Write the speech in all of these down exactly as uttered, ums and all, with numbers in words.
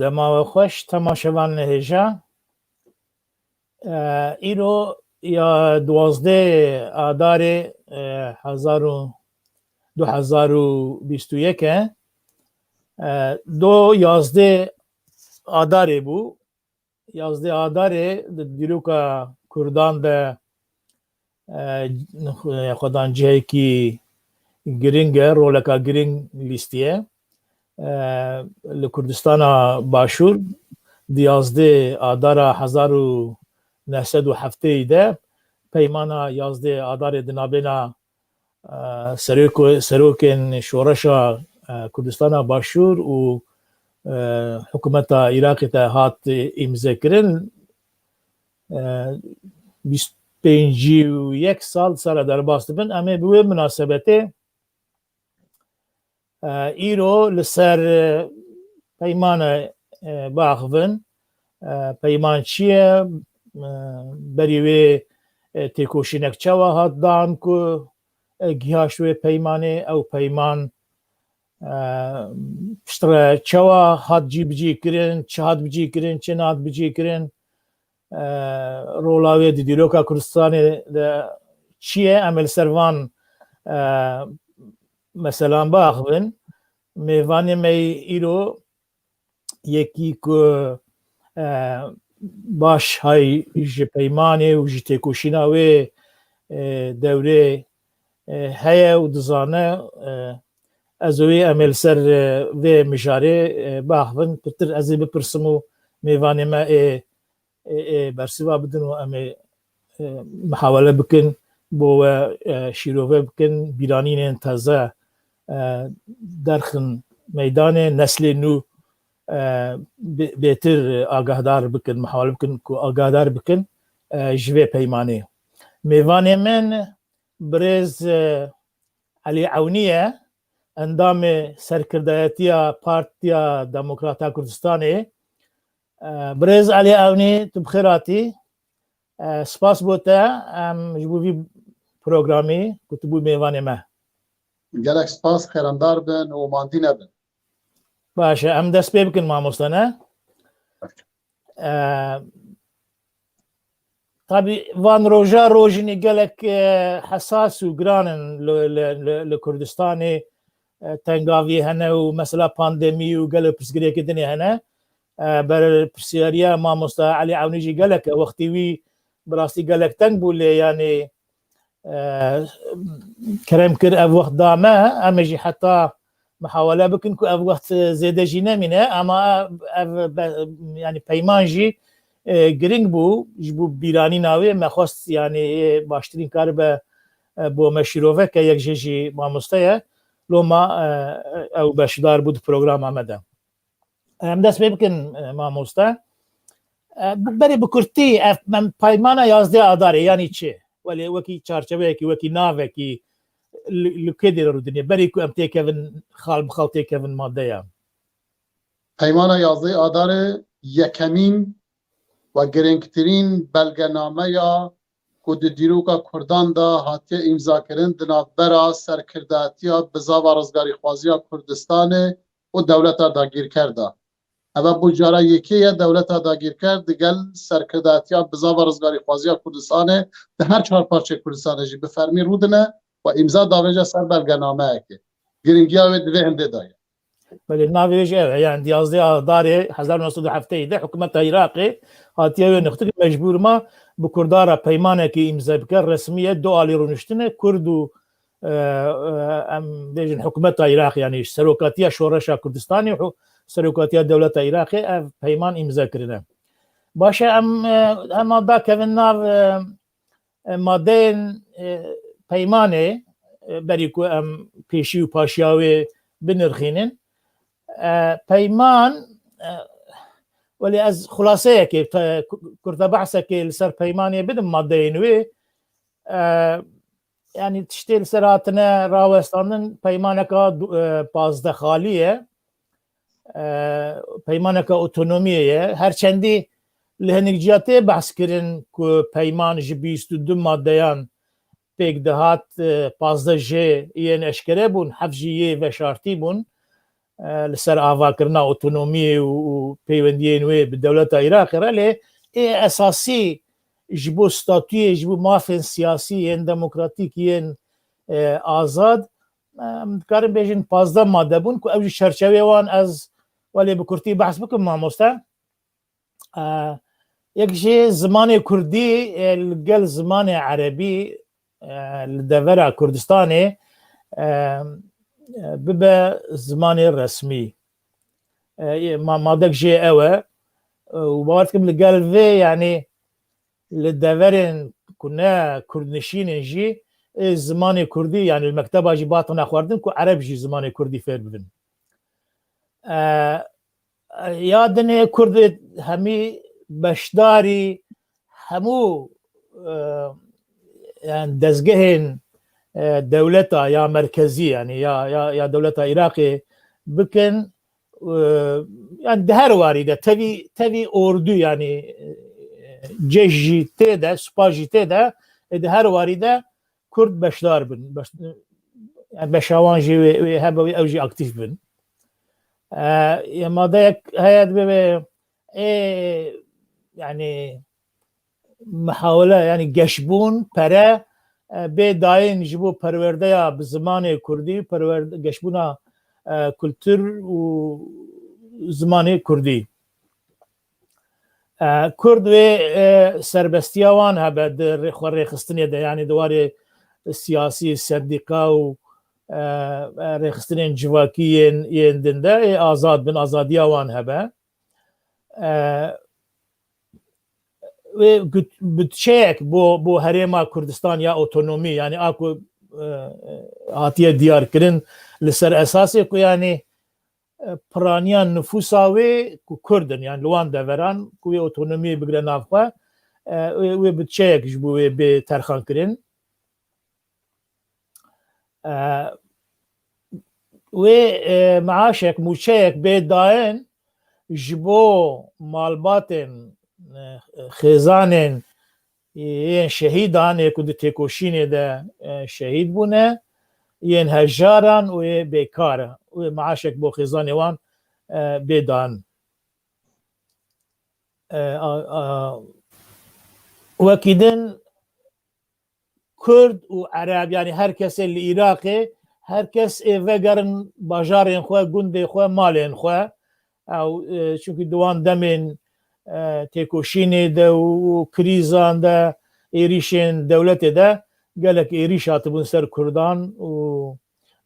Dema we xweş, temaşevanên hêja. E, îro ya duwazdeh Adarê, e, hezar û du hezar û bîst û yek e. E, do yazdeh Adarê bû. Yazdeh Adarê di dîroka Kurdan de, e, xwedan cihekî giring e, roleka giring lîstiye. E, li Kurdistana Başûr di yazdeh Adara hezar û neh sed û heftê de peymana yazdeh Adarê di navbêna e, seroko-, serokên Şoreşa, e, Kurdistana Başûr û, e, hikûmeta Iraqê de hat îmzekirin. E, bîst pêncî û yek sal sera derbas dibin. Em ê bi wê minasebetê, e, îro li ser, e, peymane, e, biaxivin. E, peyman çi ye? E, berî wê, e, têkoşînek çawa hat dan ku, e, gihaşt wê peymanê? Ew peyman, e, piştre çawa hat cîbicî kirin, çi hat bicî kirin, çi nehat bicî kirin? E, rola wê di dîroka Kurdistanê de çi ye? Em ê li ser van, e, meselan biaxivin. Mêvanê me yî îro yekî ku, e, baş hay ji peymanê û ji têkoşîna wê, e, dewrê, e, heye û dizane, e, ez û wê em ê li ser, e, vê mijarê, e, biaxivin. Pirtir ez ê bipirsim û mêvanê me ê, ê, ê bersiva bidin û em ê, e, mihawele bikin, bo we, e, şîrove bikin, bîranînên teze, e, derxin meydanê, neslê nû, e, bê-, bêtir agahdar bikin, mihawele bikin ku agahdar bikin, e, ji vê peymanê. Mêvanê min birêz, e, Elî Ewnî ye, endamê serkirdayetiya Partiya Demokrata Kurdistanê. E, birêz Elî Ewnî, tu bi xêr hatî. E, spas bo te, em ji bo vî programî ku tu bû mêvanê me. Gelek spas, xêrendar bin û mandî nebin. Baş e, em dest pê bikin mamoste, ne? E, tabî van roja rojinî gelek, e, hesas û giran in li, li, li, li Kurdistanê, e, tengavî hene û mesela pandemî û gelek pirsgirêkê dinê hene. E, berpirsiyariya mamosta Elî Ewnî jî gelek e. Wextî wî bi rastî gelek teng bû, lê yanî, e, kerem kir ev wext da me, em ê jî heta mihawele bikin ku ev wext zêde jî nemîne, ama ev, ev be-, yanî peyman jî, e, giring bû ji bo bîranîna wê. Me xwest yanî, e, baştirîn karibe, e, bo me şîrove ke, yek jê jî mamoste ye. Loma, e, ew beşdar bû di programa me de. Em dest pê bikin, e, mamoste. E, bi-, berê bi kurtî, ev, em peymana yazdeh Adarê, yanî çi? Welê wekî çarçeveyekî, wekî navekî li, li kê dêre rûdinê? Berî ku em têkevin, xal bi xal têkevin madeya. Peymana yazdeh Adarê yekemîn ve girîngtirîn belgenameya ku di dîroka Kurdan de hatiye îmzakirin di navbera serkirdatiya bizava rizgarîxwaziya Kurdistanê û dewleta dagîrker de. Eve bû cara yekê ye dewleta dagîrker digel serkirdatiya bizava rizgarîxwaziya Kurdistanê di her çar parçeyê Kurdistanê jî bi fermî rûdine û îmza davêje ser belgenameyekê. Giringiya wê di vê hindê de ye. Belê, navê wê jî ev e, yani di yazdeh Adarê hezar neh sed û heftê de hikûmeta Iraqê hatiye wê nixtik, mecbûr ma bi Kurda re peymanekê îmze bike, resmî ye, du alî rûniştine, Kurd û, e, e, em bêjin hikûmeta Iraqê, yani serokatiya Şoreşa Kurdistanê û serokatiya dewleta Iraqê ev peyman îmze kirine. Baş e, em, e, hema dakevin nav, e, e, madeyên, e, peymanê, e, berî ku em pêşî û paşiya wê binirxînin. E, peyman, e, welê ez xulaseyekê, te-, ku-, kurtebehsekê li ser peymanê bidim, madeyên wê. E, yanî tiştê li ser hatine rawestandin, peymaneka du-, e, pazdeh xalî ye. E, peymaneke otonomiyê ye. Her çendî li hinek ciya tê behs kirin ku peyman ji bîst û du madeyan pêk dihat, e, pazdeh jê yên eşkere bûn, heft jî yê veşartî bûn. e, li ser avakirina otonomiyê û, û peywendiyên wê bi dewleta Iraqê re, lê ê esasî ji bo statuyê, ji bo mafên siyasî yên demokratîk yên, e, azad, e, em dikarin bêjin pazdeh madde bûn ku ew jî çerçevê wan ez welê bi kurtî behs bikim mamoste. E, yek jê zimanê kurdî, e, li gel zimanê erebî, e, li devera Kurdistanê, e, e, bibe zimanê resmî. E, ma-, madek jê ew e. E, û bawer dikim li gel vê, yanî li deverên ku ne kurdnişîn in jî, ê zimanê kurdî, yanî li mekteba jî batine xwerdin ku ereb jî zimanê kurdî fêr bibin. E, ya dinê kurd hemî beşdarî hemû, e, yani dezgehên, e, dewleta ya merkezî, yani ya, ya, ya dewleta Iraqê bikin, e, yani di her warî de tevî, tevî ordu, yani, e, cêş jî tê de, spa jî tê de, e, di her warî de kurd beşdar bin. Beş-, yani beşa wan jî wê, wê hebe, wê ew jî aktîf bin. E, ya madeyek heye dibe wê, ê, yani mihawele, yani geşbûn, pere, e, bê dayîn ji bo perwerdeya bi zimanê kurdî, perwer-, geşbûna, e, kultur û zimanê kurdî. E, kurd wê, e, serbestiya wan hebe di rê-, xwe rêxistinê de, yani di warê siyasî, sendîka û, e, e, rêxistinên civakî yên, yên din de, ê azad bin, azadiya wan hebe. E, wê gut-, budçeyek bo, bo herêma Kurdistan ya otonomî, yani a ku, e, e, hatiye diyarkirin li ser esasê ku yani, e, piraniya nifûsa wê ku kurd in, yani li wan deveran ku wê otonomiyê bigire nav xwe, e, wê, wê budçeyek ji bo wê bê terxan kirin. E, wê, e, meaşek, mûçeyek bê dayîn ji bo malbatên, e, xêzanên yên şehîdan ê ku di têkoşînê de, e, şehîd bûne, yên hejaran û yê bêkar e. Wê meaşek bo xêzanê wan, e, bê dan. E, a, a, wekî din Kurd û Ereb, yani her kesê li Iraqê, her kes ê vegerin bajarên xwe, gundê xwe, malên xwe. Ew, e, çunkî di wan demên, e, têkoşînê de û, û krîzan de, êrîşên dewletê de gelek êrîş hatibûn ser Kurdan û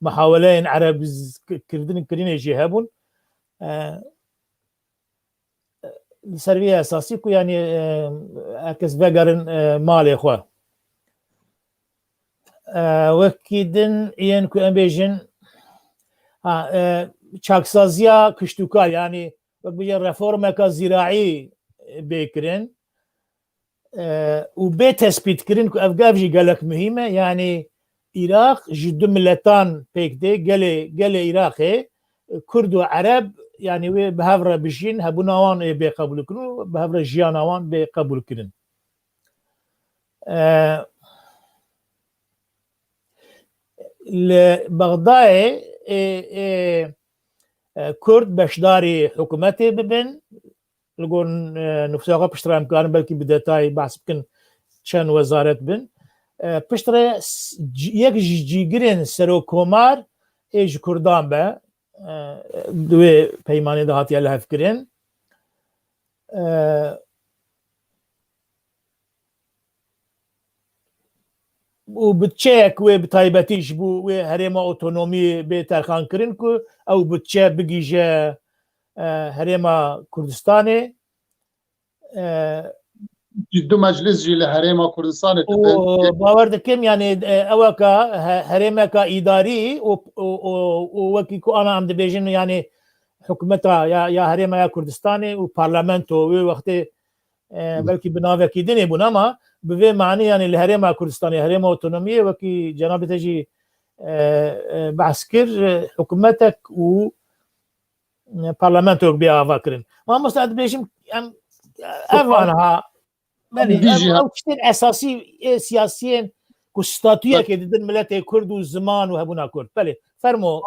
mihaweleyên Ereb z-, k-, kirdin, kirinê jî hebûn. E, li ser vê esasî ku, yani, e, her kes vegerin, e, malê xwe. E, wekî din yên ku em bêjin, ha, e, çaksaziya kiştûkar, yani wek bêje reformeka zîraî, e, bê kirin, e, û bê tespîtkirin ku ev, ev jî gelek muhîm e, yani Iraq ji du miletan pêk tê, gelê, gelê Iraqê, e, Kurd û Ereb, yani wê bi hev re bijîn, hebûna wan ê bê qebûlkirin û bi hev re jiyana wan bê qebûlkirin. E, li Bexdayê, ê, ê, e, Kurd beşdarî hikûmetê bibin, li gor, e, nifûsa xwe, piştre em karin belkî bi detayî behs bikin çend wezaret bin. E, piştre s-, c-, yek ji cîgirên serokkomar ê ji Kurdan be, e, di wê peymanê de hatiye lihevkirin. E, û budçeyek wê bi taybetî ji bo wê herêma otonomiyê bê terxankirin ku ew budçe bigihîje, e, herêma Kurdistanê. E, Ji du meclis jî li herêma Kurdistanê û dibe. Bawer dikim, yani, e, eweka he-, herêmeka îdarî û, û, û, û wekî ku ana em dibêjin, yani, hikûmeta ya, ya herêma ya Kurdistanê û parlamento wê wextê, e, belkî bi navekî dinê bûn, ama bi vê manî, yani li herêma Kurdistanê, herêma otonomiyê wekî cenabê te jî, e, e, behs kir, e, hikûmetek û, e, parlamentoyek bê ava kirin. Mamoste, ez dibêjim, em, ev anha, belê, Dî ev, jî ha- ew tiştên esasî, ê siyasiyên ku statuyekê didin miletê Kurd û ziman û hebûna Kurd. Belê, fermo.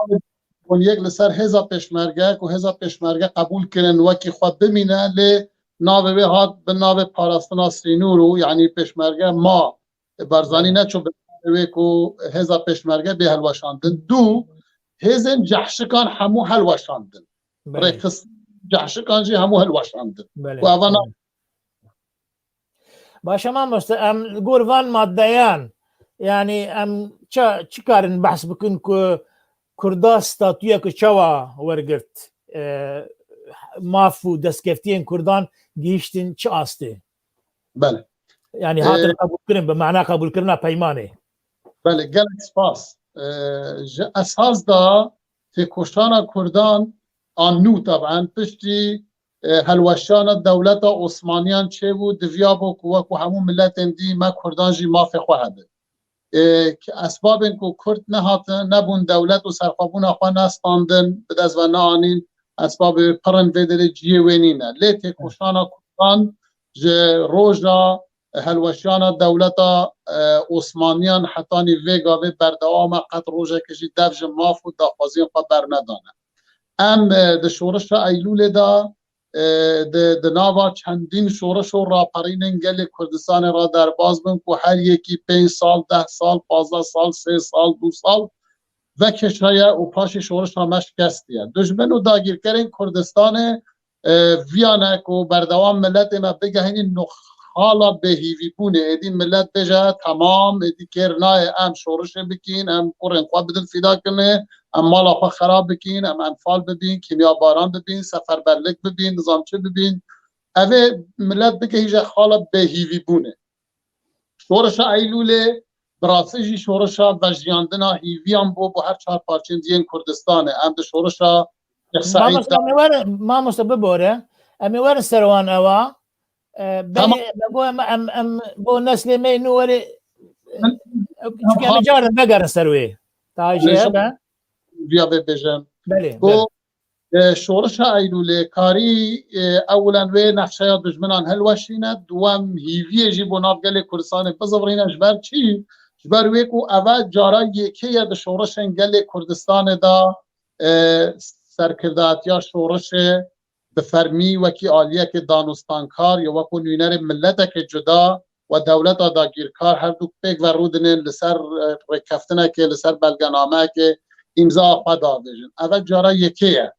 Komîsyoniyek li ser hêza pêşmerge, ku hêza pêşmerge qebûl kirin wekî xwe bimîne, lê navê wê hat bi navê parastina sînûr û, yanî, pêşmerge ma. Barzanî neçû bi navê wê ku hêza pêşmerge bê helweşandin. Du, hêzên cehşikan hemû helweşandin. Belê. Rêxist cehşikan jî hemû helweşandin. Belê, Ku eva na- belê. Baş e mamoste, em li gor van maddeyan, yanî em ça, çi karin behs bikin ku Kurda statuyeke çawa wergirt, e, maf û destkeftiyên Kurdan gihiştin çi astê? Belê. Yanî hatin E, qebûlkirin, bi mana qebûlkirina peymanê. Belê, gelek spas. E, ji esas de têkoşana Kurdan an nû, taban, piştî, e, helweşana dewleta Osmaniyan çêbû, diviyabû ku wekû hemû miletên dî me Kurdan jî mafê xwe hebe. E, ki esbabên ku Kurd nehatin, nebûn dewlet û serxwebûna xwe nestandin, bi dest ve neanîn, esbabê pir in vê derê cihê wê nîne. Lê têkoşana Kurdan ji roja helweşiyana dewleta, e, Osmaniyan hetanî vê gavê berdewam e, qet rojeke jî dev ji maf û daxwaziyên xwe bernedane. Em, e, di şorişa Eylûlê de, e, di, di nava çendîn şoriş û raperînên gelê Kurdistanê re derbas bin ku her yekî pênc sal, deh sal, pazdeh sal, sê sal, du sal vekişaye û paşê şorişa me şikestiye. Dijmin û dagîrkerên Kurdistanê, e, viyane ku berdewam miletê me bigehînin nû xala bêhîvîbûnê. Êdî milet bêje, temam, êdî kêr nayê em şorişê bikîn, em kurên xwe bidin fîdakirinê, em mala xwe xera bikîn, em enfal bibîn, kîmyabaran bibîn, seferberlik bibîn, nizam çi bibîn. Ev ê milet bigihîje xala bêhîvîbûnê. Şorişa Eylûlê bi rastî jî şorişa vejiyandina hîviyan bû bo her çar parçeyên diyên Kurdistanê. Em di şorişa Şêx Seîd Mamoste, de em ê werin, mamoste bibore. Em ê werin ser wan ewa. E, Tamam. Belê, me got em, em, em bo neslê me nû werê, e, Em, çünkü em em ê xal- carin vegerin ser wê. Taha jî Neyse, hebe. Viya vê bêjim. Belê, Bo belê. E, şorişa Eylûlê karî, e, ewlen wê nexşeya dijminan hilweşîne, duwem hîviyê jî bo nav gelê Kurdistanê bizivirîne. Ji ber çi? Ji ber wê ku eve cara yekê ye di şorişên gelê Kurdistanê de, e, serkirdatiya şorişê bi fermî wekî aliyekê danûstankar ya wekî nûnerê mileteke cuda û dewleta dagîrkar her du pêk ve rûdinin li ser, e, rêkeftinekê, li ser belgenameyekê îmza xwe davêjin. Eve cara yekê ye.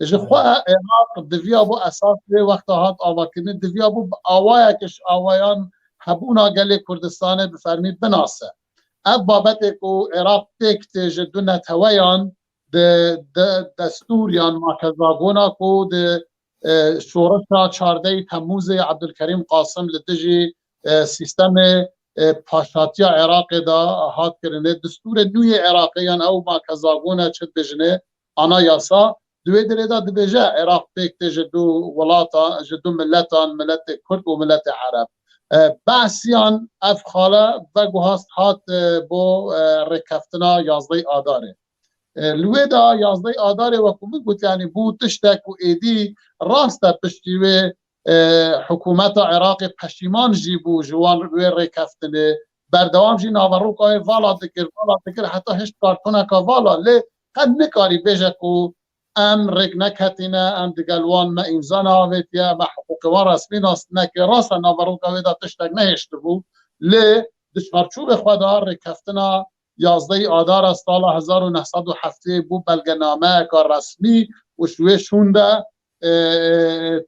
Ji xwe Iraq diviya bo esas vê wexta hat avakirinê, diviya bo bi awayeke ji awayan hebûna gelê Kurdistanê bi fermî binase. Ev babetê ku Iraq pêk tê ji du neteweyan di, di destûr yan makezagona ku di, e, şorişa çardehê Temmûzê Ebdulkerîm Qasim li dijî, e, sîstemê, e, paşatiya Iraqê de hat kirinê. Destûrê nû yê Iraqê yan ew makezagone çi dibêjinê, anayasa, di wê derê de dibêje Iraq pêk tê ji du welata, ji du miletan, miletê Kurd û miletê Ereb. E, behsiyan ev xala veguhast hat, e, bo, e, rêkeftina yazdehê Adarê. E, li wê de yazdehê Adarê wekû min got, yanî bû tiştek ku êdî rast e piştî wê, e, hikûmeta Iraqê peşîman jî bû ji wan wê rêkeftinê. Berdewam jî naveroka wê vala dikir, vala dikir, heta hişt kartoneka vala. Lê qet nikarî bêje ku em rêk neketîne, em digel wan me îmza neavêtiye, me hiqûqê wan resmî nas nekir. Rast e, naveroka wê de tiştek nehêştibû. Lê di çarçovê xwe de rêkeftina yazdehê Adara sala hezar û neh sed û heftê bû belgenameyeka resmî û ji wê şûn de, e,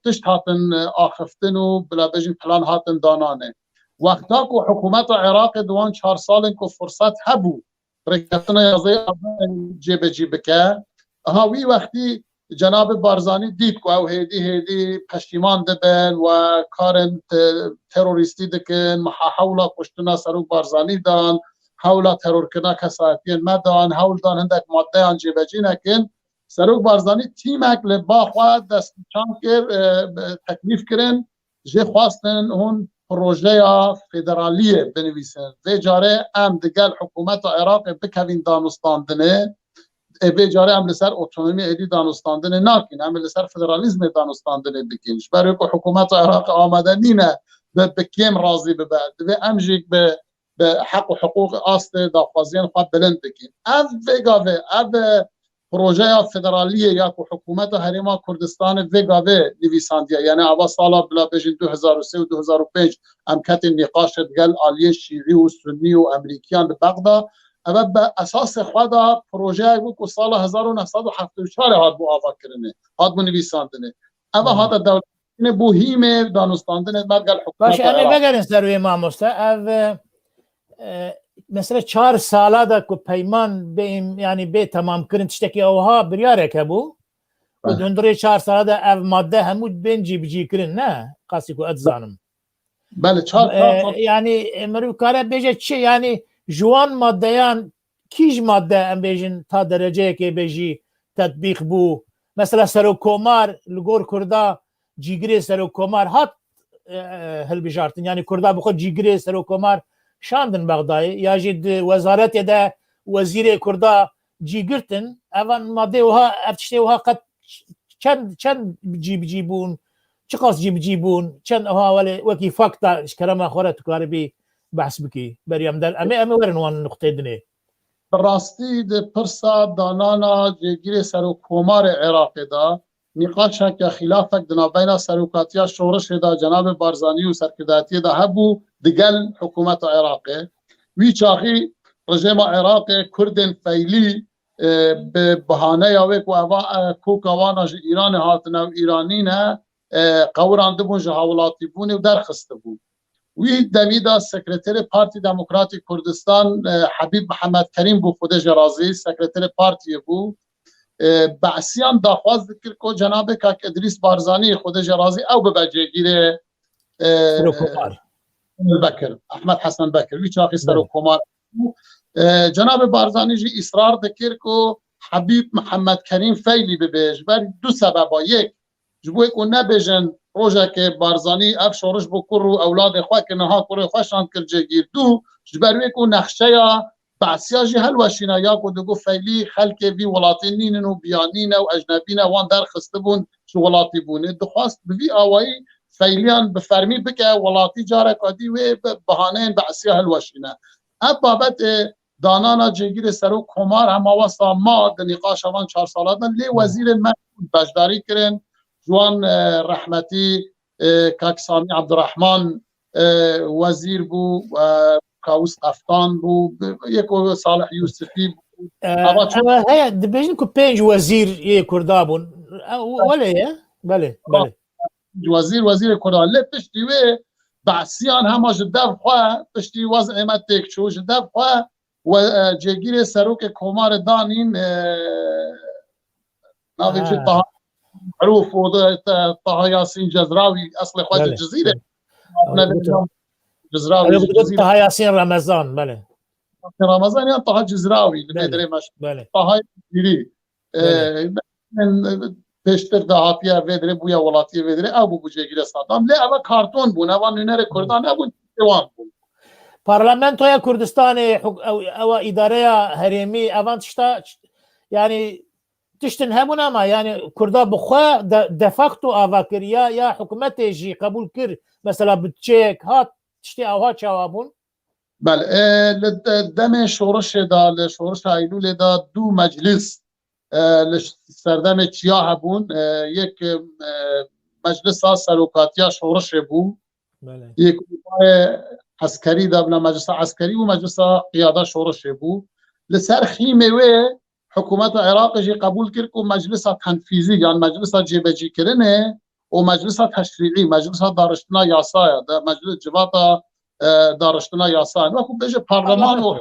tişt hatin, e, axiftin û bila bêjin plan hatin dananê. Wexta ku hikûmeta Iraqê di wan çar salên ku firset hebû rêkeftina yazdehê Adarê cêbecî bike, ha wî wextî Cenabê Barzanî dît ku ew hêdî hêdî peşîman dibin we karên te-, terorîstî dikin, me ha-, hewla kuştina Serok Barzanî dan, hewla terorkirina kesayetiyên me dan, hewl dan hindek maddeyan cêbecî nekin. Serok Barzanî tîmek li ba xwe destnîşan kir, e, teklîf kirin, jê xwestin hûn projeya federaliyê binivîsin. Vê carê em digel hikûmeta Iraqê bikevîn danûstandinê, ê vê carê em li ser otonomiyê êdî danûstandinê nakin, em ê li ser federalîzmê danûstandinê dikin. Ji ber wê ku hikûmeta Iraqê amade nîne bi, bi kêm razî bibe. Divê em jî bi, bi heq û hiqûq astê daxwaziyên xwe bilind bikin. Ev vê gavê, ev, e, projeya federaliyê ya ku hikûmeta Herêma Kurdistanê vê gavê nivîsandiye. Yani ava sala bila bêjin du hezar û sê û du hezar û pênc em ketên nîqaşê digel aliyên şîî û sunnî û emerîkiyan li Bexda. Eve bi esasê xwe de projeyek bû ku sala hezar û neh sed û heftê û çar hat bû avakirinê, hat bû nivîsandinê. Eve hate dewlet Yine bu hîmê danûstandinê me gel Baş, hikûmeta em ê Iraq. Vegerin ser wê mamoste. Ev, e, e, mesela çar sala da ku peyman bê, yani bê tamamkirin tiştekî ewha biryarek hebû. Û Beh. Di hundirê çar sala da ev madde hemû bên cîbicî kirin, ne? Qasî ku ez zanim. Belê, çar, çar, E, çar. Yani, e, meriv kare bêje çi? Yani, ji wan maddeyan kî ji madde em bêjin ta dereceyekê bê jî tetbîq bû? Mesela Serokkomar li gor Kurda, cîgirê Serokkomar hat, e, e, hilbijartin. Yani Kurda bi xwe cîgirê Serokkomar şandin Bexdayê, ya jî di wezaretê de wezîrê Kurda cî girtin. Evan madde wiha, ev tiştê wiha qet çend, çend cî bi cî bûn, çiqas cî bi cî bûn, çend aha welê wekî fakta ji kerema xwe re tu karibî behs bikî. Berî em der, em ê, em ê werin wan nuqtê dinê. Bi rastî di pirsa danana cêgirê serokkomarê Iraqê de nîqaşeke xîlafek di navbeyna serokatiya şorişê de cenabê Barzanî û serkirdayetiyê de hebû digel hikûmeta Iraqê. Wî çaxî rejêma Iraqê Kurdên feylî, e, bi bahaneya wê ku eva, e, koka wana ji Îranê hatine û Îranî ne, e, qewirandibûn ji hawlatîbûnê û derxistibûn. Wî demî de sekreterê Partî Demokratî Kurdistan, e, Hebîb Mihemed Kerîm bû, Xwedê jê razî, sekreterê partiyê bû. E, Be'siyan daxwaz dikir ku cenabê Kak Idrîs Barzanî, Xwedê jê razî, ew bibe cêgirê, e, Serokkomar. Bekir, Ahmet Hesen Bekir, wî çaxî Belê. Serokkomar bû. E, cenabê Barzanî jî îsrar dikir ku Hebîb Mihemed Kerîm feylî bibe. Ji ber du sebeba. Yek, ji bo ku nebêjin rojekê Barzanî ev şoriş bo kur û ewladê xwe kir, niha kurê xwe şand kir cêgîr. Du, ji ber wê ku nexşeya Be'siya jî hilweşîne ya ku digot feylî xelkê vî welatê nînin û biyanî ne û ecnebî ne, wan derxistibûn ji welatîbûnê. Dixwest bi vî awayî feyliyan bi fermî bike welatî, careka dî wê bi bahaneyên Be'siya hilweşîne. Ev babetê danana cêgirê serok komar hema wesa ma di nîqaşa van çar sala de, lê wezîrên me beşdarî kirin, ji wan, e, rehmetî, e, Kak Samî Abdurrahman, e, wezîr bû, e, Kawis Qeftan bû, yeko Salih Yusufî bû. E, Ava çi- ewa heye, dibêjin ku pênc wezîr yê Kurda bûn. E, welê ye? Belê, belê. Wezîr, wezîrê Kurda. Lê piştî wê Be'siyan hema ji dev xwe, piştî wez'ê me têk çû, ji dev xwe we, e, cêgirê serokê komarê danîn, e, navê jî Ha. Taha Marûf û de, te-, Taha Yasîn Cezrawî, eslê xwe ji Belê, Cizîrê. belê. Navê Ew Cizrawî Ew ji digot Cizîrê. Taha Yasîn Remezan, belê. Ramazan yan Taha Cizrawî, li Belê, Bêdirê meş-, belê. Taha Cizîrî. Belê. E, pêştir dahatiye Bêdirê, bûye welatiyê Bêdirê, ew bû, bû cêgirê Saddam. Lê eva karton bûn, eva nûnerê Kurdan nebûn, wan bûn. Parlamentoya Kurdistanê, huk-, ew, ewa îdareya herêmî, evan tişta, yani, tiştin hebûn ama, yani, Kurda bi xwe de, de facto ava kir, ya, ya hikûmetê jî qebûl kir, mesela, budçeyek hat, tiştê awha çawa bûn? Belê, e, li de-, demê şorişê de, li şorişa Eylûlê de du meclis, e, li serdemê çiya hebûn, e, yek, e, meclisa serokatiya şorişê bû, Belê. Yek eskerî de bila meclisa eskerî û meclisa qiyada şorişê bû. Li ser xîmê wê hikûmeta Iraqê jî qebûl kir ku meclisa tenfîzî yan meclisa cêbecîkirinê û meclisa teşrîî, meclisa dariştina yasaya de, meclis civata, e, dariştina yasaya. Wekû bêje parleman û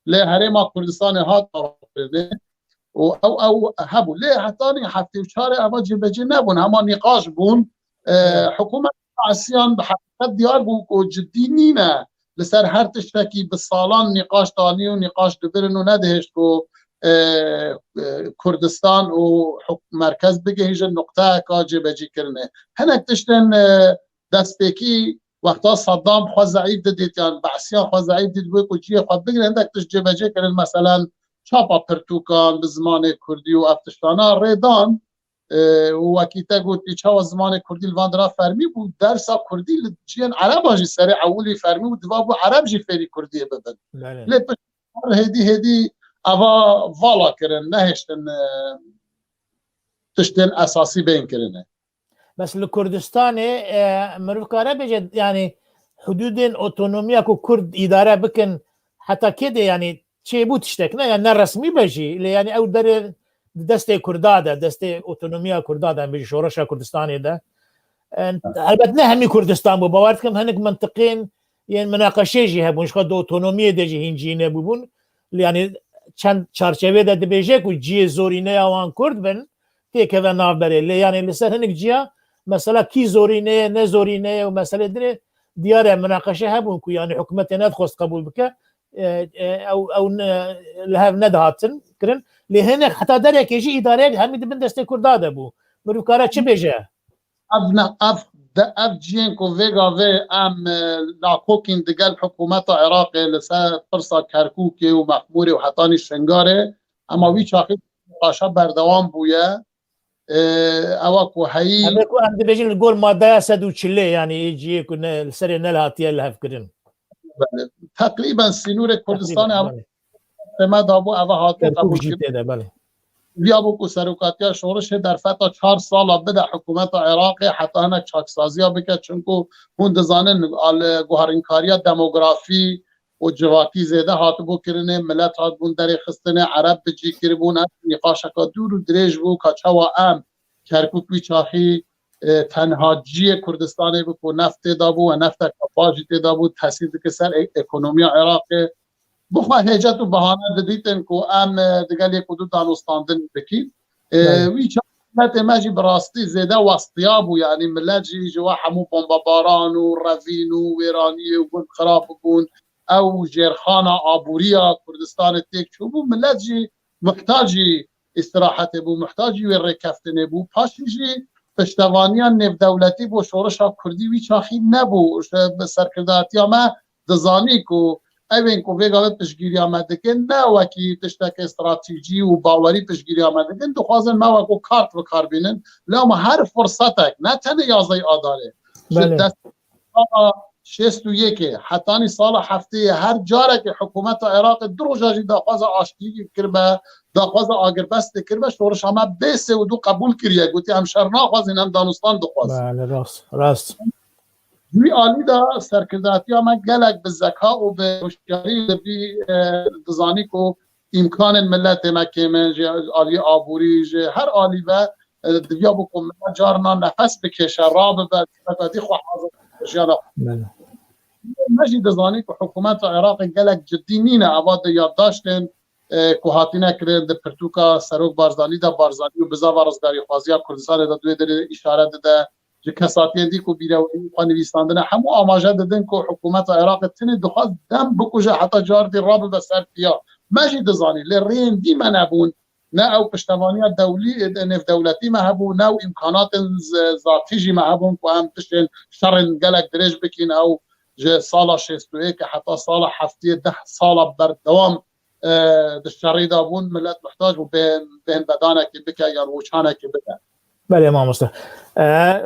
Lê Herêma Kurdistanê hat avakirinê û ew, ew hebû. Lê hetanî heftê û çar eva cêbecê nebûn. Hema nîqaş bûn. E, Evet. Hikûmet Asiyan bi heqîqet diyar bû ku cidî nîne. Li ser her tiştekî bi salan nîqaş danî û nîqaş dibirin û nedihêşt ku, e, e, Kurdistan û huk-, merkez bigihîjin nuqteyeka cêbecîkirinê. Hinek tiştên, e, destpêkî wexta Saddam xwe zeîf didît, yan Be'siyan xwe zeîf dît, wê ku cihê xwe bigire, hindek tişt cêbecê kirin, meselen, çapa pirtûkan bi zimanê kurdî û ev tiştana rê dan, e, û wekî te gotî, çawa zimanê kurdî li van dira fermî bû, dersa kurdî li cihên ereban jî serê ewilî fermî bû, diva bû ereb jî fêrî kurdiyê bibin. Belê. Lê pişt hêdî hêdî eva vala kirin, nehiştin e, tiştên esasî bên kirine. Bes li Kurdistanê e, meriv kare bêje, yanî hududên otonomiya ku Kurd îdare bikin, heta kê de yanî çêbû tiştek ne, yani ne resmî be jî, lê yani ew derê di destê Kurda de, destê otonomiya Kurda de, em bêjin şoreşa Kurdistanê de. E, helbet ne hemî Kurdistan bû, bawer dikim hinek mintiqên yên minaqeşê jî hebûn, ji xwe di otonomiyê de jî hîn cî nebûbûn. Lê yani çend çarçevê de dibêje ku cihê zorîneya wan Kurd bin, têkeve navberê. Lê yani li ser hinek ciya mesela kî zorîne ye, ne zorîne ye û meselê dinê diyar e, minaqeşe hebûn ku yani hikûmetê nedixwest qebûl bike. E, e, ew, ew ne, li hev nedihatin kirin. Lê hinek heta derekê jî îdareyek hemî di bin destê Kurda de bû. Mirov kare çi bêje? Ev ne, ev de, ev cihên ku vê gavê em e, nakokîn digel hikûmeta Iraqê li ser pirsa Kerkûkê û Mexmûrê û hetanî Şingarê, ema wî çaxî nîqaşa berdewam bûye. E, ewa ku heyî Ev ku em dibêjin li gor madeya sed û çilê, yani ê cihê ku ne, li serê ne li hatiye li hev kirin. Teqrîben sînorê Kurdistanê Teqrîben, ev belê. Teme dabû, eve hatibû Kerkûk qebûl jî kirin. Tê de, belê. Viya bû ku serokatiya şorişê derfeta çar sala bide hikûmeta Iraqê heta hinek çaksaziya bike, çunku hûn dizanin, al-, guherinkariya demografî û civakî zêde hatibû kirinê, milet hatibûn derê xistinê, Ereb bi cî kiribûn, ev nîqaşeka dûr û dirêj bû ka çawa em Kerkûk wî çaxî e, tenha ciyê Kurdistanê bi ku neft tê de bû, we neftek baş jî tê de bû, tesîr dike ser e-, ekonomiya Iraqê. Bixwe hêcet û behane didîtin ku em e, digel yek û du danûstandin bikîn. E, Belê. Wî çaxê miletê me jî bi rastî zêde westiya bû, yanî milet jî ji we hemû bombebaran û revîn û wêraniyê û gund xirab bûn. Ew jêrxana aboriya Kurdistanê têk çûbû, milet jî muhtacî îstirahetê bû, muhtacî wê rêkeftinê bû. Paşî jî piştevaniya nêvdewletî bo şoreşa Kurdî wî çaxî nebû. Ji serkirdatiya me dizanî ku evên ku vê gavê piştgiriya me dikin, ne wekî tiştekê stratejî û bawerî piştgiriya me dikin, dixwazin me wekû kart bi kar bînin. Lewma her firsetek, ne tenê yazeyê Adarê, ji Belê. dest sala şêst û yekê hetanî sala heftê ye, her carekê hikûmeta Iraqê du roja jî daxwaza aştiyê kiribe, daxwaza agirbestê kiribe, şoreşa me bê sê û du qebûl kiriye, gotiye, em şer naxwazin, em danûstan dixwazin. Belê, rast, rast. Ji wî alî de serkirdatiya me gelek bi zeka û bi hişyarî li vî, e, dizanî ku îmkanên miletê me kêm in, ji aliyê aborî, ji her alî ve, e, diviya bû ku milet carna nefes bikêşe, rabibe, tişteka dî xwe hazir jiyana xwe. Belê. Me jî dizanî ku hikûmeta Iraqê gelek cidî nîne, eva di yaddaştên, e, ku hatine kirin di pirtûka Serok Barzanî de, Barzanî û bizava rizgarîxwaziya Kurdistanê de, di wê derê îşare dide, ji kesatiyên dî ku bîreweyî xwe nivîsandine, hemû amaje didin ku hikûmeta Iraqê tenê dixwaz dem bikuje heta cardî rabibe ser piya. Me jî dizanî, lê rêyên dî me nebûn. Ne ew piştevaniya dewlî, nêvdewletî me hebû, ne ew îmkanatên z-, zatî jî me hebûn ku em tiştên şerên gelek dirêj bikîn. Ew ji sala şêst û yekê heta sala heftiyê deh sala berdewam e, di şerî de bûn, milet muhtac bû bê, bêhn bedanekê bike yan rûçanekê bide. Belê mamoste. E, e,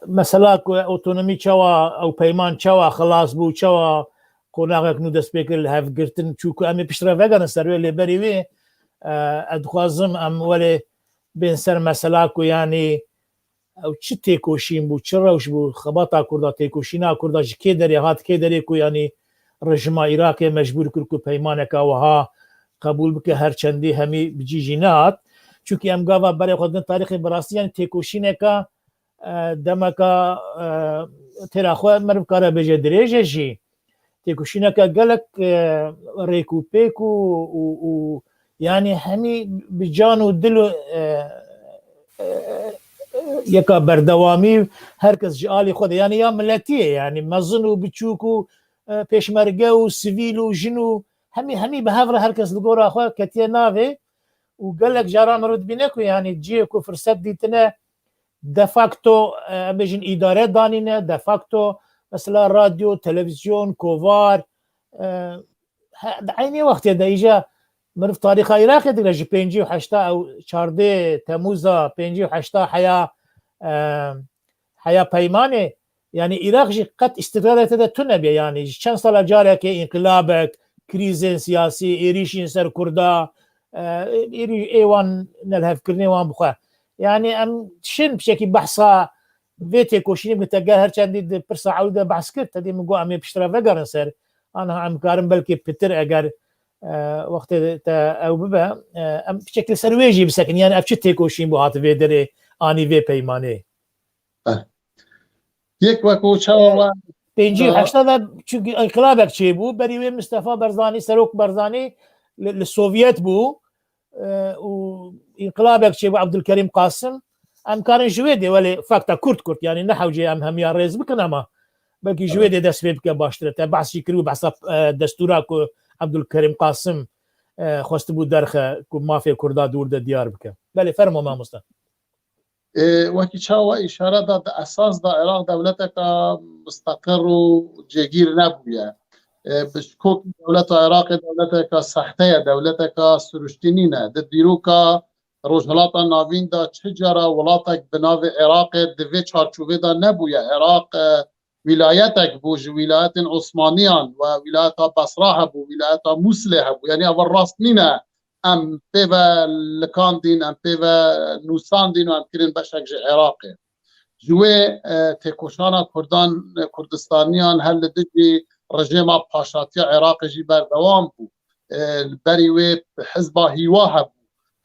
mesela ku otonomî çawa, ew peyman çawa xilas bû, çawa qonaxek nû dest pê kir li hev girtin, çûku em ê piştre vegerin ser wê, lê berî wê, e, ez dixwazim em welê bên ser mesela ku yanî ew çi têkoşîn bû, çi rewş bû, xebata Kurda, têkoşîna Kurda ji kê derê hat, kê derê ku yanî rejima Iraqê mecbûr kir ku peymaneka wiha qebûl bike, her çendî hemî bi cî jî nehat. Çunkî em gava berê xwe didin tarîxê bi rastî yanî têkoşîneka, e, demeka, e, têra xwe meriv kare bêje dirêj e jî. Têkoşîneke gelek, e, rêk û pêk û, û, û, yanî hemî bi can û dil û, e, e, yeka berdewamî, her kes ji alî xwe de, yanî ya miletî ye, yanî mezin û biçûk û, e, pêşmerge û sivîl û jin û hemî, hemî bi hev re her kes li gora xwe ketiye navê û gelek caran mirov dibîne ku yanî cihê ku firset dîtine, de facto, e, em bêjin îdare danîne, de facto mesela radyo, televîzyon, kovar, e, he, di eynî wextê de îja mirov tarîxa Iraqê digre ji pêncî û heşta ew çardê Temûza pêncî û heşta heya, e, heya peymanê, yanî Iraq jî qet îstiqrarê te de tune bûye, yanî ji çend sala carekê înqilabek, krîzên siyasî, êrîşên ser Kurda, e, êrî-, ê wan nelhevkirinê wan bi xwe. Yani em çin piçekî behsa vê têkoşînê bike, te ger her çendî di pirsa ewlî de behs kir, te dî min got em ê piştre vegerin ser. Anha em karin belkî pitir eger, e, wextê te ew bibe, e, em piçekî li ser wê jî bisekin. Yani ev çi têkoşîn bû hat vê derê anî vê peymanê? Yek wekû çawa we Pêncî û heşta de çünkü înqilabek çêbû. Berî wê Mistefa Barzanî, Serok Barzanî li, li Sovyet bû, e, û înqilabek çêbû Abdulkerim Qasim. Em karin ji wê dê, welê fakta kurt kurt, yani ne hewcê em hemiya rêz bikin ama belkî ji wê dê dest pê bike baştir e. Te behs jî kir û behsa, e, destûra ku Abdulkerim Qasim, e, xwestibû derxe ku mafê Kurda dûr de diyar bike. Belê, fermo mamoste. Ê, wekî çawa îşare da, di esas da Iraq dewleteka misteqir û cêgîr nebûye. Ê, bi şikok dewleta Iraqê dewleteka sehte ye, dewleteka siruştî nîne. Di dîroka Rojhilata Navîn de çi cara welatek bi navê Iraqê di vê çarçovê de nebûye. Iraq, e, wîlayetek bû ji wîlayetên Osmaniyan we wîlayeta Basra hebû, wîlayeta Mûsilê hebû. Yanî eva rast nîne. Em pê ve likandîn, em pê ve nûsandîn û em kirin beşek ji Iraqê. Ji wê, e, têkoşana Kurdan, e, Kurdistaniyan her li dijî rejêma paşatiya Iraqê jî berdewam bû. E, li berî wê hizba Hîwa hebû,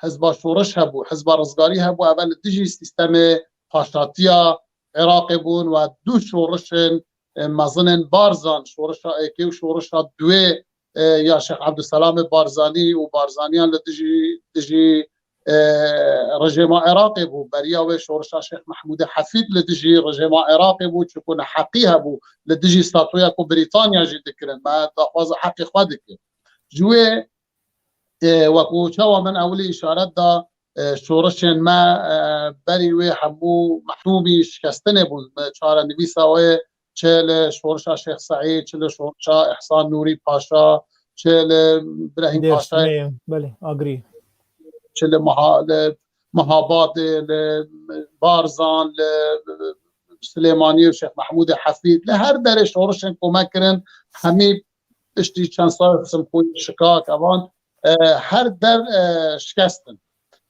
hizba Şoriş hebû, hizba Rizgarî hebû, eve li dijî sîstemê paşatiya Iraqê bûn û du şorişên, e, mezinên Barzan, şorişa êkê û şorişa duwê, e, ya Şêx Ebdulselamê Barzanî û Barzaniyan li dijî, dijî, e, rejêma Iraqê bû. Beriya wê şorişa Şêx Mehmûdê Hefîd li dijî rejêma Iraqê bû, çunku neheqî hebû li dijî statuya ku Brîtanya jî dikirin. Me daxwaza heqê xwe dikir. Ji wê, e, wekû çawa min ewilî îşaret da, e, şorişên me, e, berî wê hemû mehrûmî şikestinê bûn. Me çarenivîsa wê çi li şorişa Şêx Seîd, çi li şorişa Îhsan Nûrî Paşa, çi li Birehîm Paşayê, Belê, agrî. Çi li Meha-, li Mehabadê, li Barzan, li Silêmaniyê û Şêx Mehmûdê Hefîd, li her derê şorişên ku me kirin, hemî piştî çend sal simxûyê şikak, evan, e, her der, e, şikestin.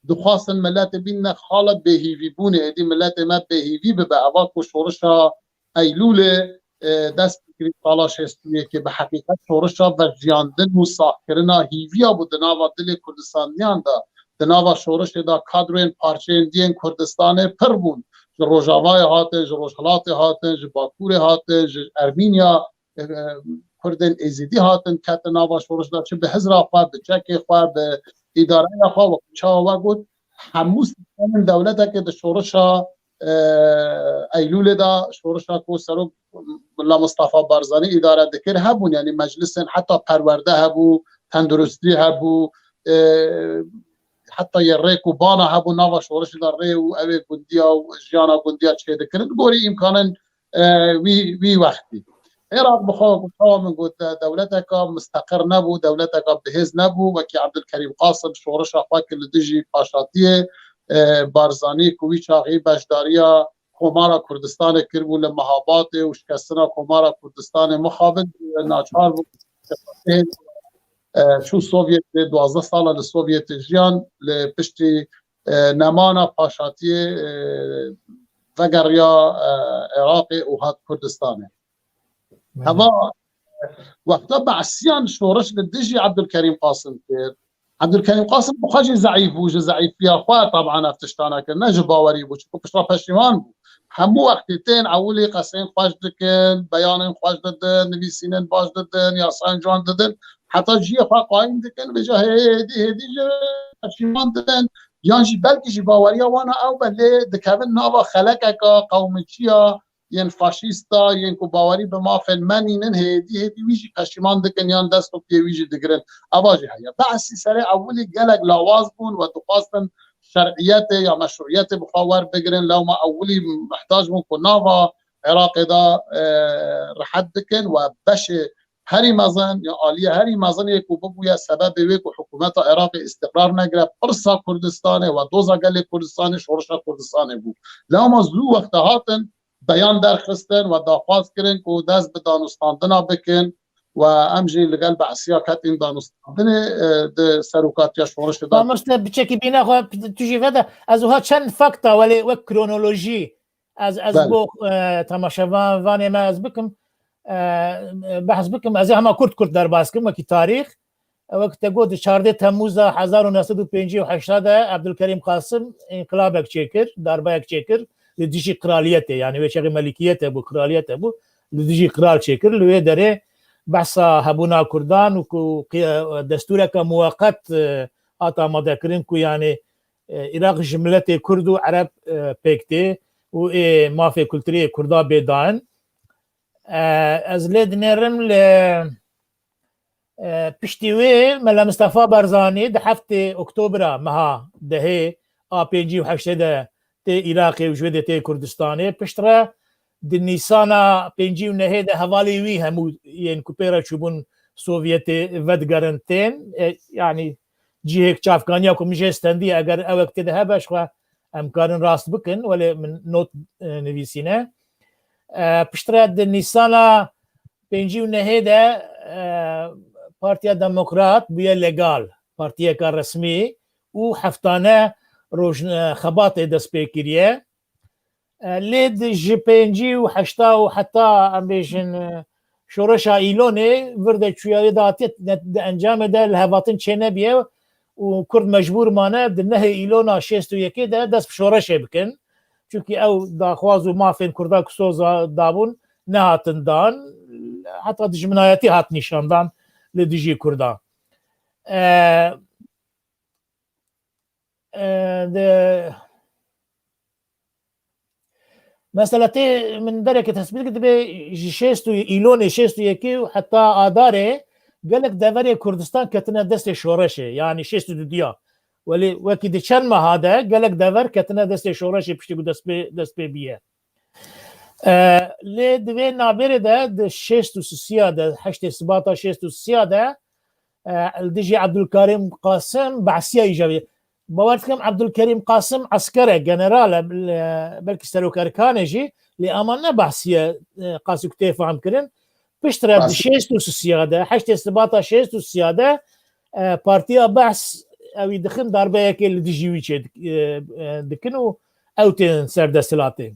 Dixwastin miletê bînne xala bêhîvîbûnê, êdî miletê me bêhîvî bibe. Eva ku şorişa Eylûlê, e, dest bi kirî sala şêst û yekê bi heqîqet şorişa vejiyandin û saxkirina hîviya bû di nava dilê Kurdistaniyan de. Di nava şorişê de kadroyên parçeyên diyên Kurdistanê pir bûn. Ji Rojavayê hatin, ji Rojhilatê hatin, ji Bakurê hatin, ji Ermîniya, e, Kurdên Êzidî hatin, ketin nava şorişê de, çi bi hizra xwe, bi çekê xwe, bi îdareya xwe, wekî çawa we got, hemû sîstemên dewletekê di şorişa, e, Eylûlê de, şorişa ku Serok Milla Mistefa Barzanî îdare dikir hebûn, yanî meclisên heta perwerde hebû, tenduristî hebû, e, heta yê rêk û bana hebû nava şorişê de rê û ewê gundiya û jiyana gundiya çêdikirin. Gorî îmkanên, e, wî, wî wextî. Iraq bi xwe ku çawa min got, de-, dewleteka misteqir nebû, dewleteka bihêz nebû. Wekî Ebdulkerîm Qasim şorişa xwe kir li dijî paşatiyê, e, Barzanî ku wî çaxî beşdariya Komara Kurdistanê kiribû li Mehabatê û şikestina Komara Kurdistanê mixabin naçar bû. E, çû Sovyetê, duwazdeh sala li Sovyetê jiyan, li piştî, e, nemana paşatiyê, e, vegeriya, e, Iraqê û hat Kurdistanê. Heva wexta Be'siyan şoriş li dijî Ebdulkerîm Qasim kir. Ebdulkerîm Qasim bi xwe jî zeîf bû, ji zeîfiya xwe taban ev tiştana kir, ne ji bawerî bû, çunku piştre peşîman bû. Hemû wextê tên ewilî qeseyên xweş dikin, beyanên xweş didin, nivîsînên baş didin, yasayên ciwan didin, heta cihê xwe qayîm dikin, vêca hê-, hêdî hêdî jî peşîman dibin, yan jî belkî ji baweriya wan a ew be lê dikevin nava xelekeka qewmiçiya yên faşîsta, yên ku bawerî bi mafên me nînin, hêdî hêdî wî jî peşîman dikin yan dest û piyê wî jî digirin. Eva jî heye. Be'sî serê ewilî gelek lawaz bûn we dixwastin şer'iyetê ya meşruiyetê bi xwe werbigirin. Lewma ewilî mihtac bûn ku nava Iraqê de, e, rihet bikin we beşê herî mezin ya aliyê herî mezin yê ku bibûye sebebê wê ku hikûmeta Iraqê îstiqrar negire pirsa Kurdistanê we doza gelê Kurdistanê şorişa Kurdistanê bû. Lewma zû wexta hatin beyan derxistin we daxwaz kirin ku dest bi danûstandina bikin. Û em jî li gel Behsiya ketîn danûstandinê, e, di serokatiya şoreşê de. Mamoste, biçekî bîna xwe, tu jî vede, ez wiha çend fakta, welê wek kronolojî, ez, ez Belê. bo, e, temaşevanê me ez bikim, e, behs bikim, ez ê hema kurt kurt derbas kim, wekî tarîx. Wek te got, di çardeh Temmûza hezar û neh sed û pêncî û heşt de Ebdulkerîm Qasim înqilabek çêkir, darbeyek çêkir li dijî qraliyetê, yanî wê çaxê melikiyete bû, qraliyete bû, li dijî qral çêkir. Li wê derê behsa hebûna Kurdan û ku qi-, destûreke muweqet, e, hat amadekirin ku, yanî, e, Iraq ji miletê Kurd û Ereb, e, pêk tê û ê mafê kulturî yê Kurda bê dayîn. E, ez lê dinêrim li E, piştî wê Mela Mistefa Barzanî di heftê Oktobra meha dehê a pêncî û heştê de tê Iraqê û ji wê de tê Kurdistanê. Piştre di Nîsana pêncî û nehê de hevalê wî hemû yên ku pê re çûbûn Sovyetê vedigerin tên. E, yanî cihêk çavkaniya ku min jê stendî, eger ewek tê de hebe, ji xwe em karin rast bikin, welê min not, e, nivîsîne. E, piştre di Nîsana pêncî û nehê de, e, Partiya Demokrat bûye legal, partiyeka resmî û heftane roj, e, xebatê dest pê kiriye. E, lê di ji pêncî û heşta û heta, em bêjin, e, şoreşa Îlonê vir de çûye, wê de hatiye, di encamê de lihevhatin çênebiye û Kurd mecbûr mane di nehê Îlona şêst û yekê de dest bi şoreşê bikin. Çunkî ew daxwaz û mafên Kurda ku soza dabûn nehatin dan, heta dijminayetî hat nîşandan li dijî Kurda. E, e, de, mesela tê min dereke tespît kir, dibe ji şêst û, Îlonê şêst û yekê û heta Adarê gelek deverê Kurdistan ketine destê şoreşê, yanî şêst û dudiya. Welê wekî di çend meha de gelek dever ketine destê şoreşê piştî ku dest pê, dest pê bûye. E, lê di vê navberê de di şêst û sisiya de, heştê Sibata şêst û sisiya de, e, li dijî Ebdulkerîm Qasim behsiya îja bî. Bawer dikim Ebdulkerîm Qasim esker e, general e, belkî serok erkanê jî, lê ama ne behsiye, e, qasî ku tê fam kirin. Piştre di şêst û sisiya de, heştê Sibata şêst û sisiya de, e, Partiya Behs ewî dixin darbeyekê li dijî wî çê dik-, e, e, dikin û ew tên ser desthilatê.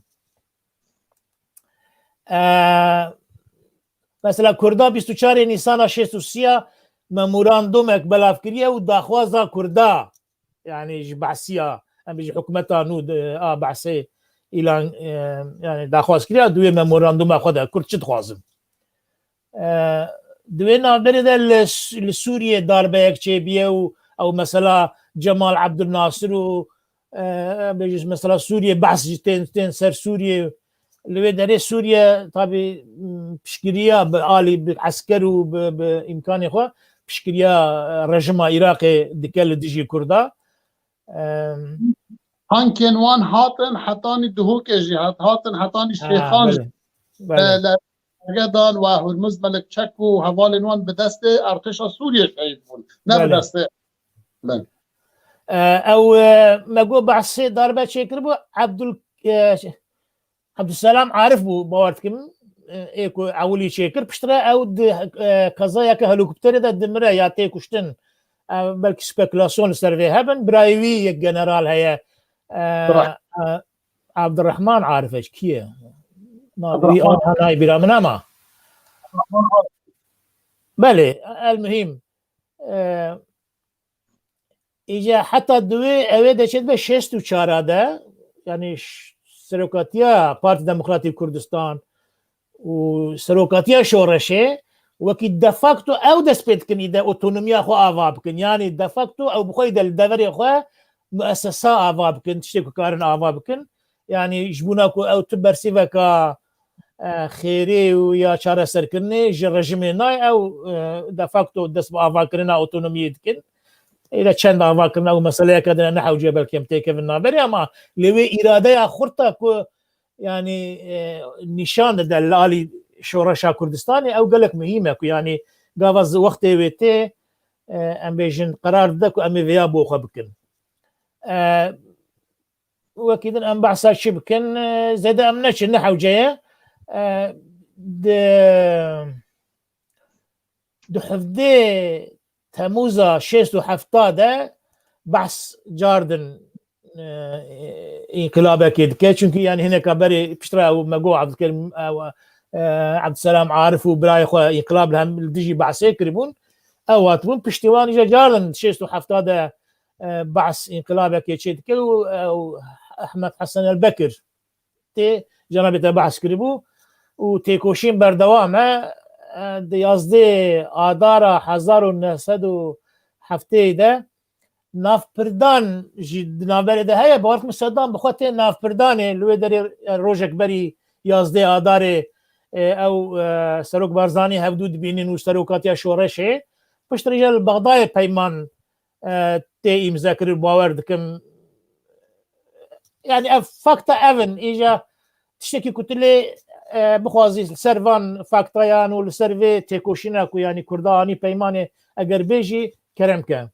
E, mesela Kurda bîst û çarê Nîsana şêst û sisiya memorandumek belav kiriye û daxwaza Kurda, yanî ji behsiya, em ji hikûmeta nû de, a behsê îlan, e, yanî daxwaz kiriye, di wê memoranduma xwe de Kurd çi dixwazin? E, di wê navberê de li, li Sûriyê darbeyek çêbiye û ew mesela Cemal Abdulnasir û, e, bêjin mesela Sûriyê behs jî tên, tên ser Sûriyê. Li wê derê Sûriye tabî, m, piştgiriya bi alî, bi esker û bi, bi îmkanê xwe piştgiriya, e, rejima Iraqê dike li dijî Kurda. Em, Tankên wan hatin hetanî Duhokê jî hat-, hatin hetanî Ha, Şêxan jî. Belê. Belê. E, li Ergedan we Hurmuz Melik Çek û hevalên wan bi destê artêşa Sûriyê şehîd bûn. Ne bi Belê. destê. Belê. E, ew, e, me got behsê darbe çêkiribû, Ebdul, e, Ebdulselam Arif bû, bawer dikim, e, ê ku ewilî çêkir. Piştre ew di, e, qezayeke helîkopterê de dimire ya tê kuştin. E, belkî spekulasyon li ser vê hebin. Birayê wî yek general heye. E, Bira- e, Abdurrahman Arif e, kî ye? Na, wî Abdurrahman. Ana nayê bîra min ama. Abdurrahman Arif. Belê, el muhîm. E, Îca heta di wê, ew ê de çêdibe şêst û çar de, yanî ş-, serokatiya Partî Demokratîk Kurdistan û serokatiya şoreşê wekî de facto ew dest pê dikin îde otonomiya xwe ava bikin. Yanî de facto ew bi xwe îde li deverê xwe muessesa ava bikin, tiştê ku karin ava bikin. Yanî ji bona ku ew tu bersîveka, e, xêrê û ya çareserkirinê ji rejimê nayê, ew, e, de facto dest bi avakirina otonomiyê dikin. Êre çend avakirina û meseleyeke din e, ne hewce belkî em têkevin navberê, ama lê wê îradeya xurt e ku, yanî, e, nîşan dide li alî şoreşa Kurdistanê, ew gelek muhîm e ku, yanî, gava zi wextê wê tê, e, em bêjin, qerar dide ku em ê vêya bo xwe bikin. E, Wekî din em behsa çi bikin? E, zêde em neçin, ne hewce ye. E, di, di hevdê Temûza şêst û hefta de behs cardin e, înqilabekê dike. Çunkî yani hineka berê piştre ew me got Abdülkerim, ew, e, Abdüselam Arif û birayê xwe înqilab li hem li dijî behsê kiribûn. Ew hatibûn piştî wan îja cardin şêst û hefta de e, behs înqilabekê çê dike û ew Ehmed Hesen Elbekir tê cenabê te behs kiribû û têkoşîn berdewam e. E, di yazdê Adara hezar û neh sed û heftê de navpirdan jî di navberê de heye. Bawer dikim Sedam bi xwe tê navpirdanê li wê derê, e, rojek berî yazdê Adarê, e, ew, e, Serok Barzanî hevdû dibînin û serokatiya şoreşê. Piştre jî li Bexdayê peyman, e, tê îmze kirin, bawer dikim. Yani ev fakta ev in. Îja tiştekî ku tu lê, e, bixwazî li ser van faktayan û li ser vê têkoşîna ku yani Kurda anî peymanê eger bêjî kerem ke.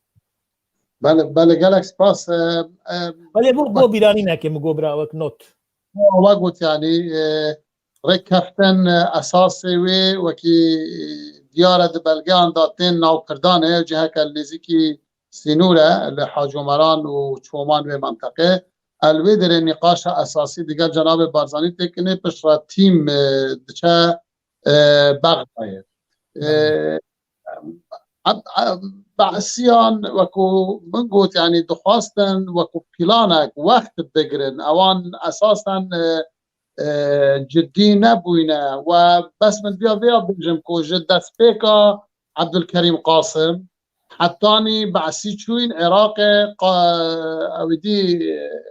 Belê, belê, gelek spas. E, e, Belê bû, bû bîranînekê min got bira wek not. Wa got yani, e, rêkeftin, e, esasê wê wekî, e, diyar e di belgeyan de tên navpirdanê, ew ciheke li nêzîkî sînor e li Hacî Omeran û Çoman wê menteqê. El wê derê nîqaşa esasî digel cenabê Barzanî têkinê, piştre tîm, e, diçe, e, Bexdayê. E, Belê. Em, em, Behsiyan wekû min got, yani dixwastin wekû planek wext bigirin. Ewan esasen, e, e, cidî nebûyne. We bes min diya vêya bêjim ku ji destpêka Abdulkerîm Qasim hetanî Behsî çûyîn Iraqê, qa-, ew dî, e,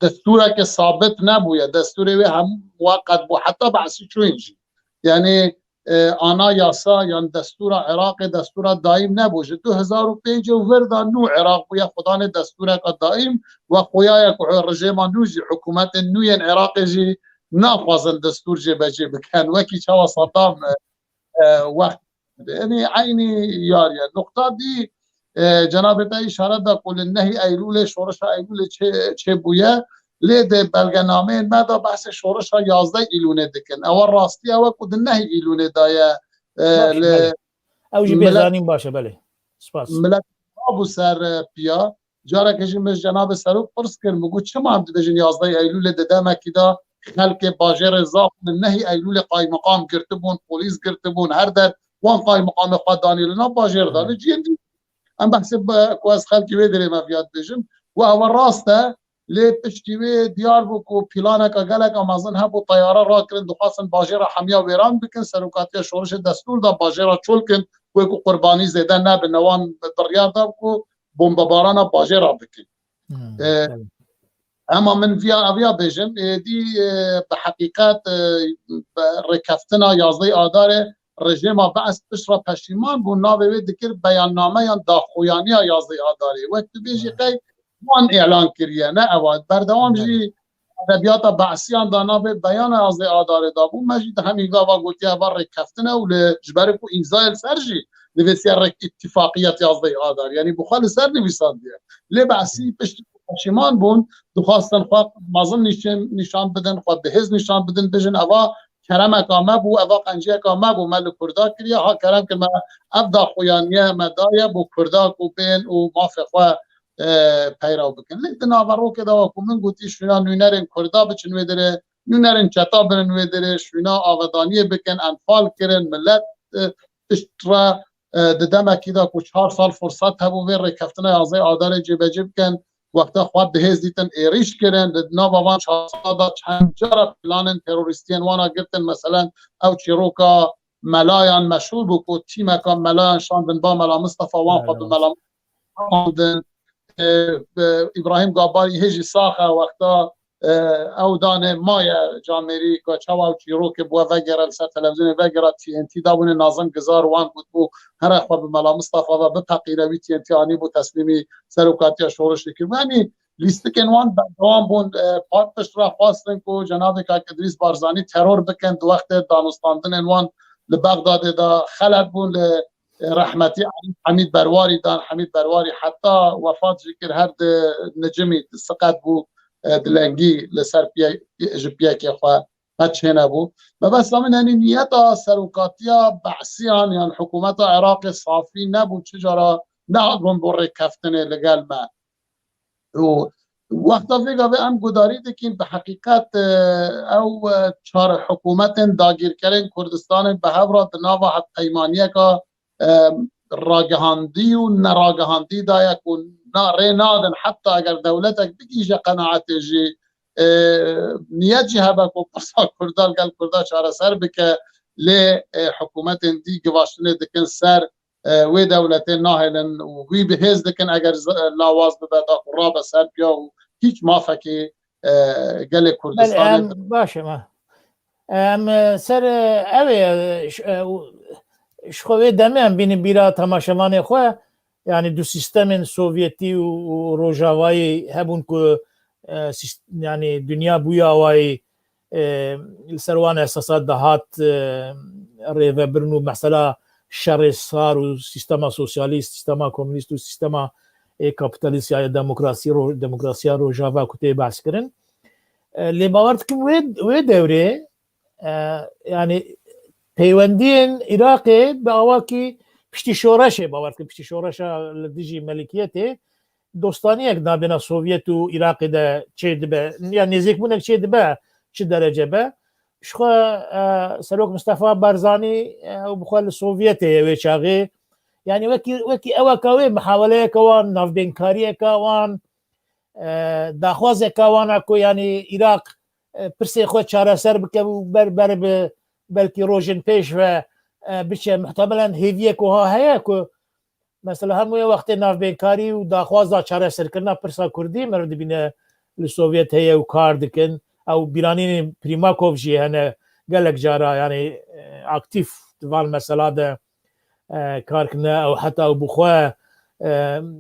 destûreke sabit nebûye. Destûrê wê hem muweqet bû. Heta Behsî çûyîn jî. Yani, e, ana yasa yan destûra Iraqê destûra daîm nebû. Ji du hezar û pêncê û vir de nû Iraq bûye xwedanê destûreka daîm we xuya ye ku rejêma nû jî, hikûmetên nû yên Iraqê jî naxwazin destûr jêbecê bikin. Wekî çawa Saddam, e, e, wext. Yanî eynî yar ye. Nuqta dî, e, cenabê te îşaret da ku li nehî Eylûlê, şoreşa Eylûlê çê-, çêbûye. Lê di belgenameyên me de behsê şoreşa yazdeh Îlûnê dikin. Ewa rastî ew e ku di nehî Îlûnê de ye, e, Baş, li belê. Ew jî milet-, bêzanîn baş e, belê. Spas. Milet rabû ser, e, piya. Careke jî min ji cenabê serok pirs kir, min got, çima em dibêjin yazdeh Eylûlê di demekî de xelkê bajêrê zaf li nehî Eylûlê qaymiqam girtibûn, polîs girtibûn, her der wan qaymiqamê xwe danî li nav bajêr de, li cihên din. Em behsê be-, ku ez xelkî wê derê me viya dibêjim. Û ewe rast e, lê piştî wê diyar bû ku planeka gelek mezin hebû, teyare rakirin, dixwastin bajêra hemiya wêran bikin, serokatiya şorişê destûr da bajêra çol kin, wê ku qurbanî zêde nebin, wan biryar da ku bombebarana bajêra bikin. Hmm, E, tabii. Ema min viya, viya bêjim, êdî, e, bi heqîqet, e, bi rêkeftina yazdeh Adarê rejêma Bees pişt re peşîman bû, navê wê dikir beyannameyan daxuyaniya yazdeh Adarê. Wek tu bêjî, Hmm. qey wan îlan kiriye, ne ewa. Berdewam Belê. jî edebiyata Beesiyan da navê beyana yazdeh Adarê da bû. Me jî di hemî gava gotiye eva rêkeftin e û li, ji ber ku îmzayê li ser jî nivîsiye rêk îttifaqiyet yazdeh Adar. Yani bi xwe li ser nivîsandiye. Lê Beesî piştî ku peşîman bûn, dixwastin xwe mezin nîşan, nîşan bidin, xwe bihêz nîşan bidin, bêjin eva keremeka me bû, eva qenciyeka me bû, me li Kurda kiriye, ha kerem kir me ev daxuyaniye me daye bo Kurda ku bên û mafê xwe, e, peyrew bikin. Lê di naverokê de wekû min gotî şûna nûnerên Kurda biçin wê derê, nûnerên çeta birin wê derê, şûna avedaniyê bikin, enfal kirin, millet, e, pişt re, e, di demekî de ku çar sal firsat hebû vê rêkeftina yazdeh Adarê cêbecê bikin, wexta xwe bihêz dîtin êrîş kirin, di nava van çar sala de çend cara planên terorîstiyên wana girtin, meselen ew çîroka melayan meşhûr bû ku tîmeka melayan şandin ba Mela Mistefa, wan xwe bi Mela Mela Mistefa xwendin. E, e, Îbrahîm Gabarî hê jî sax e, wexta, e, ew danê maye camêrî ku çawa ew çîrokê bi we vegere, li ser televîzyonê vegera T N T dabûne, Nazim Gizar wan gotbû, here xwe bi Mela Mistefa ve bipeqîne, wî T N T anîbû teslîmî serokatiya şorişê kir. Yanî lîstikên wan berdewam bûn, e, pat pişt re xwestin ku cenabê Kak Îdrîs Barzanî teror bikin, di wextê danûstandinên wan li Bexdadê de xelet bûn, li rehmetî Elî Hemîd Berwarî dan. Hemîd Berwarî heta wefat jî kir, her di nicimî di siqet bû, e, dilengî li ser piye-, ji piyekê xwe qet çênebû. Mebesta min, yanî niyeta serokatiya Be'siyan yan hikûmeta Iraqê safî nebû, çi cara nehatin bo rêkeftinê li gel me. Û wexta vê gavê em gudarî dikin, bi heqîqet, e, ew, e, çar hikûmetên dagîrkerên Kurdistanê bi hev re di nava hevpeymaniyeka, e, ragihandî û neragihandî de ye ku na, rê nadin, heta eger dewletek bigihîje qenaetê jî, e, niyet jî hebe ku pirsa Kurda li gel Kurda çareser bike, lê, e, hikûmetên dî givaştinê dikin ser, e, wê dewletê nahêlin û wî bi hêz dikin, eger z-, lawaz bibe, da ku rabe ser piya û hîç mafekî, e, gelê Belê, Kurdistanê em, baş e, me. Em, e, ser, e, ew ê, e, ş-, e, û, ji xwe wê demê em bînin bîra temaşevanê xwe, yanî du sîstemên Sovyetî û, û Rojavayî hebûn ku, e, sîst-, yanî dinya bûye awayî, e, li ser wan esasa dihat, e, rêvebirin û mesela şerê sar û sîstema sosyalîst, sîstema komûnîst û sîstema, e, kapîtalîst ya demokrasî, ro-, demokrasiya Rojava ku tê behs kirin. E, lê bawer dikim wê, wê dewrê, e, yanî peywendiyên Iraqê bi awakî piştî şoreşê, bawer dikim piştî şoreşa li dijî melikiyetê, dostaniyek nabêna Sovyet û Iraqê de çêdibe, ya nêzîkbûnek çêdibe, çi derece be. Ji xwe, e, Serok Mistefa Barzanî, e, ew bi xwe li Sovyetê ye wê çaxê. Yanî wekî, wekî eweka wê, mihaweleyeke wan, navbênkariyeke wan, e, daxwazeke wan a ku yanî Iraq, e, pirsê xwe çareser bike û ber, ber bi belkî rojên pêş ve, e, biçe. Muhtemelen hêviyek wiha heye ku mesela hemû wê wextê navbênkarî û daxwaza çareserkirina pirsa Kurdî meriv dibîne li Sovyet heye û kar dikin. Ew bîranînê Primakov jî hene gelek cara, yanî, e, aktîf di van mesela de, e, kar kirine. Ew heta ew bi xwe, e,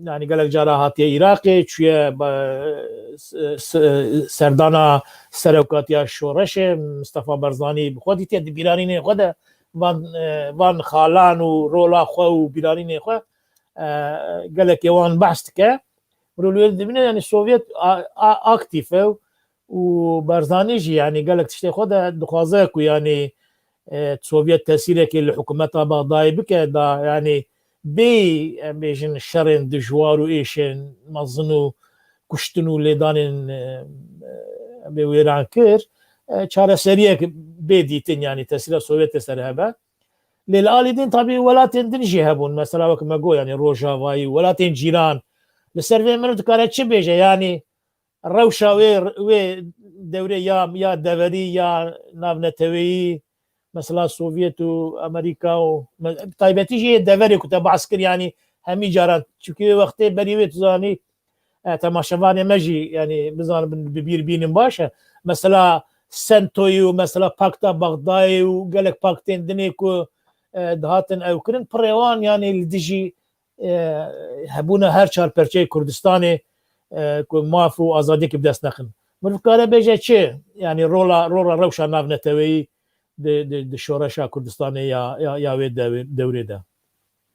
yanî gelek cara hatiye Iraqê, çûye, e, s-, s-, serdana serokatiya şoreşê, Mistefa Barzanî bi xwe dîtiye di bîranînê xwe de van, e, van xalan û rola xwe û bîranînê xwe, e, gelekê wan behs dike. Mirov li wê dibîne, yanî Sovyet a, a, aktîf e û Barzanî jî, yanî gelek tiştê xwe de dixwaze ku, yanî, e, Sovyet tesîrekê li hikûmeta Bexdayê bike, da, yanî bê, em bêjin, şerên dijwar û êşên mezin û kuştin û lêdanên, e, e, bê wêran kir, e, çareseriyek bê dîtin, yanî tesîra Sovyetê ser hebe. Lê li alî din tabî welatên din jî hebûn. Mesela wek me got, yanî Rojavayî, welatên cîran. Li ser vê mirov dikare çi bêje? Yanî rewşa wê, wê dewrê ya, ya deverî, ya navneteweyî, mesela Sovyet û Amerîka û me-, bi taybetî jî yê deverê ku te behs kir, yanî hemî caran, çimkî wê wextê berî wê tu zanî, e, temaşevanê me jî, yanî, bizanibin, bi bîr bînin baş e. Mesela Sentoyî û mesela Pakta Bexdayê û gelek paktên dinê ku, e, dihatin ew kirin, pirê wan, yanî, li dijî, e, hebûna her çar perçeyê Kurdistanê, e, ku maf û azadiyekê bi dest nexin. Mirov kare bêje çi? Yanî rola, rola rewşa navneteweyî di, di, di şoreşa Kurdistanê ya, ya, ya wê dew-, dewrê de.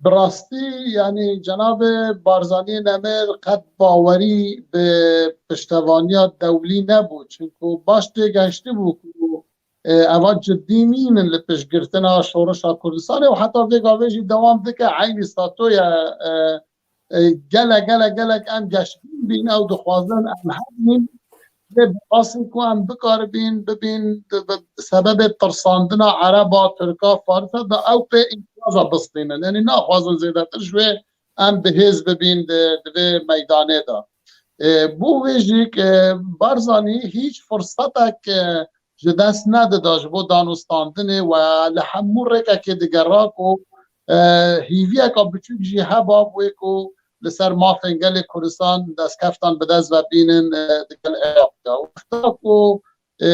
Bi rastî, yanî cenabê Barzaniyê nemir qet bawerî bi piştevaniya dewlî nebû. Çimku baş têgeştibû ku, e, eva cidî nînin li piştgirtina şoreşa Kurdistanê û heta vê gavê jî dewam dike. Eynî statoya, e, e, gelek, gelek, gelek em geşbîn bîn, ew dixwazin em hebîn. Lê bi asê ku em bikaribîn, bibîn, bi, bi sebebê tirsandina Ereba, Tirka, Farisa da ew pê îmtiyaza bistînin. Yanî naxwazin zêdetir ji wê em bi hêz bibîn di, di vê meydanê de. E, bo wê jî, e, Barzanî hîç firsetek, e, ji dest nedida ji bo danûstandinê we li hemû rêkekê digera ku, e, hîviyeka biçûk jî heba wê ku li ser mafên gelê Kurdistan destkeftan bi dest ve bînin, e, di gel Iraq de. Wexta ku, e,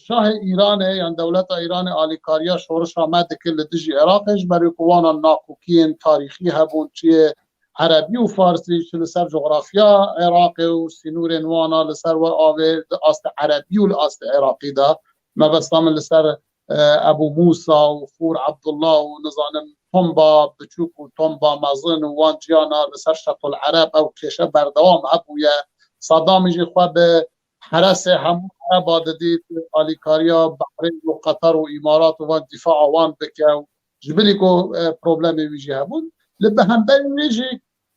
şahê Îranê yan dewleta Îranê alîkariya şorişa me dikir li dijî Iraqê, ji ber ku wana nakokiyên tarîxî hebûn, çiyê Erebî û Farsî, çi li ser cografya Iraqê û sînorên wana li ser we avê di astê Erebî û li astê Iraqî de. Mebesta min li ser, e, Ebû Mûsa û Fûr Ebdullah û nizanim Tomba Biçûk û Tomba Mezin û wan ciyana li ser Şetul Ereb ew kêşe berdewam hebûye. Sadamî jî xwe bi Heresê hemû Ereba didît, alîkariya Behrêyn û Qeter û Îmarat û van dîfaa wan bike û ji bilî ku, e, problemê wî jî hebûn. Li bi hemberî wê jî,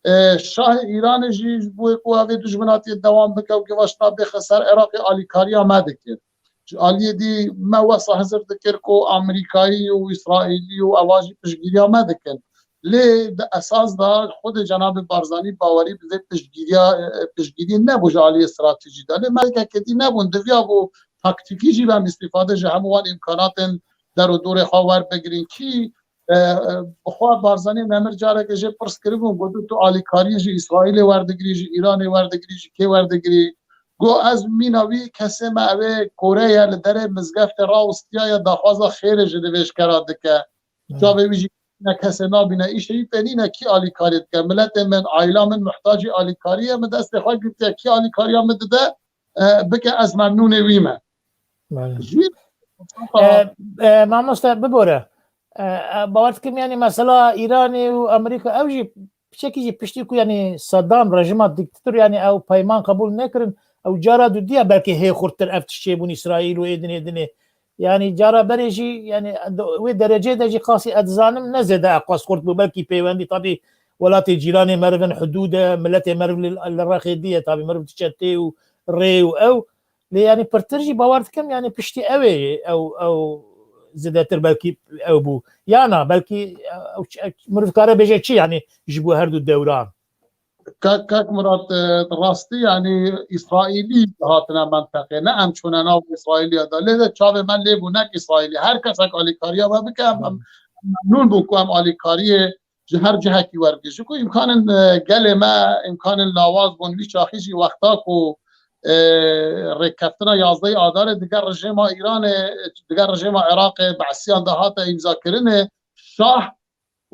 e, şahê Îranê jî ji bo ku ev ê dijminatiyê dewam bike û givaşna bêxe ser Iraqê alîkariya me dikir. Ji aliyê dî me wesa hizir dikir ku Amerîkayî û Îsraîlî û eva jî piştgiriya me dikin. Lê di esas de xwedê cenabê Barzanî bawerî bi vê piştgiriya, e, piştgiriyê nebû ji aliyê stratejî de. Lê me yekekê dî nebûn. Diviya bû taktîkî jî be em îstîfade ji hemû wan îmkanatên der û dorê xwe werbigrin. Kî, e, e, bi xwe Barzanî nemir careke jê pirs kiribûn. Gotu tu alîkariyê ji Îsraîlê werdigirî, ji Îranê werdigirî, ji kê werdigirî? Go ez mîna wî kesê me ew ê kore ye, li derê mizgeftê rawistiyaye, daxwaza xêrê ji divê ji kera dike. Çavê wî jî ne kesê nabîne, îşê wî pê nîne, kî alîkarî dike? Miletê min, aîla min muhtacî alîkarî ye, min destê xwe girtiye, kî alîkariya min dide, e, bike ez memnûnê wî me. Belê. Jî E, e, mamoste, bibore. E, e, bawer dikim, yani, mesela Îranê û Amerîka, ew jî piçekî jî piştî ku, yani, Saddam rejima diktator, yani, ew peyman qebûl nekirin, ew cara dudiya belkî hê xurttir ev tişt çêbûn Îsraîl û êdin êdinê. Yani, cara berê jî, yani, do-, wê derecê de jî qasî ez dizanim ne zêde eqas xurt bû, belkî peywendî, tabî, welatê cîranê meriv in, hudûd e, miletê meriv li, li rexê dî ye, tabî, meriv diçe tê û rê û ew. Lê, yani, pirtir jî bawer dikim, yani, piştî ew ê, ew, ew zêdetir belkî ew bû. Ya na, belkî ew ç-, ew ç-, meriv kare bêje çi, yani, ji bo her du dewran? Kak, Kak Murat, e, rastî, yani, Îsraîlî hatine menteqê. Ne em çûne nav Îsraîliya de. Lê de çavê me lê bû, nek Îsraîlî. Her kesek alîkariya me bike, em, em memnûn bûn ku em alîkariyê ji her cihekî wergê. Ji ku îmkanên, e, gelê me, îmkanên lawaz bûn. Vî çaxî jî wexta ku, e, rêkeftina yazdehê Adarê digel rejêma Îranê, digel rejêma Iraqê, Beesiyan de hate îmzakirinê, şah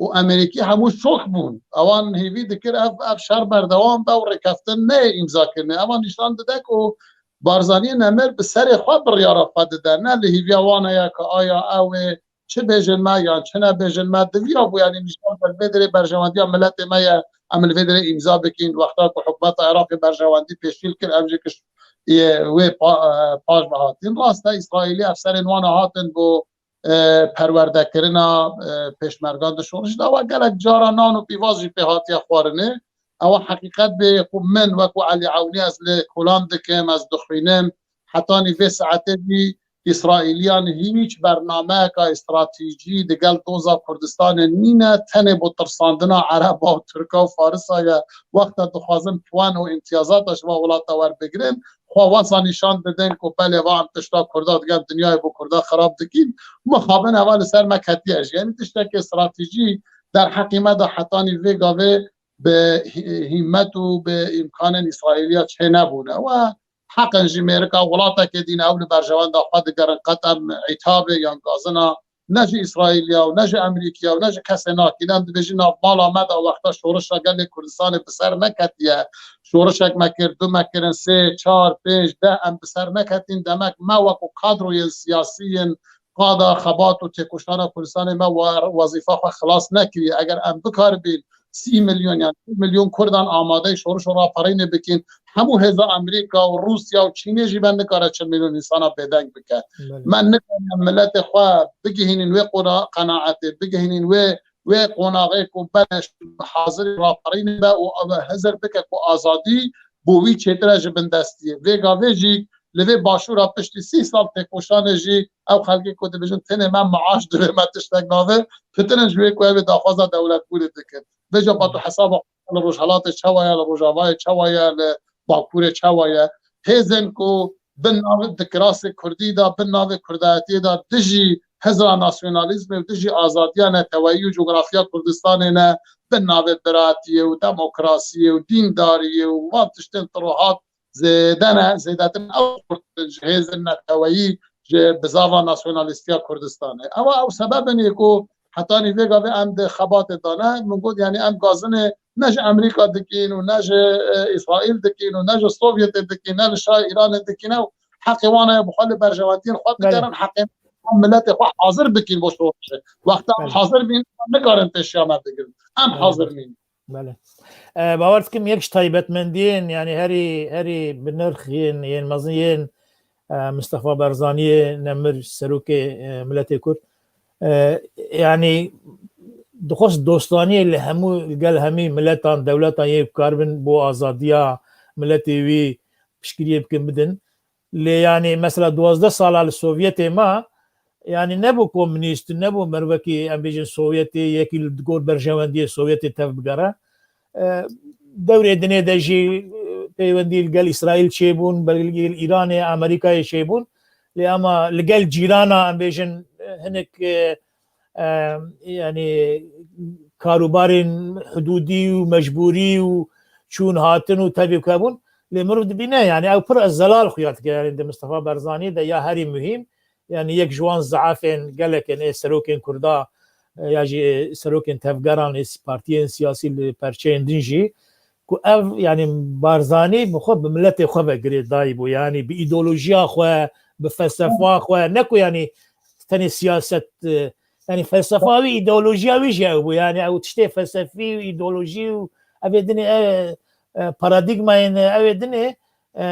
û Amerîkî hemû şok bûn. Ewan hêvî dikir ev, ev şer berdewam be û rêkeftin neyê îmzakirinê. Ewan nîşan dide ku Barzanî nemir bi serê xwe biryara xwe dide. Ne li hîviya wan e ya ku aya ew ê çi bêjin me yan çi nebêjin me. Diviya bû, yani, nîşan ber vê derê berjewendiya miletê me ye. Em li vê derê îmza bikin. Wexta ku hikûmeta Iraqê berjewendî pêşîl kir, em jî kiş-, yê wê pa-, e, paş ve hatin. Rast e, Îsraîlî efserên wan hatin bo, e, perwerdekirina, e, pêşmergan di şorişê de. Ewa gelek cara nan û pîvaz jî pê hatiye xwarinê. Ewa heqîqet bê ku min wekû Elî Ewnî ez li kolan dikim, ez dixwînim. Hetanî vê saetê jî Îsraîliyan hîç bernameyeka stratejî digel doza Kurdistanê nîne, tenê bo tirsandina Ereba û Tirka û Farisa ye. Wexta dixwazin puan û îmtiyazata ji van welata werbigirin, xwe wesa nîşan didin ku belê va em tişta Kurda digel dinyayê bo Kurda xirab dikîn. Mixabin eva li ser me ketiye jî. Yanî tiştekê stratejî derheqî me de hetanî vê gavê bi hî-, hîmmet û bi îmkanên Îsraîliya çê nebûne. We heqin jî mêrika welatekê dîne ew li berjewenda xwe digerin, qet em îtabê yan gazina ne ji Îsraîliya û ne ji Amerîkiya û ne ji kesê nakîn. Em dibêjin navmala me de wexta şorişa gelê Kurdistanê bi ser me ketiye. Şorişek me kir, du me kirin, sê, çar, pênc, deh em bi ser neketîn. Demek me wekû kadroyên siyasî yên qada xebat û têkoşana Kurdistanê me wa-, wezîfa xwe xilas nekiriye. Eger em bikaribîn sî milyon yan çil milyon Kurdan amadeyî şoriş û raperînê bikin, hemû hêza Amerîka û Rûsya û Çînê jî ben nikare çil milyon însana bêdeng bike. Belê. Me nikariye miletê xwe bigihînîn wê qona-, qenaetê, bigihînîn wê, wê qonaxê ku belê hazirî raperînê be û hizir bike ku azadî bo wî çêtir e ji bin destiyê. Vê gavê jî li vê başûra piştî sî sal têkoşanê jî ew xelkê ku dibêjin tenê me maaş divê me tiştek navê, pitir in ji wê ku ev ê daxwaza dewletbûnê dikin. Vêca pa tu hesaba xwe li Rojhelatê çawa ye, li Rojavayê çawa ye, li Bakurê çawa ye. Hêzên ku bin navê di kirasê Kurdî de, bin navê Kurdayetiyê de dijî hizra nasyonalîzmê û dijî azadiya neteweyî û cografiya Kurdistanê ne, bin navê biratiyê û demokrasiyê û dîndariyê û van tiştên tirohat zêde ne, zêdetir ew xurt ji hêzên neteweyî, ji bizava nasyonalîstiya Kurdistanê. Ewa ew sebeb in ê ku hetanî vê gavê em di xebatê de ne. Min got, yani em gazinê ne ji Amerîka dikîn û ne ji, e, Îsraîl dikîn û ne ji Sovyetê dikîn, ne li şa Îranê dikîn. Ew heqê wan e, bi xwe li berjewendiyên xwe Belê. digerin, heqê miletê xwe hazir bikîn bo şorişê. Wexta em Belê. hazir bîn, nikarin pêşiya me bigirin. Em Belê. hazir bîn. Belê. E, bawer dikim yek ji taybetmendiyên, yani herî, herî bi nirx yên, yên mezin yên, e, Mistefa Barzaniyê nemir serokê, e, miletê Kurd. E, yani dixwest dostaniyê li hemû, li gel hemî miletan, dewletan yê karibin bo azadiya miletê wî piştgiriyê bikin bidin. Lê yani mesela duwazdeh sala li Sovyetê ma, yani nebû komünîst, nebû mervekî, em bêjin, Sovyetê yekî li gor berjewendiyê Sovyetê tev bigere. E, dewrê dinê de jî, e, peywendî li gel Îsraîl çêbûn, belkî li gel Îranê, Amerîkayê çêbûn. Lê ama li gel cîrana, em bêjin, e, hinek, e, e, yani karûbarên hidûdî û mecbûrî û çûn hatin û tevî bûn. Lê mirov dibîne, yani ew pir zelal xuya dike, yani di Mistefa Barzanî de ya herî muhîm, yani yek ji wan zeafên gelek in, ê serokên Kurda, e, ya jî, e, serokên tevgeran, ê partiyên siyasî li perçeyên din jî, ku ev, yani Barzanî bi xwe, bi miletê xwe ve girêdayî bû, yani bi îdeolojiya xwe, bi felsefa xwe, ne ku yani tenê siyaset, e, yani felsefa wî, îdeolojiya wî jî ew bû, yani ew tiştê felsefî û îdeolojî û evê dinê, e, e, paradîgmayên, e, evê dinê, e,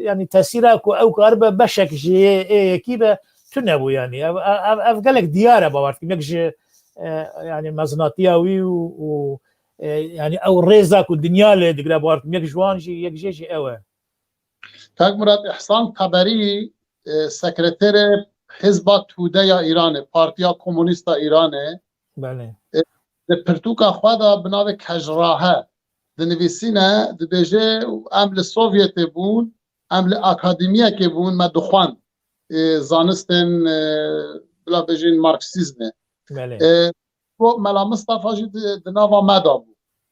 yani tesîra ku ew karibe beşek ji yê, ê yekî be tune bû yani. Ev, ev, ev gelek diyar e, bawer dikim. Yek ji, e, yani mezinatiya wî û, û, e, yani ew rêza ku dinya lê digire, bawer dikim. Yek ji wan jî, yek jê jî ew e. Kak Murat, Îhsan Teberî, e, sekreterê Hizba Tude ya Îranê, Partiya Komûnîst a Îranê. Belê. E, di pirtûka xwe de bi navê Kejrahe dinivîsîne, dibêje, em li Sovyetê bûn, em li akademiyekê bûn, me dixwend, e, zanistên, e, bila bêjin Marksîzmê. Belê. E, ku Mela Mistefa jî di, di nava me de bû.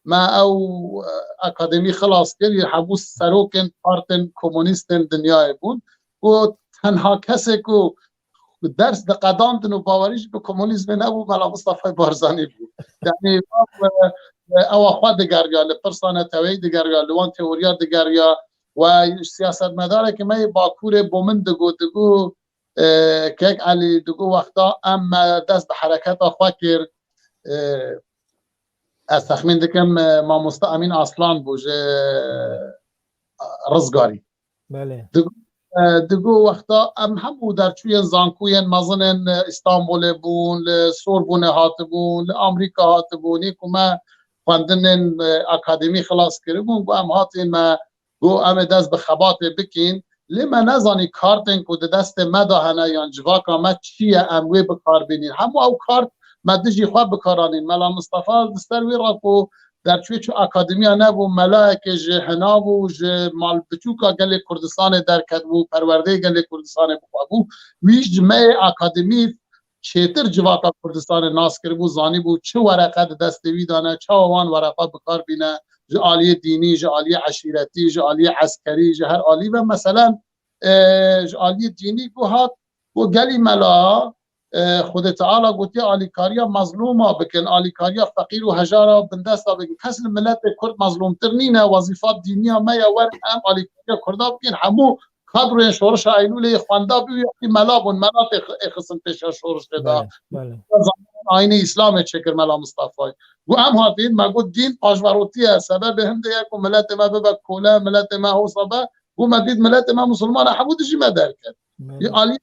Me ew, e, akademî xilas kir, yên hemû serokên partên komûnîstên dinyayê bûn. Ku tenha kesê ku ders diqedandin û bawerî jî bi komûnîzmê nebû, Mela Mistefayê Barzanî bû. Yani, e, e, ewa xwe digeriya, li pirsa neteweyî digeriya, li wan teoriya digeriya. We siyasetmedarekî me yê Bakurê bo min digot, digot, e, Kek Elî, digot, wexta em, me dest bi hereketa xwe kir, e, ez texmîn dikim, e, mamoste Emîn Aslan bû ji, e, Rizgarî. Belê. Digo, e, digo wexta em hemû derçûyên zankoyên mezin ên, e, Îstanbulê bûn, li Sorbonê hatibûn, li Amerîka hatibûn, yê ku me xwendinên, e, akademî xilas kiribûn, ku em hatîn me got, em ê dest bi xebatê bikîn. Lê me nezanî kartên ku di destê me de hene yan civaka me çi ye, em wê bi kar bînîn. Hemû ew kart me dijî xwe bi kar anîn. Mela Mistefa li ser wî re ku derçûyê çi akademiya nebû, melayekê ji hinav û ji malbiçûka gelê Kurdistanê derketibû, perwerdeyê gelê Kurdistanê bi xwe bû. Wî ji me yê akademî çêtir civaka Kurdistanê nas kiribû, zanîbû çi wereqe di destê wî de ne, çawa wan wereqa bi kar bîne, ji aliyê dînî, ji aliyê eşîretî, ji aliyê eskerî, ji her alî ve. Meselen, e, ji aliyê dînî ku hat, ku gelî mela, e, Xwedê Teala gotiye alîkariya mezlûma bikin, alîkariya feqîr û hejara bindesta bikin. Kes li miletê Kurd mezlûmtir nîne, wezîfa dîniya me ye, werin em alîkariya Kurda bikin. Hemû kadroyên Şorişa Eylûlê yê xwenda bû, yekî mela bûn, mela tê xi-, ê xistin pêşiya şorişê de. Belê, belê. Ayînê Îslamê çêkir Mela Mistefayê. Got, em hatîn, me got, dîn paşverotî ye, sebebê hindê ye ku miletê me bibe kole, miletê me hosa be. Got, me dît miletê me misilman e, hemû dijî me derket. Belê. Yê alî,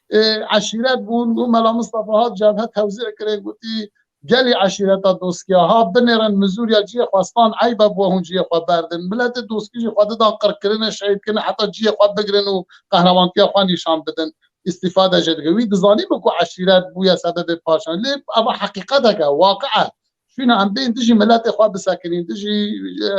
e, eşîret bûn, got, Mela Mistefa hat cebhe tewzî kirin, gotî, gelî eşîreta Doskiya ha binêrin Mizûriya ciyê xwe stan eyb e bo hûn ciyê xwe berdin. Miletê Doskî jî xwe didan qirkirinê, şehîdkirinê, heta ciyê xwe bigirin û qehremantiya xwe nîşan bidin. Îstîfa de jê dike. Wî dizanî bi ku eşîret bûye sebebê paşan. Lê eva heqîqetek e, waqi e. Şûna em bên dijî miletê xwe bisekinîn, dijî, e,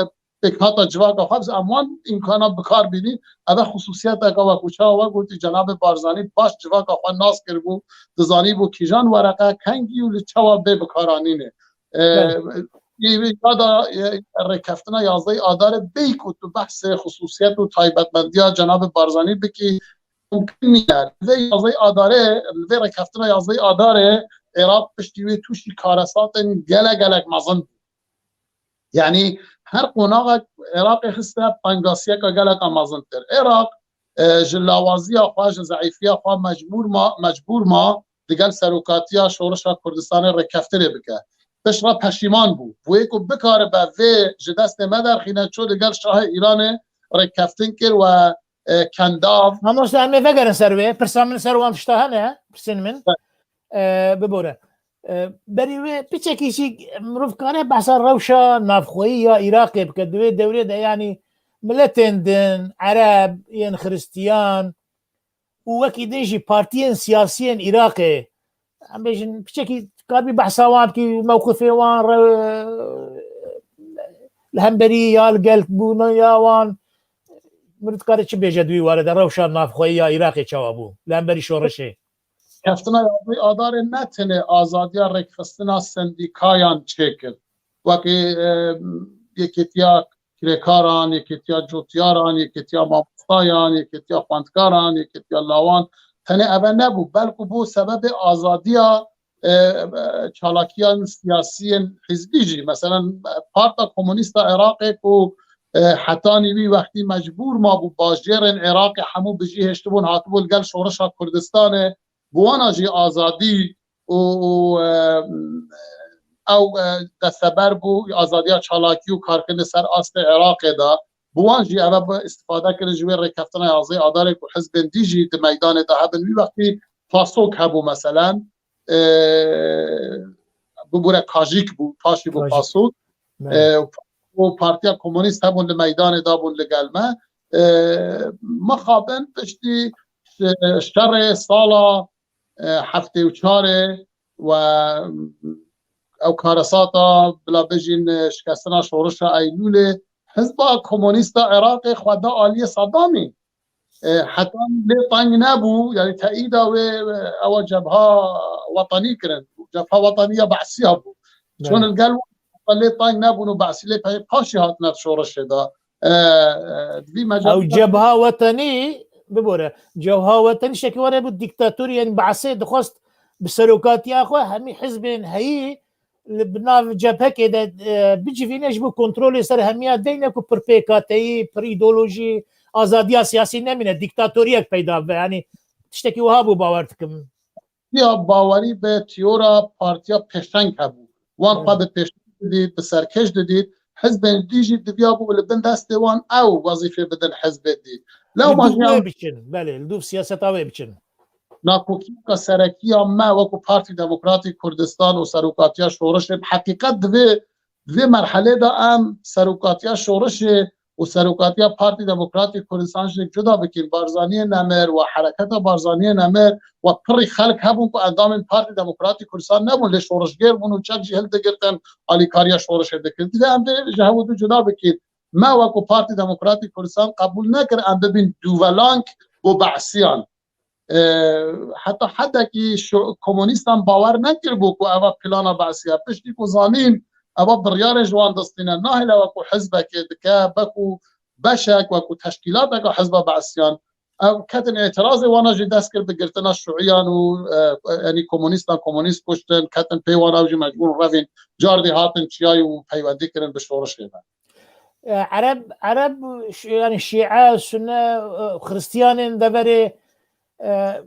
pêkhata civaka xwe, em wan îmkana bi kar bînî, eve xusûsiyeteke we ku çawa we gotî, Cenabê Barzanî baş civaka xwe nas kiribû, dizanîbû kîjan wereqe kengî û li çawa bê bikaranînê. E, Belê. Yê ya da, e, rêkeftina yazdehê Adarê bêyî ku tu behsê xusûsiyet û taybetmendiya Cenabê Barzanî bikî, mumkin nîne. Li vê yazdehê Adarê, li vê rêkeftina yazdehê Adarê Iraq piştî wê tûşî karesatên gelek gelek mezin bû. Yani her qonaxek Iraqê xiste tengasiyeka geleka mezintir. Iraq, e, ji lawaziya xwe, ji zeîfiya xwe mecbûr ma, mecbûr ma digel serokatiya Şorişa Kurdistanê rêkeftinê bike. pişt re peşîman bû. Wê ku bikaribe vê ji destê me derxîne, çû li gel şahê Îranê rêkeftin kir we, e, Kendav. Mamoste, em ê vegerin ser wê. Pirsa min ser wan tişta hene, pirsên min. Evet. E, bibore. E, berî wê piçekî jî mirov kare behsa rewşa navxweyî ya Iraqê bike. Di wê dewrê de, yanî, miletên din, Ereb, yên Xiristiyan û wekî din jî partiyên siyasî yên Iraqê, em bêjin, piçekî karibî behsa wan bikî, mewqifê wan re-, li hemberî ya li gel bûna ya wan, mirov dikare çi bêje di wî ware de, rewşa navxweyî ya Iraqê çawa bû li hemberî şoreşê? Keftina yazdeha Adarê ne tenê azadiya rêkxistina sendîkayan çêkir. Wekî, e, Yekêtiya Kirêkaran, Yekêtiya Cotiyaran, Yekêtiya Mamostayan, Yekêtiya Xwendkaran, Yekêtiya Lawan, tenê eve nebû, belku bû sebebê azadiya, e, e, çalakiyan siyasiyên hizbî jî. Meselen, Parta Komûnîst a Iraqê ku, e, hetanî wî wextî mecbûr mabû bajêrên Iraqê hemû bijî hêştibûn, hatibû li gel şoreşa Kurdistanê, bi wana jî azadî û, û, e, ew, e, desteber bû azadiya çalakî û karkirinê ser astê Iraqê de. Bi wan jî eve bi îstifade kirin ji wê rêkeftina yazdeha Adarê ku hizbên dî jî di meydanê de hebin. Wî wextî PASOK hebû, meselen, e, bibûre Kajîk bû, paşî bû Kajîk. PASOK. Evet. E, û Partiya Komûnîst hebûn li meydanê de bûn li gel me. E, mixabin piştî şe-, şerê sala, e, heftê û çarê we ew karesata, bila bêjin, e, şikestina şoreşa Eylûlê, Hizba Komûnîst a Iraqê xwe da aliyê Saddamî. E, heta lê teng nebû, yanî teîda wê, e, ewa Cebha Wetanî kirin. Cebha Wetanî ya Be'siya bû. Çon Evet. li gel wan lê teng nebûn û Be'sî lê pe-, paşî hatine şoreşê de. E, e, di vî mecalê Ew de Cebha Wetanî, bibore, Cebha Wetanî şekî were bû dîktatorî, yanî Be'sê dixwest bi serokatiya xwe hemî hizbên heyî li bi nav cephekê de, e, bicivîne ji bo kontrolê ser hemiya deyne ku pir pêkhateyî, pir îdeolojî, azadiya siyasî nemîne, dîktatoriyek peyda bibe. Yanî tiştekî wiha bû bawer dikim. Ya bawerî bi tiyora partiya pêşeng hebû. Wan xwe Evet. bi pêşeng didît, bi serkêş didît. Hizbên dî jî diviya bû li bin destê wan ew wezîfê bidin hizbê dî. Lewma Li dûv jî wê em biçin, belê, li dûv siyaseta wê biçin. Nakokiyeka serekî ya me wekû Partî Demokratîk Kurdistan û serokatiya şoreşê bi heqîqet divê, di vê merhelê de em serokatiya şoreşê û serokatiya Partî Demokratîk Kurdistan ji cuda bikin. Barzaniyê Nemir û hereketa Barzaniyê Nemir û pirî xelk hebûn ku endamên Partî Demokratîk Kurdistan nebûn, lê şoreşgêr bûn û çek jî hildigirtin, alîkariya şoreşê dikirin. Divê em vê ji hev û du cuda bikin. Me wekû Partî Demokratîk Kurdistan qebûl nekir em bibin dûvelang bo Be'siyan. E, heta hedekî şu, komûnîstan bawer nekiribû ku eva plana Be'siya. Piştî ku zanîn eva biryarê ji wan distîne, nahêle wekû hizbekê dike, beku beşek, wekû teşkîlateka hizba Be'siyan. Ev ketin îtirazê wana jî dest kir bi girtina şûiyan û, e, yanî komûnîstan, komûnîst kuştin, ketin pê wana ew jî mecbûr revîn. Cardî hatin çiyayê û peywendî kirin bi şorişê ve. E, Ereb, Ereb, ş-, yanî Şîe, Sunne, e, Xiristiyanên deverê, e,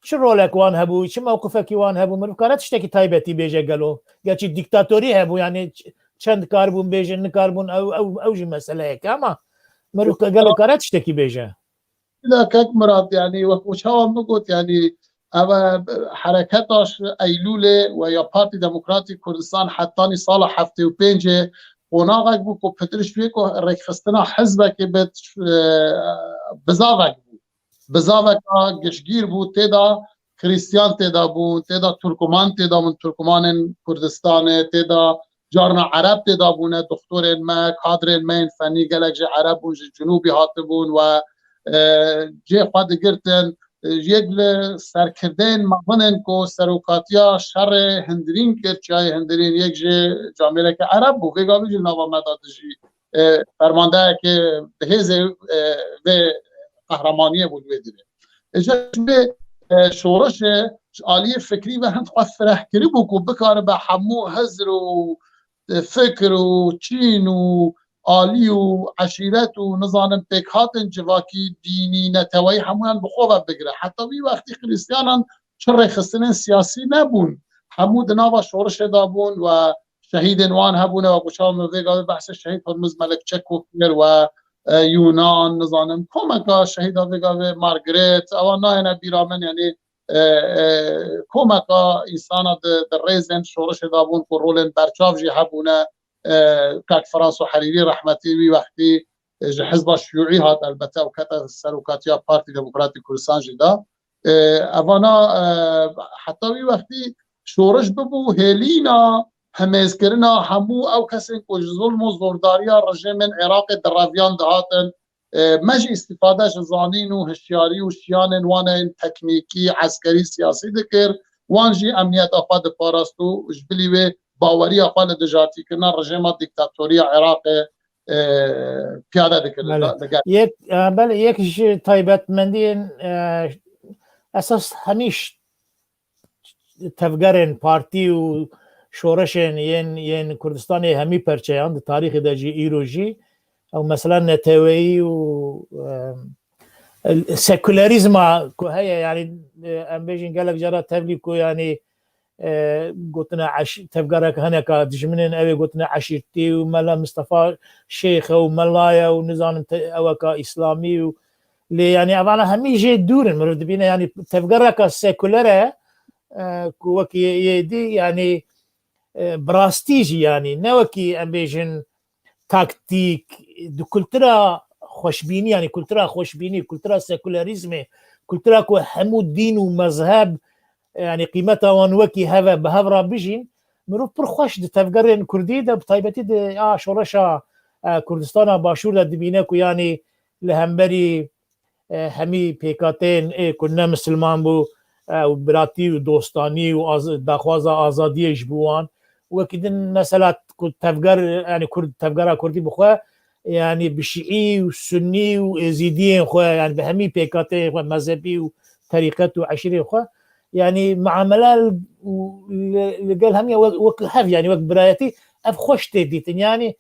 çi rolek wan hebû, çi mewqifekî wan hebû? Mirov kare tiştekî taybetî bêje gelo? Gerçî dîktatorî hebû, yanî ç-, çend karibûn bêjin, nikaribûn, ew, ew, ew jî meseleyek e, ama mirov ke-, gelo kare tiştekî bêje? Bila kek Mirat, yanî wek û çawa min got, yanî ev e, hereketa ji Eylûlê we ya Partî Demokratîk Kurdistan hetanî sala heftê û pêncê qonaxek bû ku pitir ji wê ku rêkxistina hizbekê bit, e, bizavek bû. Bizaveka giştgîr bû, tê de Xiristiyan tê de bûn, tê de Turkuman tê de bûn, Turkumanên Kurdistanê, tê de carna Ereb tê de bûne, doktorên me, kadrên me yên fenî gelek jî Ereb bûn, ji Cinûbî hatibûn we, e, cê xwe digirtin. E, yek li serkirdeyên mezin in ku serokatiya şerê Hindirîn kir, çiyayê Hindirîn, yek ji camêreke Ereb bû. Vê gavê jî li nava me de dijî, e, fermandeyeke bi hêzê, e, vê qehremaniyê bû li wê dirê. Îca ji wê, e, şoreşê ji aliyê fikrî ve hin xwe fireh kiribû ku bikaribe hemû hizr û, e, fikr û çîn û alî û eşîret û nizanim pêkhatin civakî, dînî, neteweyî hemûyan bi xwe ve bigire. Heta wî wextî Xiristiyanan çi rêxistinên siyasî nebûn. hemû di nava şorişê de bûn we şehîdên wan hebûne, wekû çawa min vê gavê behsê şehîd Hurmuz Melik Çeko kir we, e, Yunan, nizanim, komeka şehîda vê gavê Margaret, ewan nayêne bîra min, yanî, e, e, komeka însana di, di rêzên şorişê de bûn ku rolên berçav jî hebûne, e, kak Franso Herîrî rehmetî wî wextî, e, ji hizba şiyûî hat elbete û kete serokatiya Partî Demokratîk Kurdistan jî de. E, evana, e, heta wî wextî şoriş bibû hêlîna hemêzkirina hemû ew kesên ku ji zulm û zordariya rejêmên Iraqê di reviyan dihatin, e, me jî îstîfade ji zanîn û hişyarî û şiyanên wan ên teknîkî, eskerî, siyasî dikir. Wan jî emniyeta xwe diparast û ji bilî wê baweriya xwe li dijartîkirina rejêma dîktatoriya Iraqê, e, piyade dikir. Belê. Li gel- Yek, e, belê, yek ji taybetmendiyên, e, esas hemî ş-, tevgerên partî û şoreşên yên, yên Kurdistanê hemî perçeyan di tarîxê de jî, îro jî, ew mesela neteweyî û, e, sekülerîzma ku heye, yanî, e, em bêjin gelek cara tevlî ku, yanî, e, gotine eş-, tevgerek hineka dijminên ew ê gotine eşîrtî û Mela Mistefa Şêx e û mela ye û nizanim te-, eweka îslamî û lê, yanî, evana hemî jê dûr in. Mirov dibîne, yanî, tevgereka seküler e, e, ku wekî yê, yê dî, yanî, e, bi rastî jî, yanî, ne wekî em bêjin taktîk, di kultura xweşbînî, yanî kultura xweşbînî, kultura sekülerîzmê, kultura ku hemû dîn û mezheb, yanî qîmeta wan wekî hev e, bi hev re bijîn, mirov pir xweş di tevgerên kurdî de, bi taybetî di a şoreşa, e, Kurdistana Başûr de dibîne ku, yanî, li hemberî, e, hemî pêkhateyên ê ku ne misilman bû, e, û biratî û dostanî û az-, daxwaza azadiyê ji bo wan. Wekî din mesela ku tevger, yanî Kurd, tevgera Kurdî bi xwe, yanî bi Şîî û Sunnî û Êzîdiyên xwe, yanî bi hemî pêkhateyên xwe mezhebî û terîqet û eşîrên xwe, yanî muamele û li, li gel hemiya wek, wek hev, yanî wek birayetî ev xweş tê dîtin. Yanî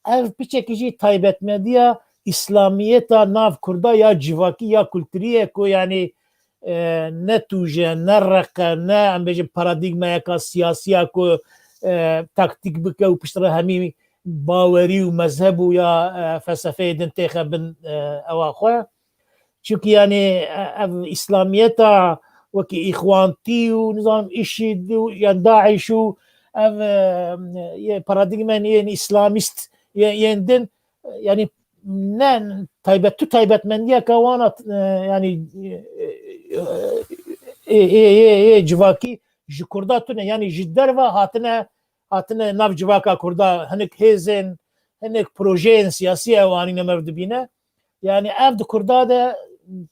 ev piçekî jî taybetmediya îslamiyeta nav Kurda ya civakî ya kulturî ye ku, yanî, e, ne tûj e, ne req e, ne, em bêjin, paradîgmayeka siyasî ya ku, e, taktîk bike û piştre hemî bawerî û mezheb û ya, e, felsefeyê din têxe bin, e, ewa xwe. Çimkî, yanî, e, ev îslamiyeta wekî îxwantî û, nizanim, îşîd û, yan DAIŞ û ev, e, yê paradîgmên yên îslamîst yê-, yên din, e, yanî ne taybet, tu taybetmendiyeke wan a, e, yanî, e, e, e, e, e, civakî ji Kurda tune, yanî ji derve hatine, hatine nav civaka Kurda, hinek hêzên, hinek projeyên siyasî ew anîne me dibîne. Yanî ev di Kurda de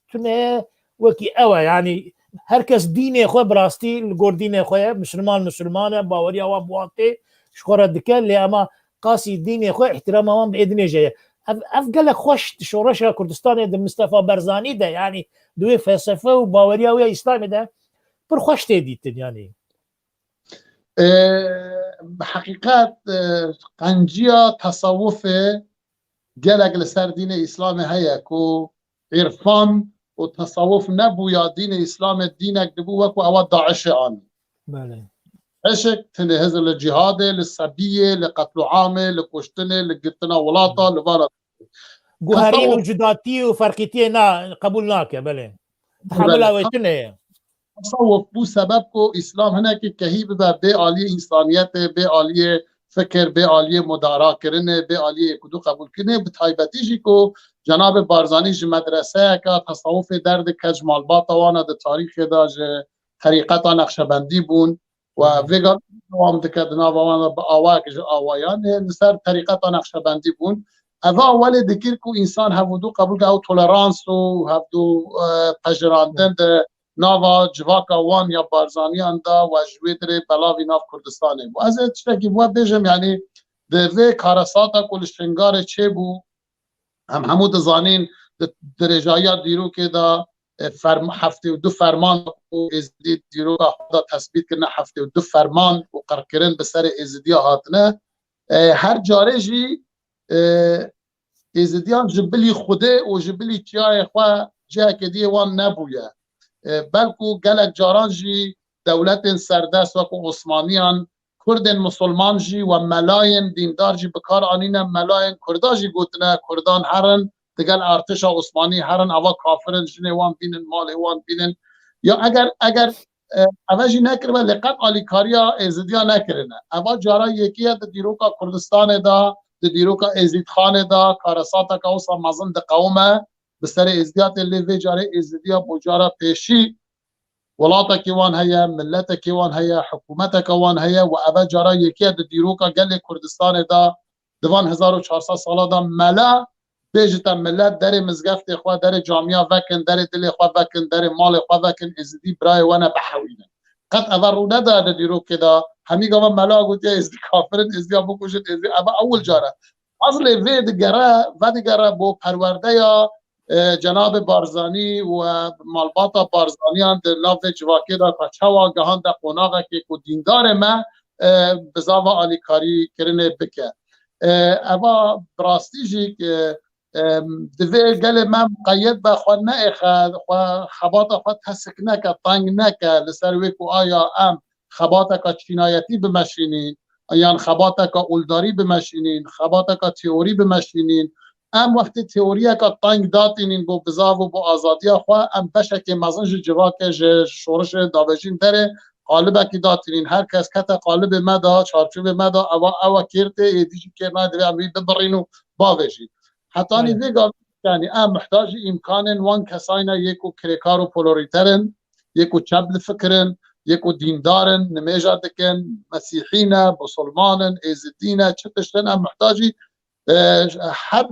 tune ye, wekî ew e. Yanî her kes dînê xwe bi rastî li gor dînê xwe ye. Misilman misilman e, baweriya wan bi wan tê, ji xwe re dike, lê ema qasî dînê xwe, îhtîrama wan bi êdinê jê ye. Ev, ev gelek xweş di şoreşa Kurdistanê, di Mistefa Berzanî de, yanî di wê felsefe û baweriya wê ya Îslamê de pir xweş tê dîtin, yanî. E, bi heqîqet, e, qenciya tesawufê gelek li ser dînê Îslamê heye ku îrfan û tesawuf nebûya dînê Îslamê, dînek dibû wekû ewa DAIŞê anî. Belê. DAIŞek tenê hizir li cîhadê, li sebiyê, li qetl û amê, li kuştinê, li girtina welata, li vana. Guherîn û Tesawuf cudatî û ferqîtiyê na, qebûl nake, belê. Tehemila Belê. wê tune ye. Tesawuf bû sebeb ku Îslam hinekî kehî bibe bê aliyê însaniyetê, bê aliyê fikir, bê aliyê mudara kirinê, bê aliyê yekûdû qebûlkirinê, bi taybetî jî ku cenabê Barzanî ji medreseyeke tesawufê derdike, ji malbata wan e, di tarîxê de ji terîqeta Neqşebendî bûn. Û vê gavê dewam dike di nava wan de bi awayek ji awayan ê li ser terîqeta Neqşebendî bûn. Eva welê dikir ku însan hevûdû qebûl ke ew tolerans û hevdû, e, pejirandin di nava civaka wan ya Barzaniyan de we ji wê dirê belavî nav Kurdistanê bû. Ez ê tiştekî bi we bêjim, yanî di vê karesata ku li Şingalê çêbû, em hemû dizanîn, di dirêjayiya dîrokê de, e, ferm-, heftê û du ferman ku Êzidî dîroka xwe de tesbît kirine, heftê û du ferman û qirkirin bi serê Êzidiya hatine. E, her carê jî, e, Êzidiyan ji bilî Xwedê û ji bilî çiyayê xwe cihekê diyê wan nebûye. E, belku gelek caran jî dewletên serdest wekû Osmaniyan, Kurdên Musulman jî we melayên dîndar jî bi kar anîne, melayên Kurda jî gotine, Kurdan herin, digel artêşa Osmanî herin, eva kafir in, jinê wan bînin, malê wan bînin. Ya eger, eger, e, eve jî nekiribe, lê qet alîkariya Êzidiya nekirine. Eva cara yekî ye di dîroka Kurdistanê de, di dîroka Êzîdxanê de, karesateke wisa mezin diqewime, bi serê Êzidiya tê, lê vê carê Êzidiya bo cara pêşî welatekî wan heye, miletekî wan heye, hikûmeteke wan heye û eve cara yekî ye di dîroka gelê Kurdistanê de, di van hezar û çar sed sala de mela, bêjite milet derê mizgeftê xwe, derê camiya vekin, derê dilê xwe vekin, derê malê xwe vekin, Êzidî birayê we ne bihewînin. Qet eve rû nedaye di dîrokê de, hemî gava mela gotiye Êzidî kafir in, Êzidiya bikujin, Êzidî, eve ewil car e. Fazlê vê digere, vedigere bo perwerdeya, e, cenabê Barzanî û, e, malbata Barzaniyan di nav vê civakê de ka çawa gehande qonaxekê ku dîndarê me, e, bizava alîkarî kirinê bike. E, eva bi rastî jî, e, e, divê gelê me miqeyed be, xwe neêxe, xwe xebata xwe tesik neke, teng neke, li ser wê ku aya em xebateka çînayetî bimeşînîn, yan xebateka oldarî bimeşînîn, xebateka teorî bimeşînîn. Em wextê teoriyeka teng datînîn bo bizav û bo azadiya xwe, em beşekê mezin ji civakê, ji şorişê davêjîn derê, qalibekî datînîn. Her kes kete qalibê me de, çarçovê me de, ewa, ewa kêr tê, êdî jî kêr nayê, divê em wî bibirîn û bavêjîn. Hetanî Belê. vê gavê, yanî em muhtacî îmkanên wan kesayî ne yê ku kirêkar û polorîter in, yê ku çep difikirin, yê ku dîndar in, nimêja dikin, mesîhî ne, musulman in, êzidî ne, çi tişt in, em muhtacî, e, her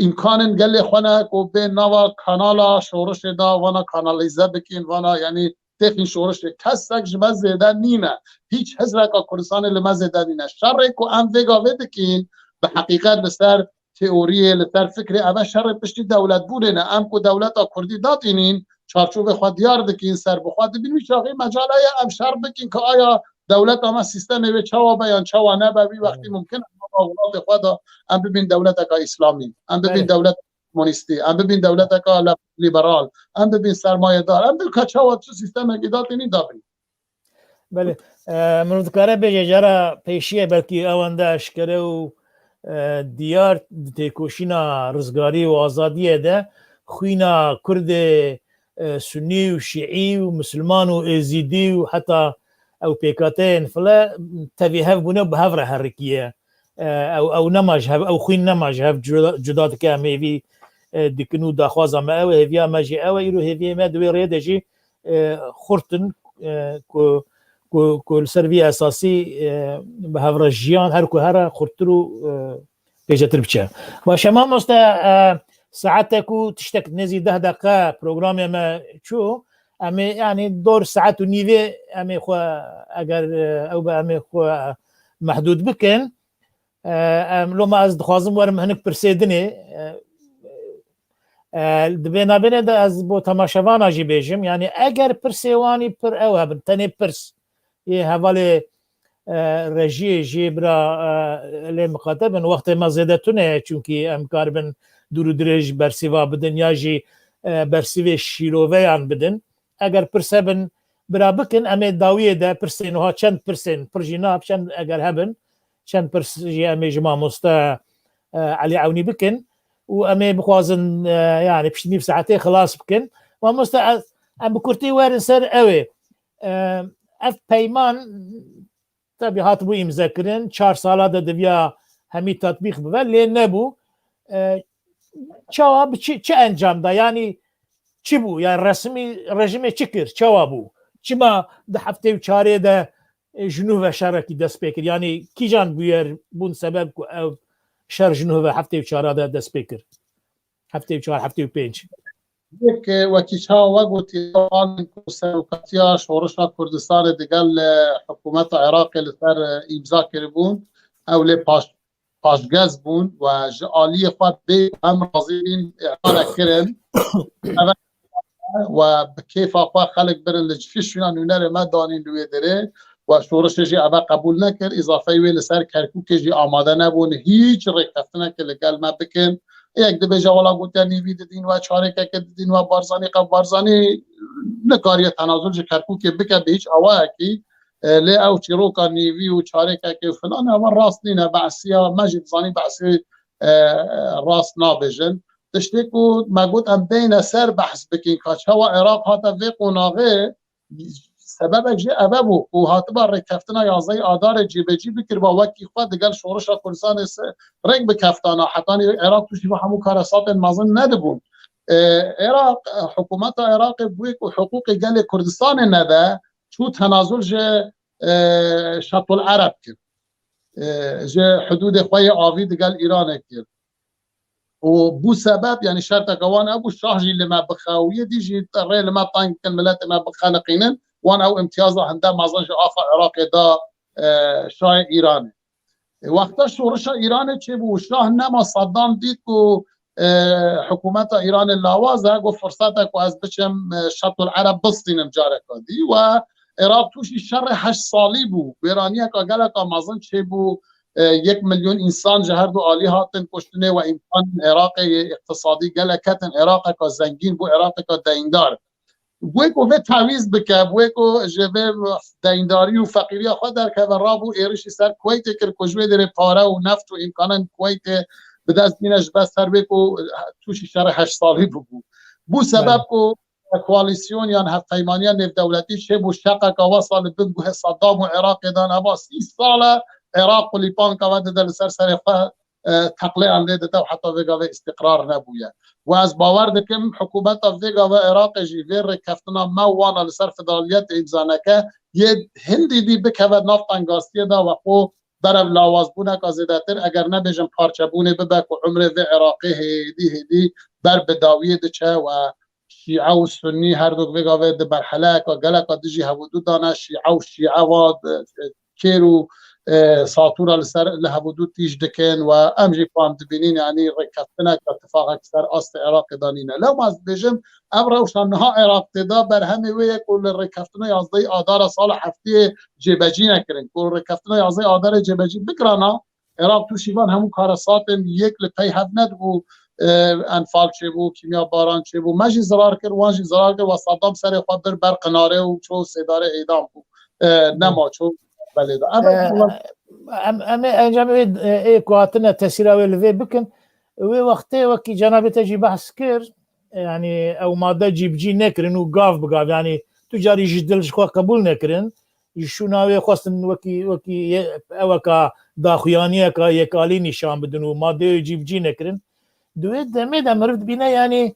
îmkanên gelê xwe ne ku bên nava kanala şorişê de vana kanalîze bikin, vana, yanî têxîn şorişê. Kesek ji me zêde nîne. Hîç hizreka Kurdistanê li me zêde nîne. Şerê ku em vê gavê dikin, bi heqîqet li ser teoriyê, li ser fikrê, eve şerê piştî dewletbûnê ne. Em ku dewleta Kurdî datînîn, çarçovê xwe diyar dikin, ser bi xwe dibîn, wî çaxê mecal heye em şer bikin ku aya dewleta me sîstemê wê çawa be yan çawa nebe, wî wextî Evet. mumkin e em welatê xwe de em bibîn dewleteka îslamî, em bibîn Belê. dewlet komunîstî, em bibîn dewleteka le-, lîberal, em bibîn sermayedar, em bibîn ka çawa çi sîstemekî datînî dabîn. Belê. E, mirov dikare bêje, cara pêşiye belkî ewanda eşkere û, e, diyar di têkoşîna rizgarî û azadiyê de xwîna Kurdê, e, Sunî û Şîî û Misilman û Êzîdî û heta ew pêkateyên file tevî hev bûne û bi hev re herikiye. E, ew, ew nema ji hev, ew xwîn nema ji hev cuda, cuda dike. Em hêvî, e, dikin û daxwaza me ew e, hêviya me jî ew e. Îro hêviyê me di wê rêyê de jî, e, xurt in, e, ku, ku, ku li ser vî esasî, e, bi hev re jiyan her ku here xurttir û, e, pêjetir biçe. Baş e mamoste, e, saete ku tiştek nêzî deh deqe programê me çû, em ê, yanî dor saet û nîvê em ê xwe, eger, e, ew be, em ê xwe mehdûd bikin. E, em, loma ez dixwazim werim hinik pirsê dinê. E, e, di vê navbênê de ez bo temaşevana jî bêjim, yanî eger pirsê wanî pir ew hebin, tenê pirs yê hevalê, e, rejiyê jê bira, e, lê miqate bin, wextê me zêde tune ye, çunkî em karibin dûr û dirêj bersîva bidin ya jî, e, bersîvê şîroveyan bidin. Eger pirs hebin, bira bikin, em ê dawiyê de pirsên wiha, çend pirsên pir jî na, çend eger hebin, çend pirs jî em ê ji mamoste, e, Elî Ewnî bikin û em ê bixwazin, e, yanî piştî nîv saetê xilas bikin. Mamoste, ez, em bi kurtî werin ser ew ê. E, ev peyman, tebî, hatibû îmzekirin, çar sala de diviya hemî tatbîq bibe, lê nebû. E, çawa, bi çi, çi encam da? Yanî çi bû? Yanî resmî rejimê çi kir? Çawa bû? Çima di heftê û çarê de, e, ji nû ve şerekî dest pê kir? Yanî kîjan bûyer bûn sebeb ku ev şer ji nû ve heftê û çara de dest pê kir? Heftê û çar, heftê û pênc. Yek, e, wekî çawa we gotî, alên ku serokatiya Şorişa Kurdistanê digel, e, hikûmeta Iraqê li ser, e, îmza kiribûn, ew lê paş-, paşgez bûn û ji aliyê xwe bê em razî bîn, îhale kirin. Eve we bi kêfa xwe xelk birin li cihê şûna nûnerê me danîn li wê derê û şorişê jî eve qebûl nekir. Îzafeyê wê li ser Kerkûkê jî amade nebûn hîç rêkeftinekê li gel me bikin. Yek dibêje wala gotiye nîvî didîn we, çarekeke didîn we Barzanî, qe Barzanî nikariye tenazul ji Kerkûkê bike bi hîç awayekî. E, lê ew çîroka nîvî û çarekekê û filan, ewa rast nîne, behsiya me jî dizanî behsê, e, rast nabêjin. Tiştê ku me got em bêyne ser behs bikin ka çawa Iraq hate vê qonaxê, sebebek jî ev e bû ku hatiba rêkeftina yazdehê Adarê cêbecî bikiriba, wekî xwe digel şorişa Kurdistanê se-, rêk bikeftana, hetanî Iraq tûşî ve hemû karesatên mezin nedibûn. E, Iraq, e, hikûmeta Iraqê bi wê ku hiqûqê gelê Kurdistanê nede, çû tenazul ji, e, Şatul Ereb kir. E, ji hudûdê xwe yê avî digel Îranê kir. Û bû sebeb, yanî şerteke wan hebû, şah jî li me bixe û yê dî jî rê li me teng bikin, miletê me bixeliqînin, wan ew îmtiyaza hinde mezin ji axa Iraqê da, e, şahê Îranê. E, wexta şorişa Îranê çêbû û şah nema, Saddam dît ku, e, hikûmeta Îranê lawaz e, got, firset e ku ez biçim, e, Şatul Ereb bistînim careka dî we Iraq tûşî şerê heşt salî bû. Wêraniyeka geleka mezin çêbû, e, yek milyon însan ji her du alî hatin kuştinê we îmkanên Iraqê yê îqtisadî gelek ketin. Iraqeka zengîn bû, Iraqeka deyndar. Wê ku vê tewîz bike, wê ku ji vê deyndarî û feqîriya xwe derkeve, rabû êrişî ser Kuweytê kir ku ji wê derê pare û neft û îmkanan Kuweytê bi dest bîne, ji ber ser wê ku tûşî şerê heşt salî bibû. Bû sebeb ku koalîsyon yan hevpeymaniya nêvdewletî çêbû, şeqeka wesa li bin guhê Saddam û Iraqê de neba, sî sal e Iraq qulîpanka ve dide li ser serê xwe, e, teqleyan lê dide û heta vê gavê îstîqrar nebûye. Û ez bawer dikim, hikûmeta vê gavê Iraqê jî vê rêkeftina me û wana li ser fidaliyetê îmza neke, yê hindî dî bikeve nav tengastiyê de we xwe berev lawazbûneka zêdetir, eger nebêjin parçebûnê bibe ku umrê vê Iraqê hêdî hêdî ber bi dawiyê diçe we Şîe û Sunnî her du vê gavê di merheleyeka geleka dijî hevûdû de ne. Şîe û Şîe va, e, kêr û, e, satûra li ser, li hevûdû tîj dikin we em jî fam dibînin, yanî rêkeftineke, tifaqek ser astê Iraqê de nîne. Lewma ez dibêjim, ev rewşa niha Iraq tê de berhemê wê ye ku li rêkeftina yazdehê Adara sala heftiyê cêbecî nekirin. Ku rêkeftina yazdehê Adarê cêbecî bikirana, Iraq tûşî van hemû karesatên yek li pey hev nedibû, e, Enfal çêbû, kîmya baran çêbû. Me jî zirar kir, wan jî zirar kir, we Saddam serê xwe bir ber qinarê û ço sêdarê êdam bû. E, nema ço belê de. Ev E, em, em ê encamê wê, e, ê ku hatine tesîra wê li vê bikin. Wê wextê wekî cenabê te jî behs kir, yanî ew madde cîbicî nekirin û gav bi gav, yanî tu carî ji dil ji xwe qebûl nekirin. Ji şûna wê xwestin wekî, wekî ye-, eweka daxuyaniyeka yekalî nîşan bidin û madeyê cîbicî nekirin. Di wê demê de meriv dibîne, yanî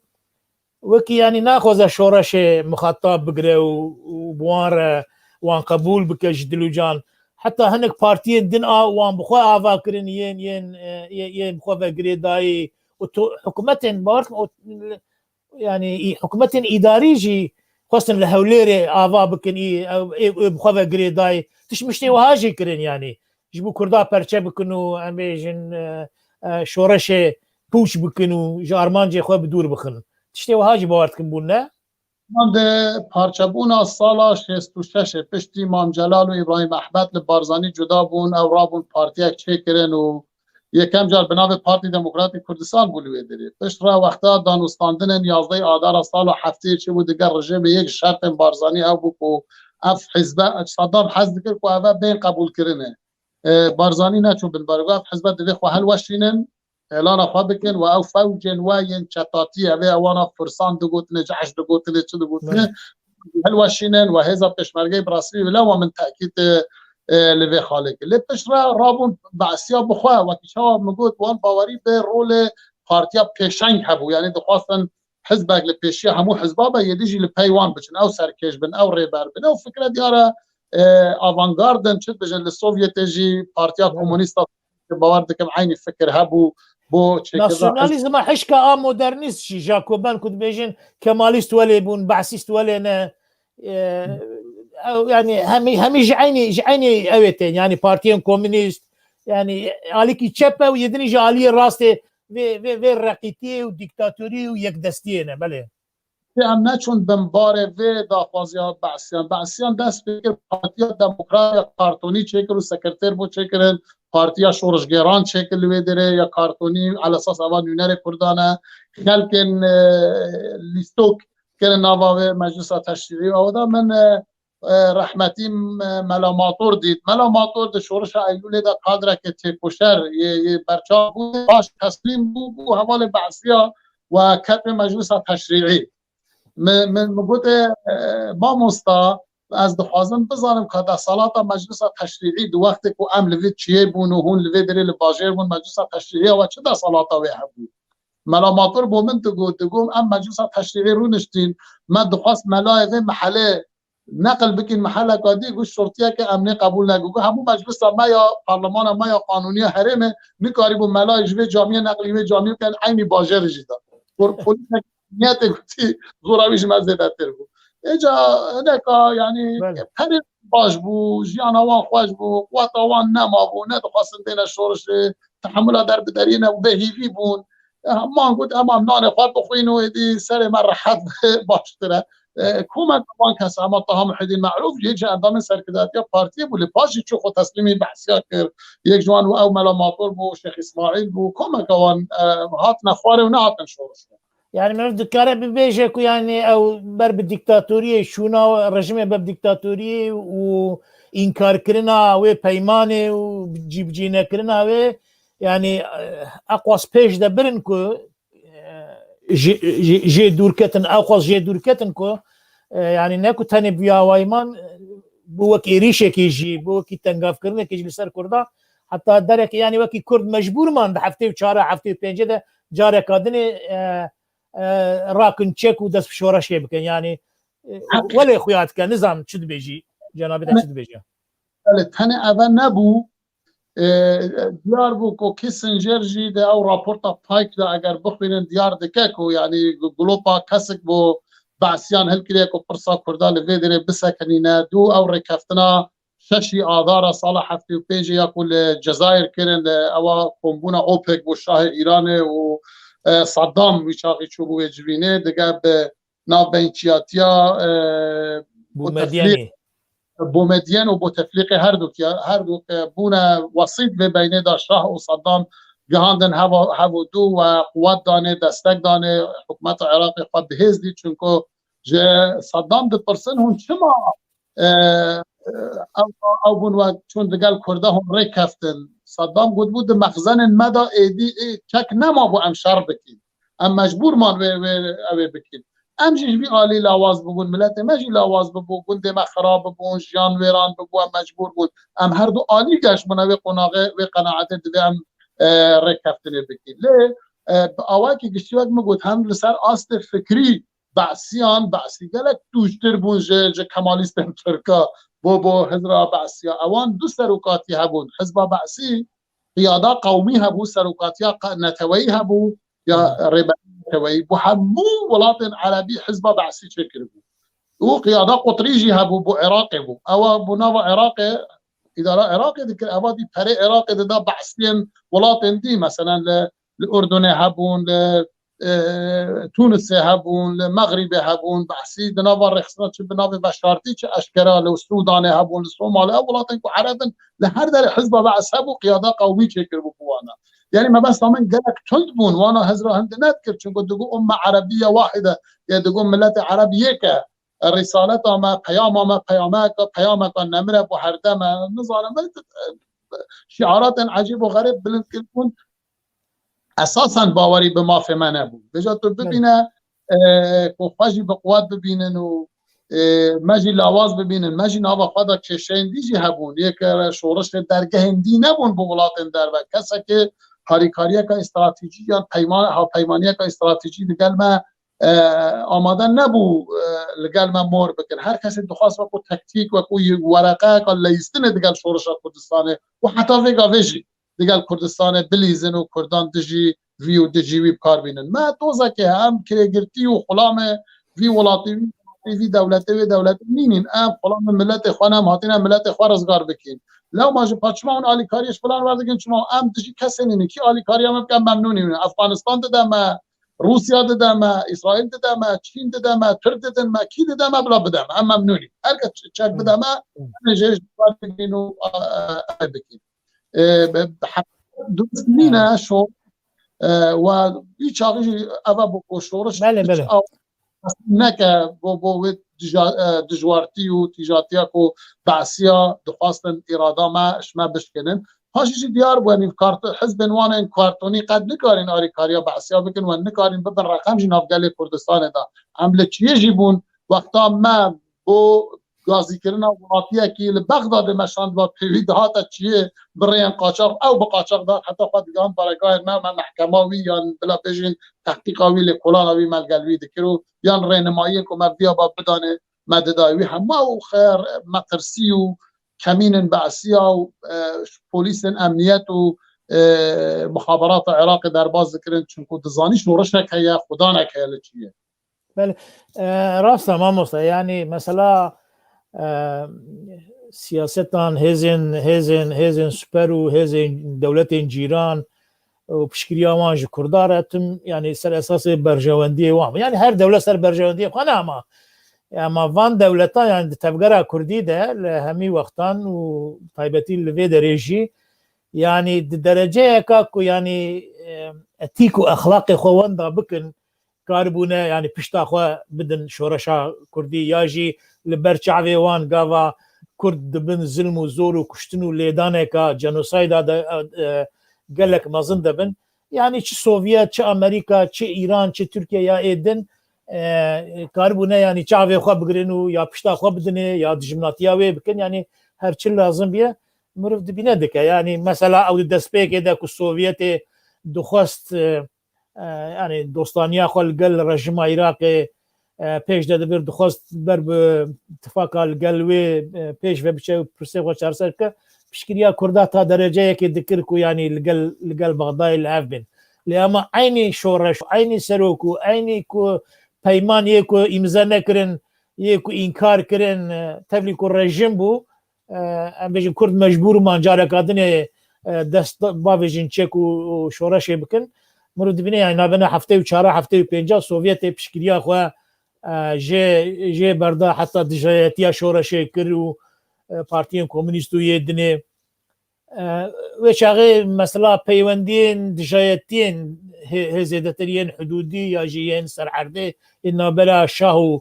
wekî, yanî naxwaze şoreşê mixatab bigire û, û bi wan re wan qebûl bike ji dil û can. Heta hinek partiyên din a wan bi xwe ava kirin, yên, yên, e, yê-, yên bi xwe ve girêdayî û to-, hikûmetên, bawer dikim, û, yanî î-, hikûmetên îdarî jî xwestin li Hewlêrê ava bikin, î, ew, ê, ê bi xwe ve girêdayî. Tişt miştê wiha jî kirin, yanî ji bo Kurda perçe bikin û em bêjin, e, e, şoreşê pûç bikin û ji armancê xwe bi dûr bixin. Tiştê wiha jî bawer dikin bûn, ne? Di parçebûna sala şêst û şeş piştî Mam Celal û Îbrahîm Ehmed li Barzanî cuda bûn, ew rabûn partiyek çêkirin û yekem car bi navê Partî Demokratîk Kurdistan bû li wê derê. Piştre wexta danûstandinên yazdehê Adara sala heftê çêbû digel rejîmê yek ji şertên Barzanî ew bû ku ev hizbe, Saddam hez dikir ku eve bên qebûlkirinê. E, Barzanî neçû bin ber, got, ev hizbe divê xwe hilweşînin, elana xwe bikin û ew fewcên we yên çetatî, ev ê ewana fursan digotine, cehş digotine, çi digotine, hilweşînin û hêza pêşmergeyê bi rastî wê, lewma min tekîd, e, e, li vê xalê kir. Lê piştre rabûn behsiya bi xwe, wekî çawa min got, wan bawerî bi rolê partiya pêşeng hebû, yanî dixwastin hizbek li pêşiya hemû hizba be, yê dî jî li pey wan biçin, ew serkêş bin, ew rêber bin, ew fikre diyar e, e, avantgard in, çi dibêjin, li Sovyetê jî Partiya Komûnîst a, bawer dikim eynî fikir hebû bo çêkirina. Nasyonalîzma hişka a modernîst jî, Jacoben ku dibêjin Kemalîst welê bûn, Behsîst welê ne, e, ew, yanî hemî, hemî ji eynî, ji eynî ew ê tên, yanî partiyên komûnîst, yanî alîkî çep e û yê dinî ji aliyê rastê vê, vê, vê reqîtiyê û dîktatorî û yekdestiyê ne, belê. Em neçûn bin barê vê daxwaziya Behsiyan. Behsiyan dest pê kir Partiya Demokrat ya Kartonî çêkir û sekreter bû çêkirin. Partiya Şorişgeran çêkir li wê derê ya kartonî, elesas eva nûnerê Kurdan e. Xelkên, e, lîstok kirin nava wê meclisa teşrîî. Ew da min, e, e, rehmetî, e, Mela Mator dît. Mela Mator di şorişa Eylûlê de kadreke têkoşer yê, yê berçav bû, paş teslîm bû, bû hevalê Behsiya we ket wê meclisa teşrîî. Min, min, min gote, e, mamosta, ez dixwazim bizanim ka desthelata meclisa teşrîî di wextê ku em li vê çiyê bûn û hûn li vê derê li bajêr bûn, meclisa teşrîî ya we çi desthelata wê hebû? Mela Mator bo min digot, digot, em meclisa teşrîî rûniştîn, me dixwest melayê vê mehelê neqil bikîn meheleka dî, got şortiyeke em nê qebûl nekin. Got hemû meclisa me ya parlemana me ya qanûniya herêmê nikarîbû melayê ji vê camiyê neqlî wê camiyê bikin, eynî bajêrê jî de. Por-, polîsek niyetê gotî zora wî ji me zêdetir bû. Êca hineka, yanî, Belê. Perê baş bû, jiyana wan xweş bû, quweta wan nema bû, nedixwestin bêne şorişê, tehemula derbideriyê ne û bêhîvî bûn. E, man got, ema nanê xwe bixwîn û êdî serê me rehet be, baştir e. E, komeka wan kes, ema Taha Muhyiddin Me'rûf, yek ji endamên serkirdatiya partiyê bû, li paş jî çû xwe teslîmî Behsiya kir. Yek ji wan ew Mela Mator bû, Şêx Îsmaîl bû, komeka wan, e, hatine xwarê û nehatin şorişê. Yani meriv dikare bibêje ku yani ew ber bi dîktatoriyê, şûna rejimê ber bi dîktatoriyê û înkarkirina wê peymanê û cîbicînekirina wê, yani, eh, eqwas pêş de birin ku, eh, jê, jê, jê dûr ketin, eqwas jê dûr ketin ku, eh, yani ne ku tenê bi awayî man, eh, bû wek êrîşekê jî, bû wekî tengavkirinekê jî li ser Kurda, heta derekê, yani wekî Kurd mecbûr man di heftê û çar, heftê û pêncê de careka dinê, eh, e, rakin çek û dest bi şoreşê bikin. Yani, e, welê xuya dike, nizam çi dibêjî, cenabê te çi dibêje? Belê, tenê eve nebû. E, diyar bû ku Kissinger jî de ew raporta Pike de eger bixwînin diyar dike ku yani glopa kesik bo Behsiyan hilkiriye ku pirsa Kurda li vê derê bisekinîne. Dû ew rêkeftina şeşî Adara sala heftê û pêncê ya ku li Cezayir kirin, li ewa kombûna OPEC bû şahê Îranê û, e, Saddam wî çaxî çûbû wê civînê, dige bi navbeynkiyatiya, e, Bûmedyenî. Bûmedyen û Boteflîqê her du ya, her du, e, bûne wesît vê beynê de şah û Saddam gihandin heva, hev û du we quwet danê, destek danê, hikûmeta Iraqê xwe bihêz dî, çunku ji Saddam dipirsin, hûn çima, e, e, ew, ew bûn we çûn digel Kurda hûn rê keftin? Saddam gotibû, di mexzenên me de êdî ê çek nemabû em şer bikîn. Em mecbûr man wê, wê, ew ê bikîn. Em jî ji vî alî lawaz bibûn, miletê me jî lawaz bibû, gundê me xirab bibûn, jiyan wêran bibû, em mecbûr bûn. Em her du alî geş bûn, ew ê qonaxê, wê qenaetê divê em, e, rêkeftinê bikîn. Lê, e, bi awayekî giştî wek min got, hem li ser astê fikrî Behsiyan, Behsî gelek tûjtir bûn ji, ji Kemalîstên Tirka bo, bo hizra Behsiya. Ewan du serokatî hebûn. Hizba Behsî, qiyada qewmî hebû, serokatiya qe-, neteweyî hebû, ya rêberî neteweyî. Bo hemû welatên Erebî Hizba Behsî çêkiribû. Û qiyada qutrî jî hebû, bo Iraqê bû. Ewa bo nava Iraqê, îdara Iraqê dikir, eva dî perê Iraqê dida Behsiyên welatên dî, meselen li, li Urdunê hebûn, li, e, Tunisê hebûn, li Mexrîbê hebûn, Behsî di nava rêxistina çi bi navê veşartî, çi eşkera li Sûdanê hebûn, li Somalê, ev welatên ku Ereb in, li her derê Hizba Behs hebû, qiyada qewmî çêkiribû bi wana. Yani mebesta min gelek tund bûn, wana hizra hin dinedikir, çunku digot umme erebiye wahide, ya digot miletê Ereb yek e, risaleta me, peyama me, peyameka, peyameka nemir e bo herdem e, nizanim, şiaratên ecêb û xerêb bilind kiribûn. Esasen bawerî bi mafê me nebû. Vêca tu Belê. bibîne, e, ku xwe jî bi quwet bibînin û, e, me jî lawaz bibînin, me jî nava xwe de kêşeyên dî jî hebûn. Yek şorişê dergehên dî nebûn bo welatên derve. Kesekê harîkariyeka stratejî yan peyman-, hawpeymaniyeka stratejî digel me, e, amade nebû, e, li gel me mor bikin. Her kesê dixwest wekû tektîk, wekû y-, wereqeyeka leyîstinê digel şorişa Kurdistanê û heta vê gavê jî digel Kurdistanê bilîzin û Kurdan dijî vî û dijî wî bi kar bînin. Me tozekê em kirêgirtî û xulamê vî welatî, vî welatî, vî dewletê, wê dewletê nînîn. Em xulamê miletê xwe ne, em hatine miletê xwe rizgar bikîn. Lewma ji pa çima hûn alîkariyê ji filan wer dikin, çima em dijî kesê nînin? Kî alîkariya me bike, em memnûnî wî ne. Efxanistan dide me, Rûsya dide me, Îsraîl dide me, Çîn dide me, Tirk didin me, kî dide me, bila bide me. Em memnûnî. Her kes çek bide me, em ê jê ji wan bigrin û, e, e, bikîn. e, be- be- hep- durust nîne şo e, we wî çaxî jî ev e bo ku şoriş Belê, hiç belê. aw- neke bo bo wê dija- e, dijwartî û tîjatiya ku Be'siya dixwastin îrada me ji me bişkinin. Paşî jî diyar bû, yanî kart- hizbên wan ên kartonî qet nikarin arîkariya Be'siya bikin, we nikarin bibin reqem jî nav gelê Kurdistanê de. Em li çiyê jî bûn, wexta me bo gazîkirina welatiyekî li Bexdadê me şandiba pêwî dihate çiyê bi rêyên qaçax, ew bi qaçax da heta xwe digihand baregahên me, me mehkema wî yan bila bêjin tehqîqa wî lê kolana wî me li gel wî dikir û yan rênimayiyên ku me viya ba bidanê me didayê wî hemû ew xer metirsî û kemînin Be'siya û e, polîsên emniyet û e, muxaberata Iraqê derbas dikirin, çunku dizanî şoreşek heye, xudanek heye li çiyê. Belê, e, rast e mamoste. Yani mesela e, siyasetan hêzên hêzên hêzên süper û hêzên dewletên cîran û piştgiriya wan ji Kurda re tim yani ser esasê berjewendiyê wan. Yani her dewlet ser berjewendiyê xwe ne ama ama van dewletan yani di tevgera Kurdî de li hemî wextan û taybetî li vê derê jî yani di dereceyeka ku yani e, etîk û exlaqê xwe wenda bikin karibûne yani pişta xwe bidin şoreşa Kurdî ya jî li ber çavê wan gava Kurd dibin zilm û zor û kuştin û lêdaneka cenosayda de e, gelek mezin dibin. Yani çi Sovyet, çi Amerîka, çi Îran, çi Tirkiye ya ê din e, karibûne yani çavê xwe bigirin û ya pişta xwe bidinê ya dijminatiya wê bikin. Yani her çi lazim biye mirov dibîne dike. Yani mesela ew di destpêkê de ku Sovyetê dixwest e, e, yani dostaniya xwe li gel rejima Iraqê e, pêş de dibir, dixwest ber bi tifaka li gel wê e, pêş ve biçe û pirsê xwe çareser bike. Piştgiriya Kurda ta dereceyekê dikir ku yani li gel li gel Bexdayê li hev bên. Lê ama eynî şoreş, eynî serok û eynî ku peyman yê ku îmze nekirin, yê ku înkar kirin, e, tevlî ku rejim bû, e, em bêjin Kurd mecbûr man careka dinê e, dest bavêjin çek û, û şoreşê bikin. Mirov dibîne yani navbena heftê û çara, heftê û pênca Sovyetê piştgiriya xwe e, jê jê berda heta dijayetiya şoreşê kir û e, partiyên komûnîst û yê dinê. E, wê çaxê mesela peywendiyên dijayetiyên hê- hê zêdetir yên hidûdî ya jî yên serherdê yên navbera şah û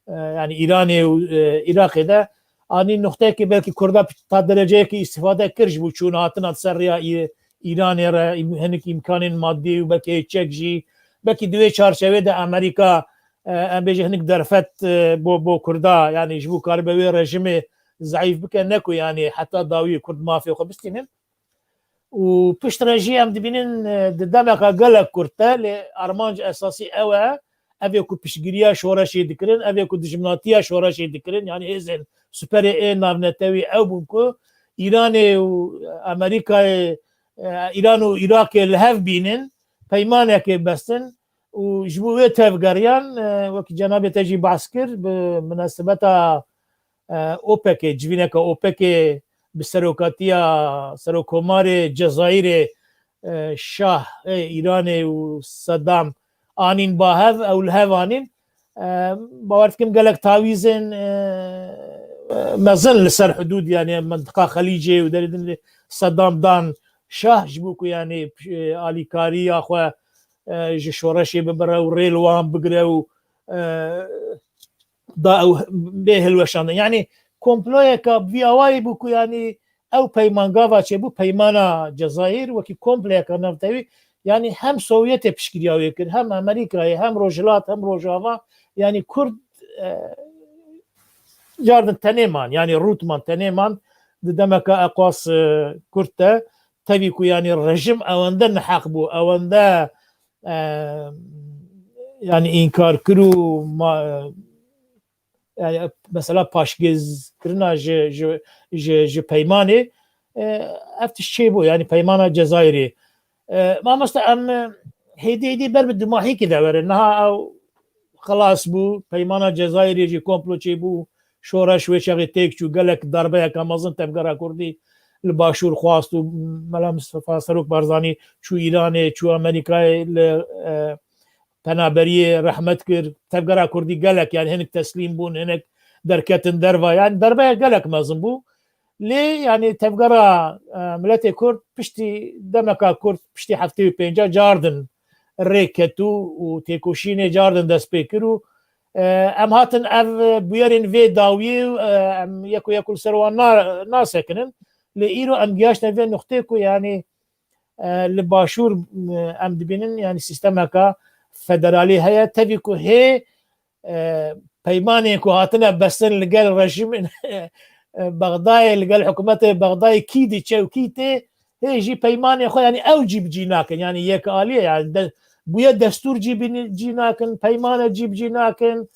e, yani Îranê û e, Iraqê de anî nuqteyekê belkî Kurda ta dereceyekî îstîfade kir ji bo çûn hatina ser rêya Î- Îranê re, îm- hinek îmkanên madî û belkî çek jî, belkî di wê çarçevê de Amerîka e, em bêjin hinek derfet e, bo bo Kurda, yani ji bo karibe wê rejimê zeîf bike, ne ku yani heta dawî Kurd mafê xwe bistînin. Û piştre jî em dibînin e, di demeka gelek kurt de, lê armanc esasî ew e, ev ê ku piştgiriya şoreşê dikirin, ev ê ku dijminatiya şoreşê dikirin, yani hêzên siperê ê navnetewî ew bûn ku Îranê û Amerîkayê, e, Îran û Iraqê li hev bînin, peymanekê bestin û ji bo wê tevgeriyan, e, wekî cenabê te jî behs kir, bi minasebeta e, OPECê, civîneke OPECê bi serokatiya Serokkomarê Cezayirê, e, Şah, ê Îranê û Sedam anîn ba hev, ew li hev anîn. E, bawer dikim gelek tawîzên, e, mezin li ser hidûd, yani mintiqa Xelîcê û derê din Sedam dan Şah ji bo ku yani, e, alîkariya xwe, e, ji şoreşê bibire û rê li wan bigire û, e, da ew bê hilweşandin. Yani komployeka bi vî awayî bû ku yani ew peymangava çêbû, peymana Cezayir wekî kompleyeka navtewî, yani hem Sovyetê piştgiriya wê kir, hem Amerîkayê, hem Rojhilat, hem Rojava, yani Kurd, e, cardin tenê man, yani rût man, tenê man di demeka eqwas, e, kurt de, tevî ku yani rejim ewende neheq bû, ewende, e, yani înkar kir û ma-, yani mesela paşgêzkirina ji, ji, ji, ji peymanê, e, ev tişt çêbû, yani peymana Cezayirê. E, mamoste em, e, hêdî hêdî ber bi dumahîkê de werin. Niha ew xilas bû, peymana Cezayirê jî komplo çêbû, şoreş wê çaxê têk çû, gelek darbeyeka mezin tevgera Kurdî li Başûr xwast û Mela Mistefa Serok Barzanî çû Îranê, çû Amerîkayê li, e, penaberiyê rehmet kir. Tevgera Kurdî gelek, yani hinek teslîm bûn, hinek derketin derva. Yani darbeya gelek mezin bû. Lê, yanî, tevgera, e, miletê Kurd piştî demeka kurt, piştî heftê û pênca cardin rê ketû û têkoşînê cardin dest pê kir û, e, em hatin ev bûyerên vê dawiyê û, e, em yek û yek li ser wan na-, nasekinin. Lê îro em gihaştine vê nuqtê ku, yanî, e, li Başûr, e, em dibînin, yanî, sîstemeka federalî heye, tevî ku hê, e, peymanên ku hatine bestin li gel rejîmên, e, Bexdayê, li gel hikûmetê Bexdayê kî diçe û kî tê, hê jî peymanên xwe, yanî, ew cîbicî nakin. Yanî, yek alî ye, yanî, de, bûye destûr cîbicî nakin, peymane cîbicî nakin,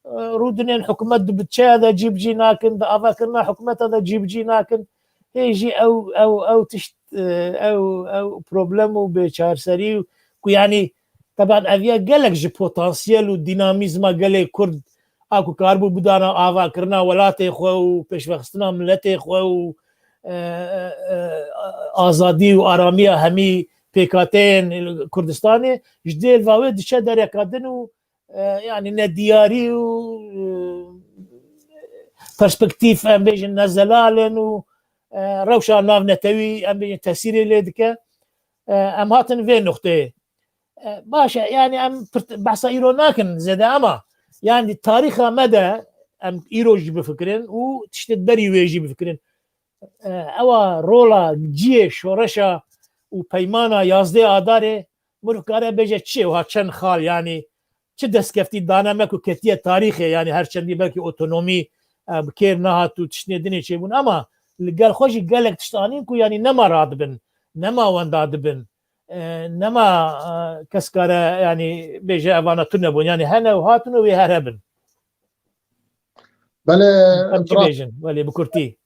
e, rûdinên hikûmet di budçeya de cîbicî nakin, di avakirina hikûmeta de cîbicî nakin. Hê jî ew, ew, ew tişt, e, ew, ew problem û bêçareserî û ku, yanî, teban ev ya gelek ji potansiyel û dînamîzma gelê Kurd a ku karibû bidana avakirina welatê xwe û pêşvexistina miletê xwe û, e, e, e, azadî û aramiya hemî pêkhateyên Kurdistanê ji dêlva wê diçe dereka din û, e, yanî nediyarî û, e, perspektîf, em bêjin, nezelal in û, e, rewşa navnetewî, em bêjin, tesîrê lê dike. E, em hatin vê nuqteyê. E, baş e, yanî em pirt-, behsa îro nakin zêde, ama, yanî, tarîxa me de em îro jî bifikirin û tiştê berî wê jî bifikirin. E, ewa rola cihê şoreşa û peymana yazdeh Adarê, mirov kare bêje çi ye wiha, çend xal, yanî çi destkeftî dane me ku ketiye tarîxê, yanî her çendî belkî otonomî, e, bi kêr nehat û tiştê dinê çêbûn, ama li gel xwe jî gelek tişt anîn ku, yanî, nema radibin, nema wenda dibin, e, nema, e, kes kare, yanî, bêje evana tune bûn, yanî hene û hatine wê her hebin. Belê, em çi bêjin? Belê, bi kurtî.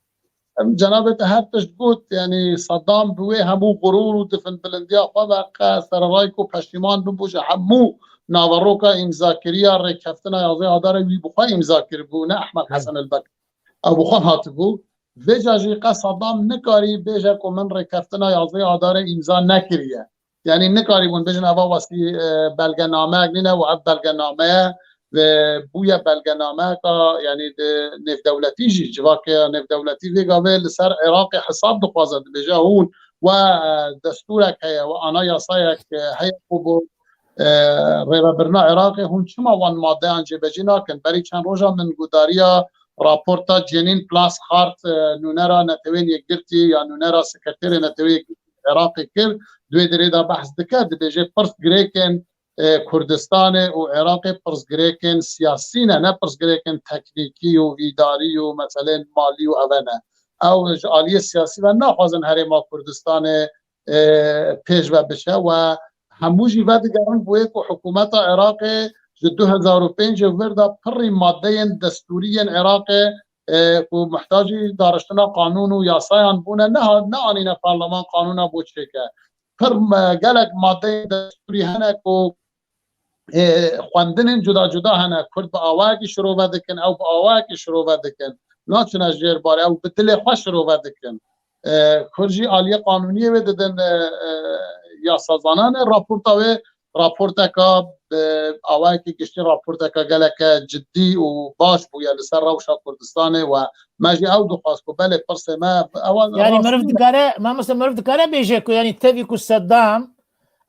Em, cenabê te her tişt got, yanî Saddam bi wê hemû xurûr û difinbilindiya xwe ve qe sererayî ku peşîman bibû ji hemû naveroka îmzakiriya rêkeftina yazdeh Adarê wî bi xwe îmza kiribû, ne Ehmed Hesen el-Bekr. Ew bi xwe hatibû. Vêca jî qe Saddam nikarî bêje ku min rêkeftina yazdeh Adarê îmza nekiriye. Yanî nikarîbûn bêjin eva westî, e, belgenamek nîne û ev belgenameye, e, bûye belgenameka, yanî di nêvdewletî jî, civakê nêvdewletî vê gavê li ser Iraqê hesab dixwaze, dibêje hûn we, e, destûrek heye, we anayasayek, e, heye ku bo, e, rêvebirina Iraqê, hûn çima wan maddeyan cêbecî nakin? Berî çend roja min gudariya raporta Jenin Plus Heart, e, nûnera Netewên Yekgirtî ya nûnera Sekreterê Netewê Yekgirtî Iraqê kir, di wê dirê de behs dike, dibêje pirsgirêkên, e, Kurdistanê û Iraqê pirsgirêkên siyasî ne, ne pirsgirêkên teknîkî û îdarî û meselên malî û eve ne. Ew ji aliyê siyasî ve naxwazin Herêma Kurdistanê, e, pêş ve biçe we hemû jî vedigerin bo yê ku hikûmeta Iraqê ji du hezar û pênc û vir de pirrî maddeyên destûrî yên Iraqê, e, ku muhtacî dariştina qanûn û yasayan bûne, neha-, neanîne parleman qanûna bo çêke. Pir me-, gelek madeyên destûrî hene ku, e, xwendinên cuda cuda hene. Kurd bi awayekî şirove dikin, ew bi awayekî şirove dikin. Naçine jêr barê, ew bi dilê xwe şirove dikin. E, Kurd jî aliyê qanûniyê wê didin, e, e, yasazanan. E, raporta wê raporteka bi awayekî giştî, raporteka geleke cidî û baş bûye li ser rewşa Kurdistanê we me jî ew dixwest ku belê pirsê me ewa. Yanî mirov dikare, mamoste, mirov dikare bêje ku, yanî, tevî ku Seddam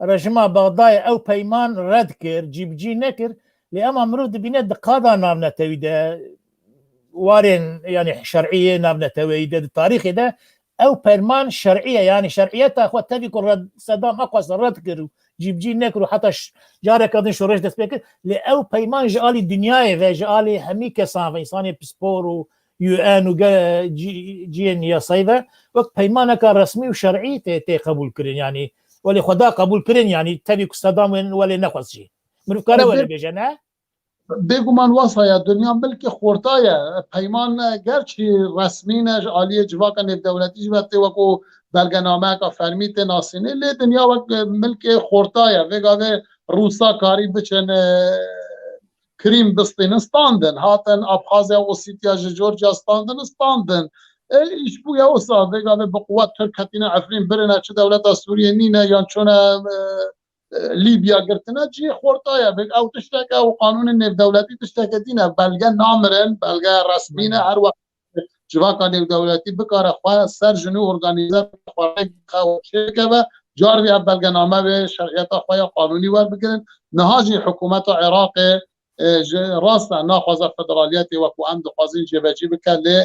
rejîma Bexdayê ew peyman red kir, cîbicî nekir, lê ema mirov dibîne di qada navnetewî de, warên, yanî, şer'iyê navneteweyî de, di tarîxê de ew peyman şer'î ye, yanî şer'iyeta xwe tevî ku red, Sedam Akwas red kir û cîbicî nekir û heta ş-, careke din şoreş dest pê kir, lê ew peyman ji alî dinyayê ve, ji alî hemî kesan ve, însanê pispor û U N û ge-, cî-, cihên yasayî ve wek peymaneka resmî û şer'î tê, tê qebûl kirin, yanî welê xwe da qebûl kirin, yanî tevî ku Sedam wê welê nexwest jî. Mirov kare welê bêje, ne? Bêguman wesa ye, dinya milkê xorta ye. Peyman, e, gerçî resmî ne, ji aliyê civaka nêvdewletî jî ve tê wekû belgenameyeka fermî tê nasînê. Lê dinya wek, e, milkê xorta ye. Vê gavê Rûsa karî biçin, e, Krîm bistînin, standin. Hatin Abxazya, Osîtya ji Georgia standin, standin. E, îş bûye wisa, vê gavê bi quwet Tirk ketîne Efrîn birine, çi dewleta Sûriyê nîne, yan çûne, e, e, Lîbya girtine, cihê xorta ye. Vê ew tiştek e, ew qanûnên nêvdewletî tişteke din e. Belge namirin, belge resmî ne, her wext civaka nêwdewletî bikare xwe ser ji nû organîze bike, xwe rêk bike û çêbike ve, carvî ev belgename wê şer'iyeta xwe ya qanûnî werbigirin. Niha jî hikûmeta Iraqê, e, ji rast e, naxwaze federaliyetê wekû em dixwazin cêvecî bike, lê,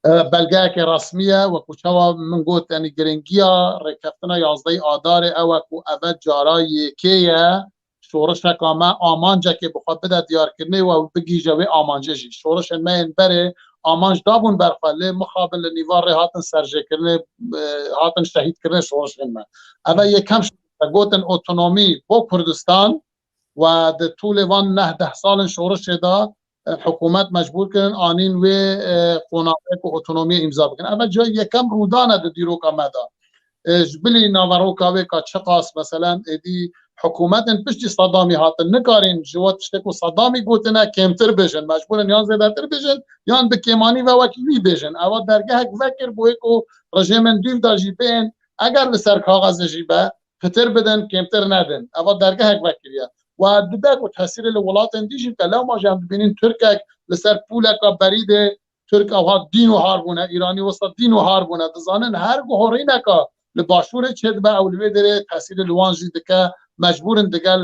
e, belgeyeke resmî ye, wekû çawa min got, yanî giringiya rêkeftina yazdehê Adarê ew e ku eve cara yekê ye, şorişeka me amancekê bi xwe bide diyarkirinê û ew bigihîje wê amancê jî. Şorişên me yên berê amanc dabûn ber xwe, lê mixabin li nîva rê hatin serjêkirinê, e, hatin şehîdkirinê şorişên me. Eve yekem şorişe gotin otonomî bo Kurdistan, û di tûlê van neh deh salên şorişê de, e, hikûmet mecbûr kirin anîn wê, e, qonaxê ku otonomiyê îmza bikin. Eve ca yekem rûdan e di dîroka me de. E, ji bilî naveroka wê ka çiqas, meselen, êdî hikûmetên piştî Sedamî hatin, nikarîn ji we tiştê ku Sedamî gotine kêmtir bêjin. Mecbûr in yan zêdetir bêjin, yan bi kêmanî ve wekî wî bêjin. Ewa dergehek vekir bo yê ku rejêmên dûv de jî bên, eger li ser kaxezê jî be, pitir bidin, kêmtir nedin. Eva dergehek vekiriye. Û dibe ku tesîrê li welatên dî jî bike. Lewma jî em dibînin Tirkek li ser pûleka berî de Tirk ew hat dîn û har bûne, Îranî wisa dîn û har bûne. Dizanin her guhorîneka li başûrê çêdibe, ew li wê derê tesîrê li wan jî dike, mecbûr in digel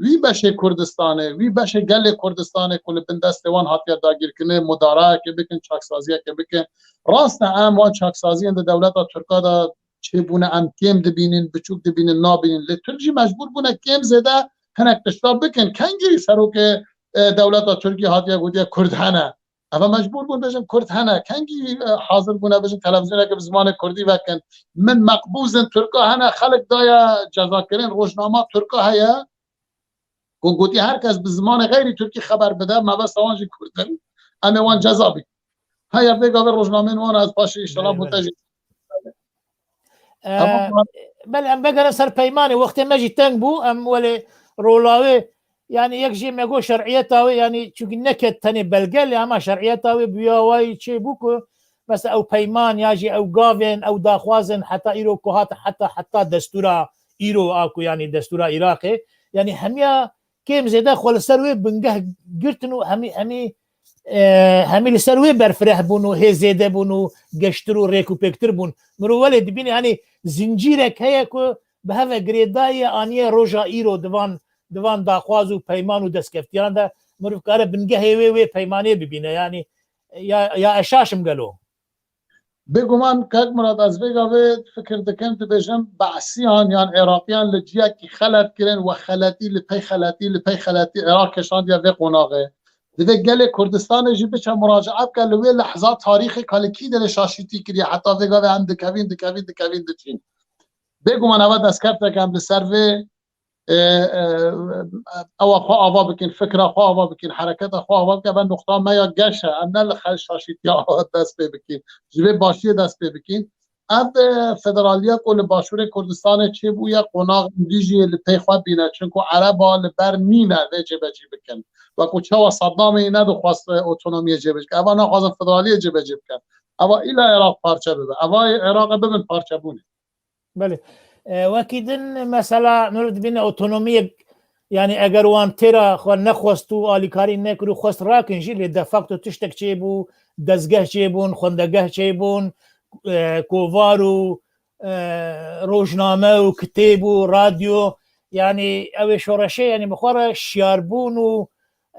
wî beşê Kurdistanê, wî beşê gelê Kurdistanê ku li bin destê wan hatiye dagîrkirinê, mudarayeke bikin, çaksaziyeke bikin. Rast e, em wan çaksaziyên di dewleta Tirka de çêbûne, em kêm dibînin, biçûk dibînin, nabînin. Lê Tirk jî mecbûr bûne kêm zêde hinek tişta bikin. Kengî serokê, e, dewleta Tirkî hatiye gotiye Kurd hene. Eve mecbûr bûn bêjin Kurd hene. Kengî, e, hazir bûne bêjin televizyoneke bi zimanê Kurdî vekin. Min meqbûzin Tirka hene, xelk daye cezakirin, rojnama Tirka heye. Ku gotî her kes bi zimanê xeyrî Tirkî xeber bide, mebesta wan jî Kurd in. Em ê wan ceza bikin. Heya vê gavê rojnameyên wan ez paşê înşallah Belê, belê. Bûte jî. Ee, Tamam. Belê, em vegerin ser peymanê, wextê me jî teng bû, em welê rola wê, yani yek jê me got şer'iyeta wê, yani çunkî neket tenê belge, lê hema şer'iyeta wê bûya wayî çê bû ku mesela ew peyman ya jî ew gavên, ew daxwazên heta îro ku hat, heta, heta destûra îro a ku yani destûra Iraqê, yani hemiya kêm zêde xwe li ser wê bingeh girtin û hemî, hemî, e, hemî li ser wê berfireh bûn û hê zêde bûn û geştir û rêk û pêktir bûn. Mirov welê dibîne, yani zincîrek heye ku bi hev ve girêdayî ye, aniye roja îro di van, di van daxwaz û peyman û destkeftiyan de mirov kare bingehê wê, wê peymanê bibîne. Yani ya, ya ez şaş im gelo? Bêguman, kak Murat, ez vê gavê fikir dikim, dibêjim, Be'siyan yan Iraqiyan li ciyekî xelet kirin, we xeletî li pey xeletî, li pey xeletî Iraq kişandiye vê qonaxê. Divê gelê Kurdistanê jî biçe muracae bike li wê lehza tarîxê ka li kî derê şaşîtî kiriye, heta vê gavê em dikevîn, dikevîn, dikevîn diçîn. Bêguman, eve destkefteke em li ser vê e, e, ewa xwe ava bikin, fikra xwe ava bikin, hereketa xwe ava bikin, ev nuqta me ya geş e. Em ne li xel şaşîtiya dest pê bikin. Ji vê başiyê dest pê bikin. Ev, e, federaliya ku li Başûrê Kurdistanê çêbûye, qonax dî jî li pey xwe bîne. Çunku Ereba li ber nîne vê cêbecî bikin. Wekû çawa Saddamê nedixwest, e, otonomiyê cêbecî bikin. Eva naxwazin federaliyê cêbecî bikin. Eva îla Iraq parçe bibe. Eva Iraqê bibin parçebûnê. Belê. E, wekî din mesela mirov dibîne otonomiyek, yani eger wan têra xwe nexwest û alîkarî nekir û xwest rakin jî, lê de facto tiştek çêbû, dezgeh çêbûn, xwendegeh çêbûn, e, kovar û, e, rojname û kitêb û radyo, yani ew ê şoreşê, yani bi xwe re şiyarbûn û,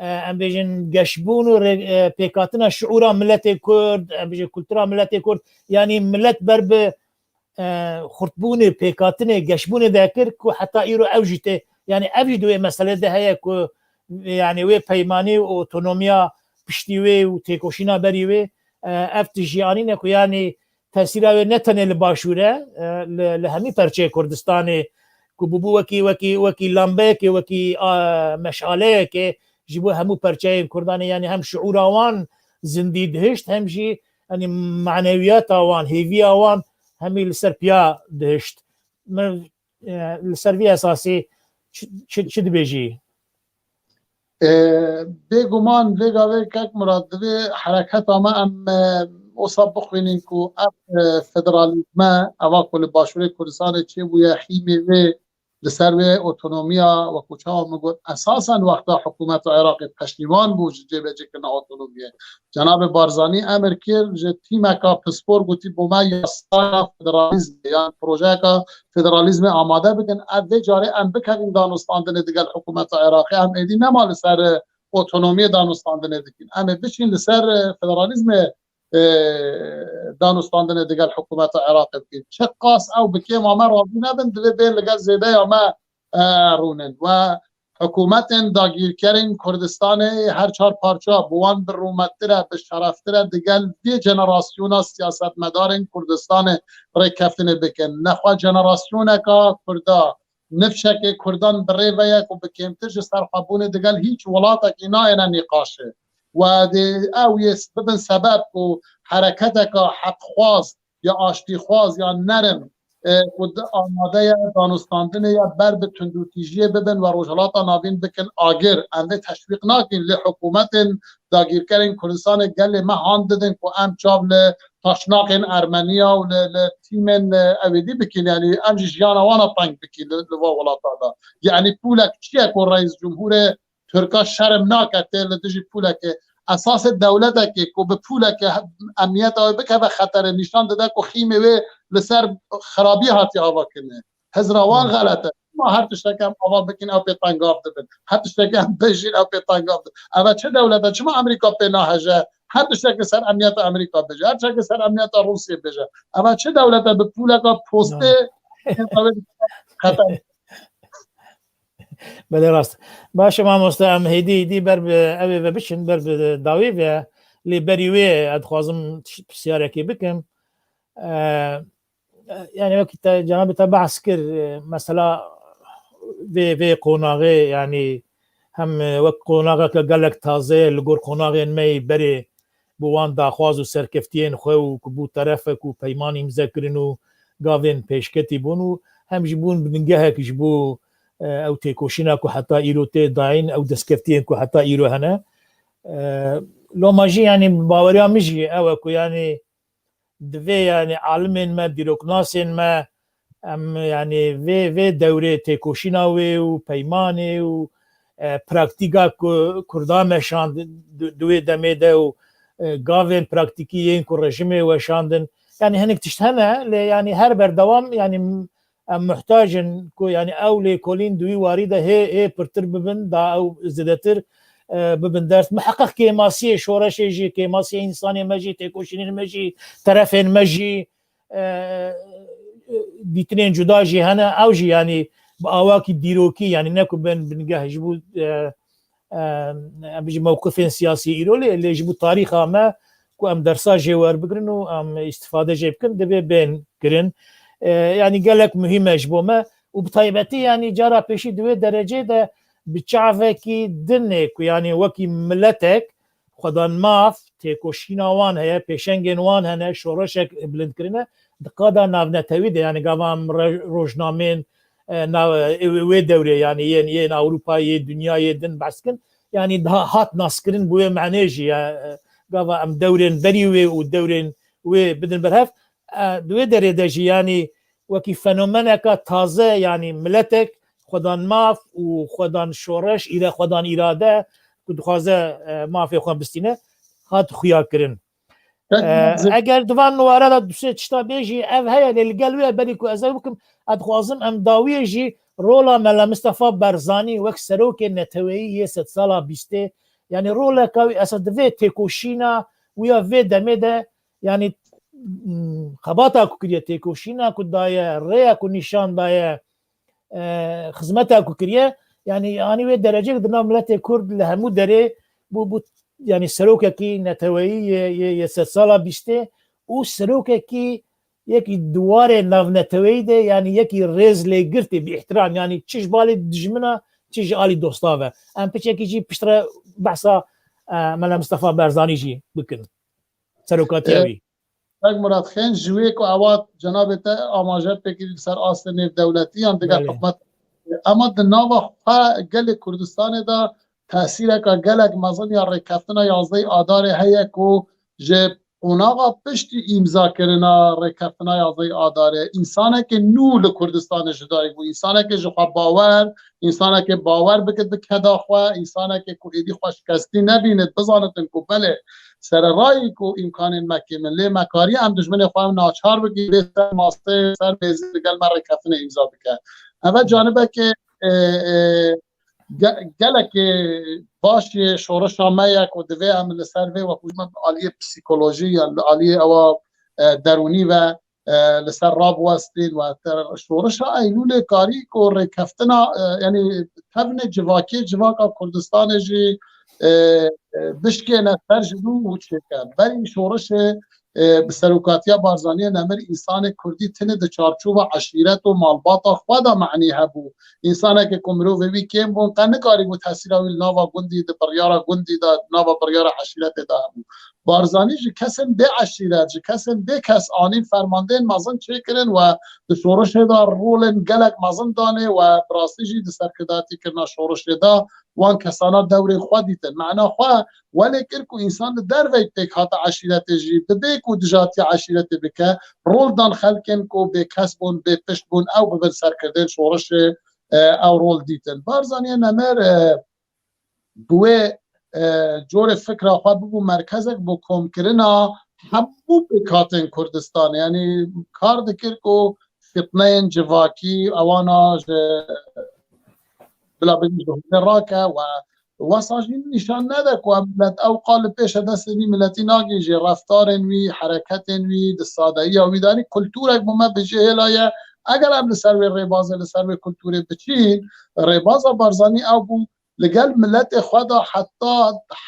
e, em bêjin geşbûn û rê-, e, pêkhatina şiûra miletê Kurd, em bêjin kultura miletê Kurd, yani milet ber bi e, xurtbûnê, pêkhatinê, geşbûnê dekir ku heta îro ew jî tê, yani ev jî di wê meselê de heye ku, yani wê peymanî û otonomiya piştî wê û têkoşîna berî wê, e, ev tişt jî anîne ku yani tesîra wê ne tenê li Başûr e, e, li, li hemî perçeyê Kurdistanê ku bûbû wekî, wekî, wekî lambeyekê, wekî, a, meşaleyekê ji bo hemû perçeyên Kurdanê, yani hem şiûra wan zindî dihişt, hem jî, yani manewiyata wan, hêviya wan hemî li ser piya dihişt. Min, e, li ser vî esasî çi, çi, çi dibêjî? E, Bêguman vê gavê kek Murat, divê hereketa me em, e, osa bixwînin ku ev, e, federalîzme, eva ku li Başûrê Kurdistanê çêbûye, xîmê wê li ser wê otonomiya, wekû çawa min got, esasen wexta hikûmeta Iraqê peştîvan bû ji cêbecîkirina otonomiyê. Cenabê Barzanî emir kir ji tîmeka pispor, gotî, bo me yasaya federalîzmê yan projeyeka federalîzmê amade bikin. Ev vê carê em bikevin danûstandinê digel hikûmeta Iraqê. Em êdî nema li ser otonomiyê danûstandinê dikin. Em ê biçin li ser federalîzmê e, danûstandinê digel hikûmeta Iraqê bikin. Çiqas ew bi kêma me razî nebin, divê bê li gel zêdeya me, e, rûnin. We hikûmetên dagîrkerên Kurdistanê her çar parça bi wan bi rûmettir e, bi şereftir e, digel vê jenerasyona siyasetmedarên Kurdistanê rêkeftinê bikin. Nexwe jenerasyoneka Kurda, nifşekê Kurdan bi rê ve ye ku bi kêmtir ji serxwebûnê digel hîç welatekî nayêne nîqaşê. We dê ew yê bibin sebeb ku hereketeka heqxwaz ya aştîxwaz ya nerim, e, ku di amade ye danûstandinê ye, ber bi tundûtîjiyê bibin we Rojhilata Navîn bikin agir. Em vê teşwîq nakin, lê hikûmetên dagîrkerên Kurdistanê gelê me han didin ku em çav li taşnaqên Ermeniya û li, li tîmên, e, ewêdî bikin, yanî em jî jiyana wan a teng bikin li, li va welata de. Yanî pûlek çi ye ku Reîs Cumhurê Tirka şerm nake tê li dijî pûlekê. Esasê dewletekê ku bi pûleke he-, emniyeta wê bikeve xeterê, nîşan dide ku xîmê wê li ser xirabiyê hatiye avakirinê. Hizra wan xelet e. Ma her tiştek em ava bikin, ew pê tengav dibin. Her tiştek em bêjin, ew pê tengav dibin. Eve çi dewlet e? Çima Amerîka pê naheje? Her tiştek li ser emniyeta Amerîka bêje. Her tiştek li ser emniyeta Rûsiyê bêje. Eve çi dewlet e bi pûleka postê xeter? Belê rast. Baş e mamoste, em hêdî hêdî ber bi evê ve biçin, ber bi dawî ve, lê berî wê ez dixwazim tiş-, pirsyarekê bikim. E, yani wekî te, cenabê te behs kir, e, mesela vê, vê qonaxê, yani hem, e, wek qonaxeke gelek taze ye, li gor qonaxên me yê berê bi wan daxwaz û serkeftiyên xwe û ku bû terefek û peyman îmze kirin û gavên pêşketî bûn û hem jî bûn bingehek ji bo, e, ew têkoşîna ku heta îro tê dayîn, ew destkeftiyên ku heta îro hene. E, loma jî, yanî, baweriya min jî ew e ku, yanî, divê, yanî, alimên me, dîroknasên me, em, yanî, vê, vê dewrê têkoşîna wê û peymanê û, e, praktîka ku Kurda meşand di, di wê demê de û, e, gavên praktîkî yên ku rejimê weşandin. Yanî hinek tişt hene, lê, yanî, her berdewam, yanî, em muhtac in ku, yanî, ew lêkolîn di wî warî de hê, hê pirtir bibin, da ew zêdetir, e, bibin ders. Miheqeq kêmasiyê şoreşê jî, kêmasiyê însanê me jî, têkoşînên me jî, terefên me jî, e, dîtinên cuda jî hene. Ew jî, yanî, bi awakî dîrokî, yanî ne ku bên bingeh ji bo, e, e, em bijî mewqifên siyasî îro, lê, lê ji bo tarîxa me ku em dersa jê werbigirin û em îstifade jê bikin, divê bên kirin. E, yanî gelek muhîm e ji bo me û bi taybetî, yanî, cara pêşî di wê derecê de bi çavekî din ê ku, yanî, wekî miletek xwedan maf, têkoşîna wan heye, pêşengên wan hene, şoreşek bilind kirine, di qada navnetewî de, yanî, gava em re-, rojnamên, e, nav-, e, wê dewrê, yanî, yên, yên Ewropa, yê dinya, yê din behs kin, yanî, daha hat naskirin bi wê manê jî, ya, e, gava em dewrên berî wê û dewrên wê bidin ber hev, e, di wê derê de jî, yanî, wekî fenomeneka taze, yanî, miletek xwedan maf û xwedan şoreş, îre xwedan îrade, ku dixwaze, e, mafê xwe bistîne, hat xuya kirin. E, eger di van ware de du sê tişta bêjî, ev heye, lê li gel wê, berî ku ez ew bikim, ez dixwazim em dawiyê jî rola Mela Mistefa Barzanî wek serokê neteweyî yê sedsala bîstê, yanî roleka wî esas di vê têkoşîna wî ya vê demê de, yanî, m, xebata ku kiriye, têkoşîna ku daye, rêya ku nîşan daye, e, xizmeta ku kiriye, yanî, anî wê dereceyek di nav miletê Kurd li hemû derê bû, bû, yanî, serokekî neteweyî yê, yê, yê sedsala bîstê û serokekî yekî di warê navneteweyî de, yanî, yekî rêz lê girtî bi îhtiram, yanî, çi ji balê dijmina, çi ji alî dosta ve. Em piçekî jî piştre behsa, e, Mela Mistefa Barzanî jî bikin. Serokatiya wî. Kak Murat Xên, ji wê ku ewa cenabê te amaje pêkirî li ser astê nêvdewletî yan digel Belê. hikûmet, ema di nava xwe gelê Kurdistanê de tesîreka gelek mezin ya rêkeftina yazdehê Adarê heye ku ji qonaxa piştî îmzakirina rêkeftina yazdehê Adarê, însanekî nû li Kurdistanê ji dayik bû, însanekî ji xwe bawer, însanekî bawer bike di keda xwe, însanekî ku êdî xwe şikestî nebînit, bizanitin ku belê sererayî ku îmkanên me kêm in, lê me kariye em dijminê xwe naçar bikin, bê ser masê, ser mêzê digel me rêkeftinê îmza bike. Eve canibekê, e, e, ge-, gelekê baş yê şorişa me ye ku divê em li ser vê wekû ji me bi aliyê psîkolojî yan li aliyê ewa, e, derûnî ve, e, li ser rabiwestîn we te şorişa Eylûlê karî ku rêkeftina, e, yanî tevnê civakê civaka Kurdistanê jî, e, e, bişkêne ser ji nû û çêke. Berî şorişê, e, bi serokatiya Barzaniyê Nemir însanê Kurdî tinê di çarçova eşîret û malbata xwe de manî hebû. Însanekê ku mirovê wî kêm bûn, qe nikarîbû tesîra wî li nava gundî, di biryara gundî de, di nava biryara eşîretê de hebû. Barzanî ji kesên bê eşîret, ji kesên bê kes anîn fermandeyên mezin çêkirin we di şorişê de rolên gelek mezin danê we bi rastî jî di serkirdayetîkirina şorişê de wan kesana dewrên xwe dîtin. Mena xwe welê kir ku însan li derveyî pêk hate eşîretê jî, bi bê ku dijatiya eşîretê bike, rol dan xelkên ku bê kes bûn, bê pişt bûn, ew bibin serkirdên şorişê, e, ew rol dîtin. Barzaniyê Nemir, e, bi wê, e, corê fikra xwe bibû merkezek bo komkirina hemû pêkhatên Kurdistanê. Yanî kar dikir ku fitneyên civakî ewana ji bila bigî ji hûnê rake we wesa jî nîşan nede ku em milet ew qal li pêşe destê wî miletî nagihîjê, reftarên wî, hereketên wî, di sadeyiya wî de, yanî kulturek bo me bi jê hêla ye. Eger em li ser wê rêbazê, li ser wê kulturê biçîn, rêbaza Barzanî ew bû, li gel miletê xwe de heta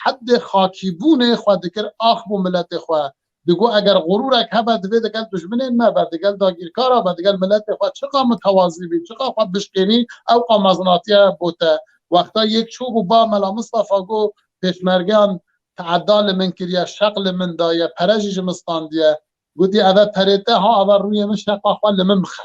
heddê xakîbûnê xwe dikir ax bo miletê xwe. Digo eger xurûrek hebe, divê digel dijminên me be, digel dagîrkara be, digel miletê xwe çiqa mitewazî bî, çiqa xwe bişkênî, ew qa mezinatiye bo te. Wexta yek çû bû ba Mela Mistefa got, pêşmergeyan teeda li min kiriye, şeq li min daye, pere jî ji min standiye. Gotî, eve perê te ha, eve rûyê min, şeqa xwe li min bixe.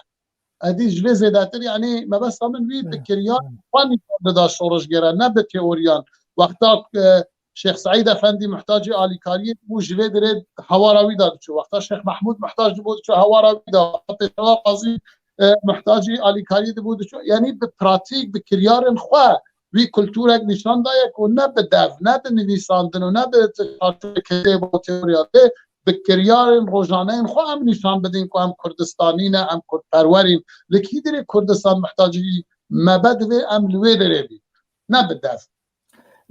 Edî ji vê zêdetir, yanî mebesta min wî bi kiryar xwe nîşan dida şorişgere, ne bi teoriyan. Wexta, e, Şêx Seîd Efendî muhtacî alîkariyê bû, ji vê dirê hewara wî de diçû. Wexta Şêx Mehmûd muhtac dibû diçû hewara wî de. Wexta Pêşewa Qazî, e, muhtacî alîkariyê dibû diçû. Yanî bi pratîk, bi kiryarên xwe wî kulturek nîşan daye ku ne bi dev, ne bi nivîsandin û ne bi çarçoveke bo teoriya, lê bi kiryarên rojaneyên xwe em nîşan bidin ku em Kurdistanî ne, em Kurdperwerîn. Li kî dirê Kurdistan mihtacî me be, divê em li wê derê bîn, ne bi dev.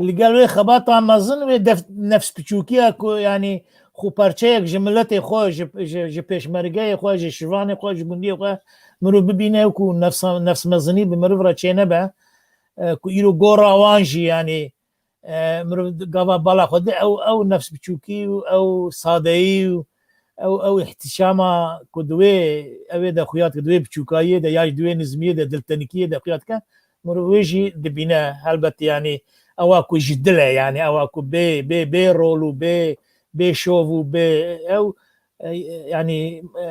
Li gel wê xebata mezin, wê def-, nefs piçûkiya ku, yanî, xwe parçeyek ji miletê xwe, ji, ji, ji pêşmergeyê xwe, ji şivanê xwe, ji gundiyê xwe mirov bibîne û ku nefsa-, nefsmezinî bi mirov re çênebe, e, ku îro gora wan jî, yanî, e, mirov gava bala xwe di ew, ew nefs piçûkî û ew sadeyî û ew, ew îhtîşama ku di wê, ew ê de xuya dike, di wê piçûkayiyê de ya jî di wê nizmiyê de, diltenikiyê de xuya dike, mirov wê jî dibîne. Helbet, yanî, ewa ku ji dil e, yanî, ewa ku bê, bê, bê rol û bê, bê şov û bê ew, e, yanî, e,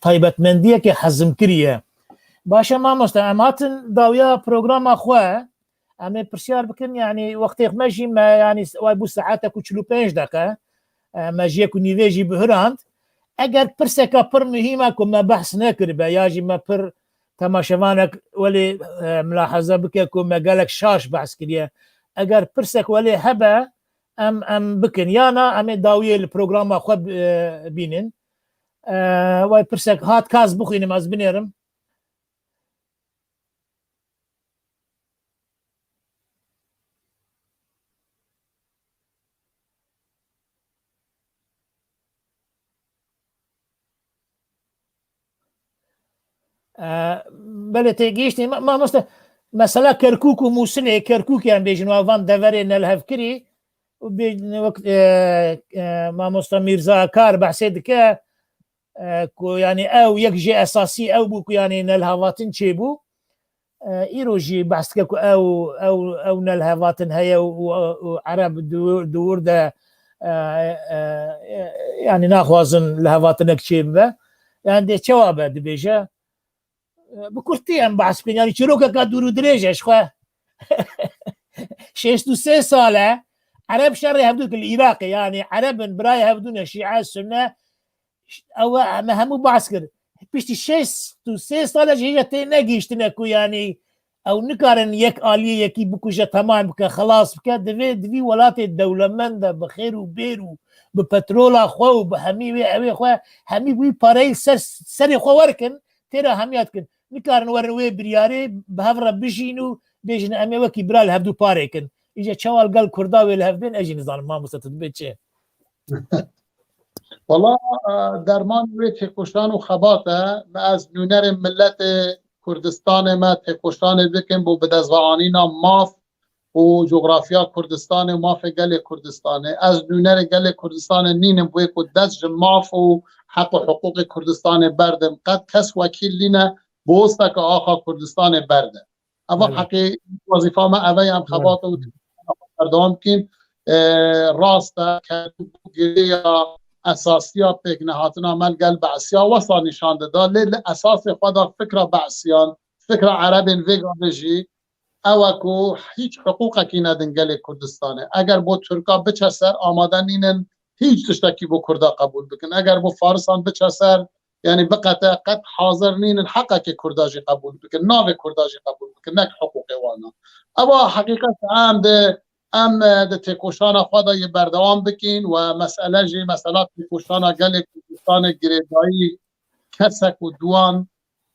taybetmendiyeke hezimkirî ye. Baş e, mamoste, em hatin dawiya programa xwe. Em ê pirsyar bikin, yanî wextê me jî me, yanî way bû saetek û çil û pênc deqe. E, me ji yek û nîvê jî bihurand. Eger pirseka pir muhîm e ku me behs nekiribe, ya jî me pir temaşevanek welê, e, milahaza bike ku me gelek şaş behs kiriye. Eger pirsek welê hebe, em, em bikin. Ya na, em ê dawiyê li programa xwe, e, bînin. E, way pirsek hat, ka ez bixwînim, ez binêrim. E, belê tê gihîştî. Ma-, mamoste, mesela Kerkûk û Mûsilê, Kerkûkê em bêjin, wa van deverê nelhevkirî, û bê-, wek, e, e, mamosta Mîrza Akar behsê dike, e, ku, yanî, ew yek jê esasî ew bû ku, yanî, nelhavatin çêbû. E, îro jî behs dike ku ew, ew, ew nelhevatin heye û, û, û Ereb di wir, di wir de, e, e, e, yanî, naxwazin lihevatinek çêbibe. Yanî, dê çawa be, dibêje? E, bi kurtî em behs bikin. Yanî, çîrokeke dûr û dirêj e ji xwe. Şêst û sê sal e, Ereb şerê hevdû kir li Iraqê, yanî Ereb in, birayê hevdû ne, Şîe, Sunne, ew e, me hemû behs kir. Piştî şeş û sê sal e jî hêja tê negihîştine ku, yanî, ew nikarin yek aliyê yekî bikuje, temam bike, xelas bike. Divê di vî welatê dewlemend de bi xêr û bêr û bi petrola xwe û bi hemî wê ewê xwe, hemî wî pareyê li ser serê xwe werkin, têra hemiya dikin. Nikarin werin wê biryarê bi hev re bijîn û bêjin, em ê wekî bira li hevdû parê kin. Îca çawa li gel Kurda wê li hev bên, ez jî nizanim, mamoste, tu dibê çi? Wala, e, dermanê wê têkoşan û xebat e. Me, ez nûnerê miletê Kurdistanê me têkoşanê bikin bo bi dest ve anîna maf û coğrafya Kurdistanê û mafê gelê Kurdistanê. Ez nûnerê gelê Kurdistanê nînim, wê ku dest ji maf û heq û hiqûqê Kurdistanê berdim. Qet kes wekîl nîne, bosteke axa Kurdistanê berde. Eva Belê. Heqê wezîfa me eve ye, em Belê. Xebat û berdewam bikin. E, rast e, kerdû girêya esasiya pêknehatina me li gel Be'siya wesa nîşan dida. Lê li esasê xwe de fikra Be'siyan, fikra Erebên vê gavê jî ew e ku hîç hiqûqekî nedin gelê Kurdistanê. Eger bo Tirka biçe ser, amade nînin hîç tiştekî bo Kurda qebûl bikin. Eger bo Farisan biçe ser, yanî biqete, qet hazir nînin heqekê Kurda jî qebûl bikin, navê Kurda jî qebûl bikin, nek hiqûqê wan e. Ewa heqîqet e, em di, em, e, di têkoşana xwe de yê berdewam bikîn we mesele jî, mesela têkoşana gelê Kurdistanê girêdayî kesek û duwan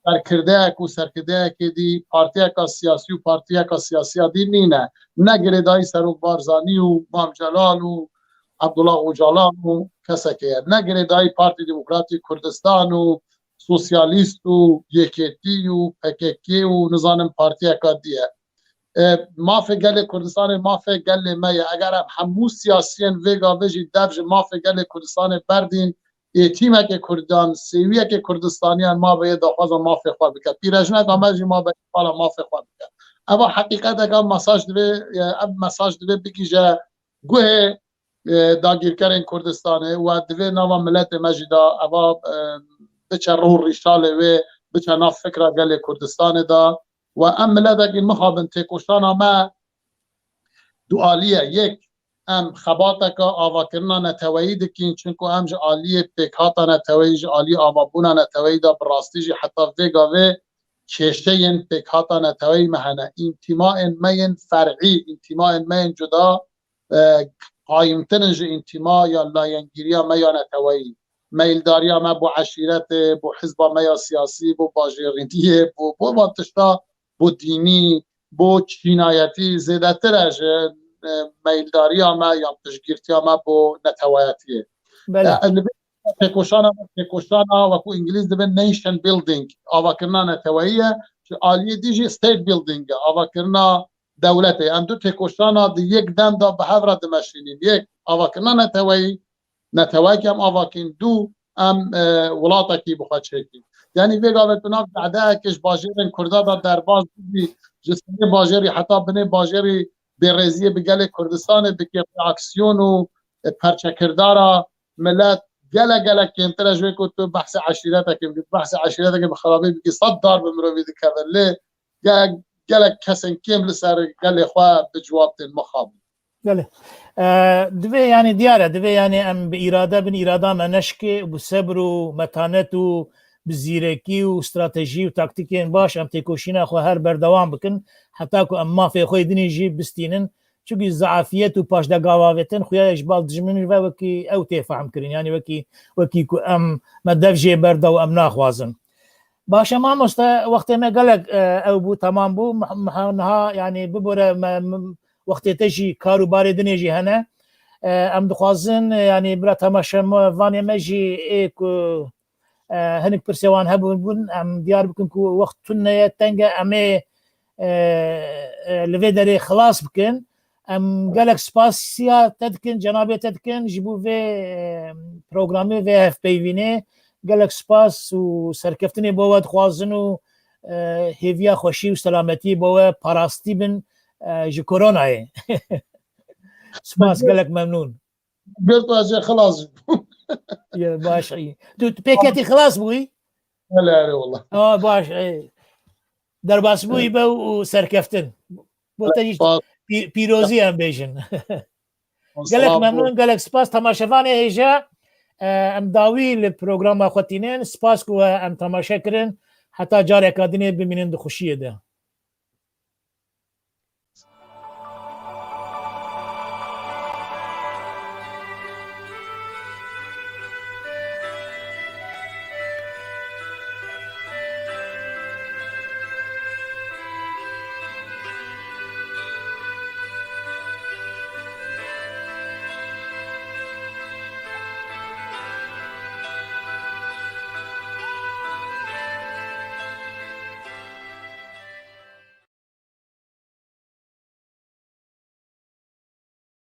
serkirdeyek û serkirdeyekê dî, partiyeka siyasî û partiyeka siyasiya dî nîne. Ne girêdayî Serok Barzanî û Mam Celal û Abdullah Ocalan û kesekê ye. Ne girêdayî Partî Demokratî Kurdistan û Sosyalîst û Yekêtî û P K K û nizanim partiyeka dî ye. E, mafê gelê Kurdistanê mafê gelê me ye. Eger em hemû siyasiyên vê gavê jî dev ji mafê gelê Kurdistanê berdîn, ê tîmekê Kurdan, sêwiyekê Kurdistaniyan mabe yê daxwaza mafê xwe bike. Pîrejineka me jî mabe îqbala mafê xwe bike. Eva heqîqeteke mesaj divê, e, ev mesaj divê bigihîje guhê, e, dagîrkerên Kurdistanê we divê nava miletê me jî de eva, e, biçe rû rîşalê wê, biçe nav fikra gelê Kurdistanê de. We em miletekî mixabin têkoşana me du alî ye. Yek, em xebateke avakirina neteweyî dikin, çunku em ji aliyê pêkhata neteweyî, ji aliyê avabûna neteweyî de bi rastî jî heta vê gavê kêşeyên pêkhata neteweyî me hene. Întîmayên me yên fer'î, întîmayên me yên cuda, e, qayimtir in ji întîma ya layengiriya me ya neteweyî. Meyldariya me bo eşîretê, bo hizba me ya siyasî, bo bajêrîniyê, bo, bo van tişta, bo dînî, bo çînayetî zêdetir e ji, e, meyldariya me yan piştgirtiya me bo neteweyetiyê. Belê. E, li vê têkoşana me, têkoşana, wekû îngilîz dibin nation building, avakirina neteweyî ye, ji aliyê dî jî state building e, avakirina dewletê. Em du têkoşana di yek dem de bi hev re dimeşînin. Yek, avakirina neteweyî, neteweyek em avakîn. Du, em, e, welatekî bi xwe çêkîn. Yanî vê gavê tu nav dehdeek ji bajêrên Kurda de derbas bibî, ji serê bajêrî heta binê bajêrî bêrêziyê bi gelê Kurdistanê bikî, reaksiyon û, e, perçekirdara milet gelek, gelek kêmtir e ji wê ku tu behsê eşîretekê bikî. Behsê eşîretekê bi xirabî bikî, sed dar bi mirovî dikeve. Lê ge-, gelek kesên kêm li ser gelê xwe bi cewab tên mixabin. Belê. E, divê, yanî diyar e, divê, yanî em bi îrade bin, îrada me neşikê, bi sebr û metanet û bi zîrekî û stratejî û taktîkên baş em têkoşîna xwe her berdewam bikin, heta ku em mafê xwe yê dinê jî bistînin. Çunkî zeafiyet û paşdagavavêtin xuya ye ji bal dijmin ve wekî ew tê fehm kirin, yanî wekî, wekî ku em, me dev jê berda û em naxwazin. Baş e mamoste, wextê me gelek, e, ew bû, temam bû. Mih-, mih-, niha, yanî, bibore me, m-, wextê te jî kar û barê dinê jî hene. E, em dixwazin, e, yanî, bira temaşevanê me jî ê ku, e, hinek pirsê wan hebûn bûn, em diyar bikin ku wext tune ye, teng e, em ê, e, e, li vê derê xilas bikin. Em gelek spasiya te dikin, cenabê te dikin ji bo vê, e, programê, vê hevpeyvînê. Gelek spas û serkeftinê bo we dixwazin û, e, hêviya xweşî û selametiyê bo we parastî bin, e, ji koronayê. Spas, gelek memnûn. Ger tu ez ê xilas bûm. Ye, baş, iyi. Tu, tu pêketî xilas bûyî? Hele, hele, wallah. Aa, baş, e, derbasbûyî be û serkeftin. Bo te jî pî-, pîrozî em bêjin. Gelek memnun, gelek spas. Temaşevanê hêja, e, em dawî li programa xwe tînin. Spas ku em temaşe kirin. Heta careka dinê bimînin di xweşiyê de.